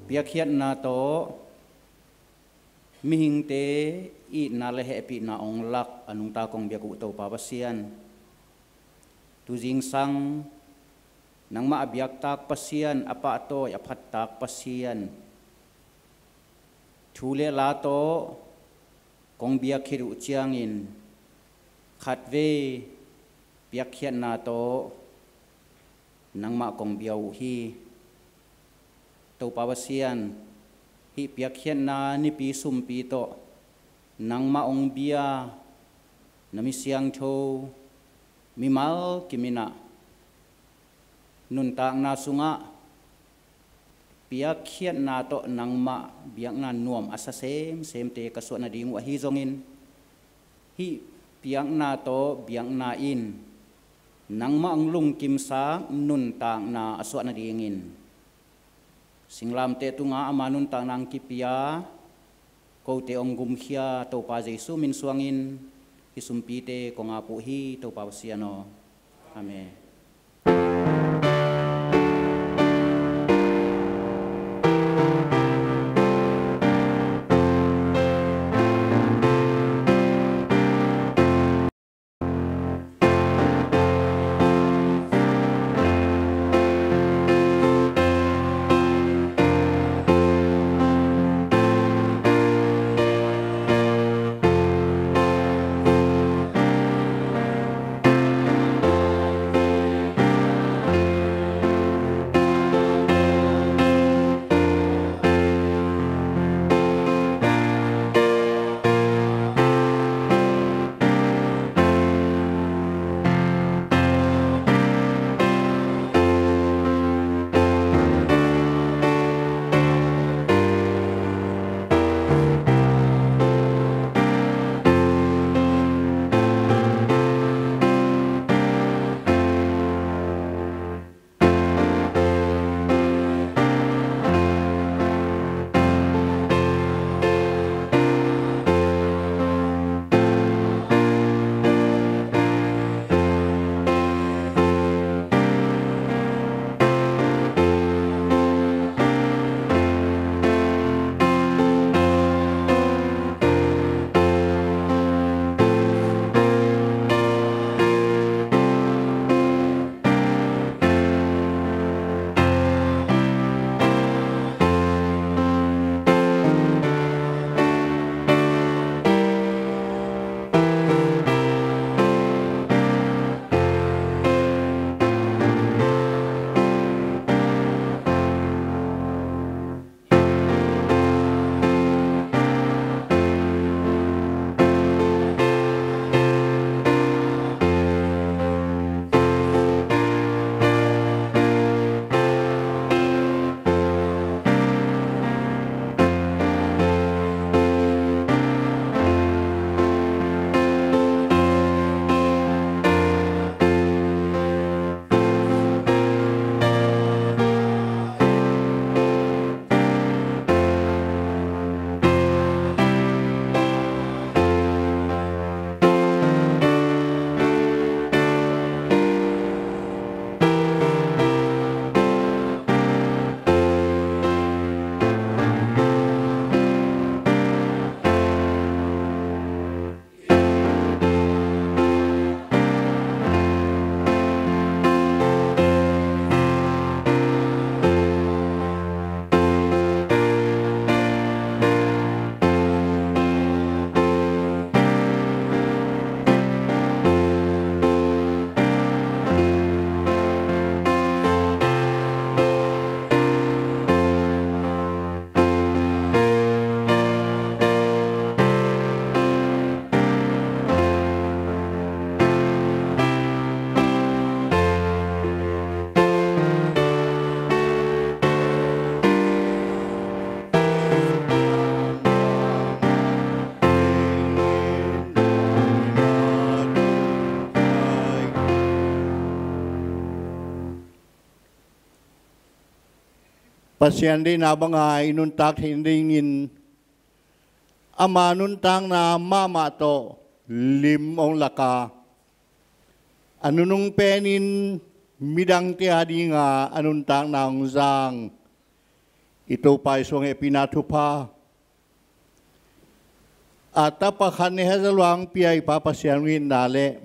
Piakkhiatna tawh mihingte itna le hehpihna hong lak a nungta kong biak uh Topa Pasian, tuzingsang nangmah a biaktak Pasian, a pahtawi a phattak Pasian, thu le la tawh kong biak khit uh ciangin khatvei piakkhiatna tawh nangmah kong bia uh hi. Topa Pasian, hih piakkhiatna nipi sumpi tawh nangmah hong bia na mi siangtho mimal kiminah nuntakna sungah piakkhiatna tawh nangmah biakna nuam a sa semsemte ka suah nading uh ahi zongin, hih piakna tawh biakna in nangmah hong lungkimsak nuntakna a suah nadingin singlamteh tungah ama nuntakna hong kipia kote hong gumkhia Topa Jesu min suangin hih sumpite kong ap uh hi, Topa Pasian aw. Amen. Pasian deihna banga i nuntak theih nadingin ama nuntakna mahmah tawh lim hong lak a, a nunung penin midangte a dinga a nuntakna hong zang I Topa i suang hehpihna thupha, a tapa khat ne hazaluang pia i Pa Pasian uh itna le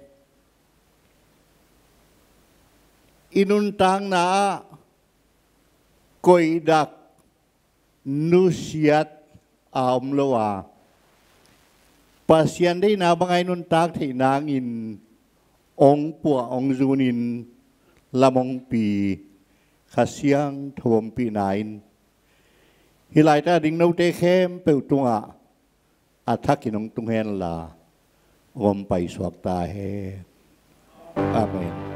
i nuntakna ah koihdak nusiat a om lo a, Pasian deihna banga i nuntak theih nangin ong puah ong zunin lam ong pi Kha Siangtho ompihna in hih laitaka ding note khempeuh tungah a thakin ong tung henla, ong om paisuak ta hen. Amen.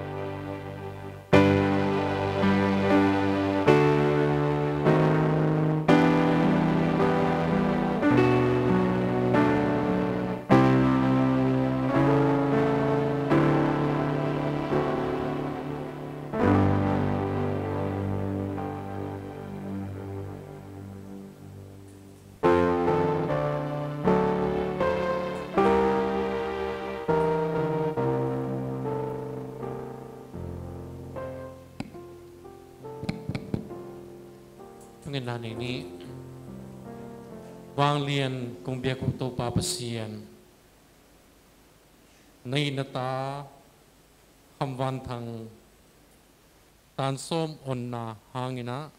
Thungetna nei ni. Vanglian kong biak uh Topa Pasian, na it na ta Kham Van Thang tan sawm onna hangin ah,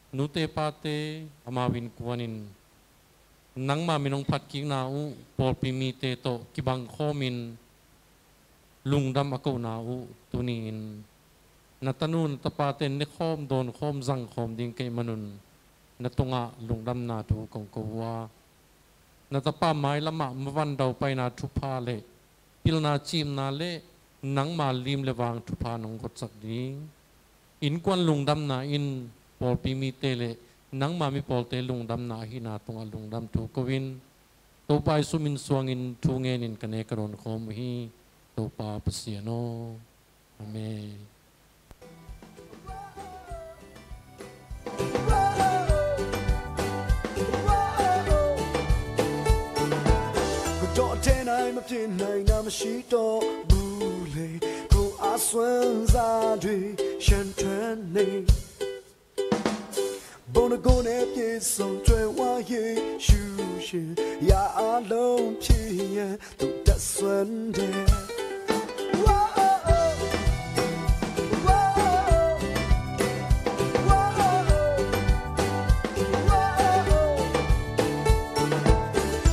nute pate amau innkuanin nangma min hong phatkikna uh pawlpi mite tawh kibang khawmin lungdam a kohna uh tuni-in na tanu na tapate ne khawm, dawn khawm, zang khawm ding ka hih manun na tungah lungdamna thu kong ko uh a, na tapa mailamah mavan daupaina thupha le pilna cimna le nangma lim le vang thupha nong gotsak ding, innkuan lungdamna in pawlpi mite le nangma mipawlte lungdamna ahihna tungah lungdam thu ko-in, Topa Jesu min suangin thu ngenin ka ne ka dawn khawm uh hi, Topa Pasian aw. Amen. ကိုယ်တော်ထဲ၌မဖြစ်နိုင်တာမရှိတော့ဘူးလေ။ ကိုယ်အစွမ်းစားတွေရှန်ထွက်နေ။ ဘုန်းတော်ကိုယ်နဲ့ပြည့်စုံကြွယ်ဝယေရှုရှင်။ ရာအလုံးဖြစ်ရန်သူတတ်စွမ်းတယ်။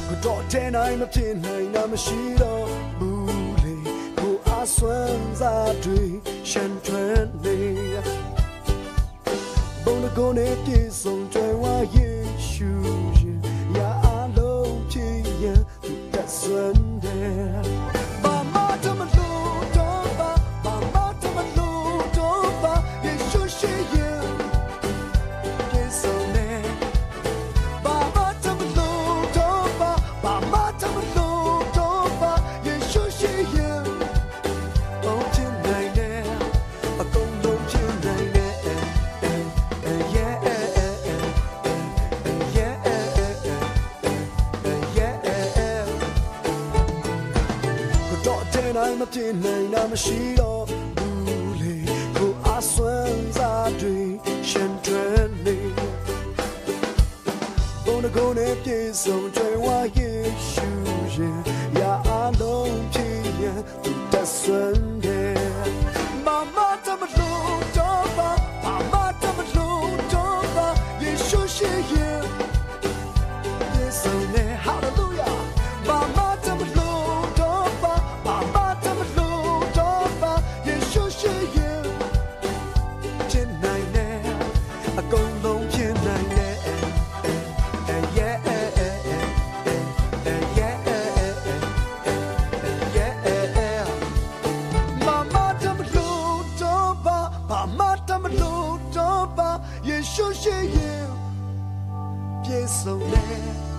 ကိုယ်တော်ထဲ၌မဖြစ်နိုင်တာမရှိတော့ဘူးလေ။ ကိုယ်အစွမ်းစားတွေရှန်ထွက်နေ။ ဘုန်းတော်ကိုယ်နဲ့ပြည့်စုံကြွယ်ဝယေရှုရှင်။ ရာအလုံးဖြစ်ရန်သူတတ်စွမ်းတယ်။ ဘာမှတမလိုတော့ပါ။ ဘာမှတမလိုတော့ပါ။ ယေရှုရှိရင်ပြည့်စုံတယ်။ ဘာမှတမလိုတော့ပါ။ ဘာမှတမလိုတော့ပါ။ ယေရှုရှိရင် အကုန်ဖြစ်နိုင်တယ်။ အကုန်လုံးဖြစ်နိုင်တယ်။ Yeah, yeah, yeah. ကိုယ်တော်ထဲ၌မဖြစ်နိုင်တာမရှိတော့ဘူးလေ။ ကိုယ်အစွမ်းစားတွေရှန်ထွက်နေ။ ဘုန်းတော်ကိုယ်နဲ့ပြည့်စုံကြွယ်ဝယေရှုရဲ့။ ရာအလုံးဖြစ်ရန်သူတတ်စွမ်းတယ်။ ဘာမှတမလိုတော့ပါ။ ဘာမှတမလိုတော့ပါ။ ယေရှုရှိရင်ပြည့်စုံတယ်။ Hallelujah. ဘာမှတမလိုတော့ပါ။ ဘာမှတမလိုတော့ပါ။ ယေရှုရှိရင် ဖြစ်နိုင်တယ်။ အကုန်လုံးဖြစ်နိုင်တယ်။ Yeah, yeah, yeah. ဘာမှတမလိုတော့ပါ။ ဘာမှတမလိုတော့ပါ။ ယေရှုရှိရင်ပြည့်စုံတယ်။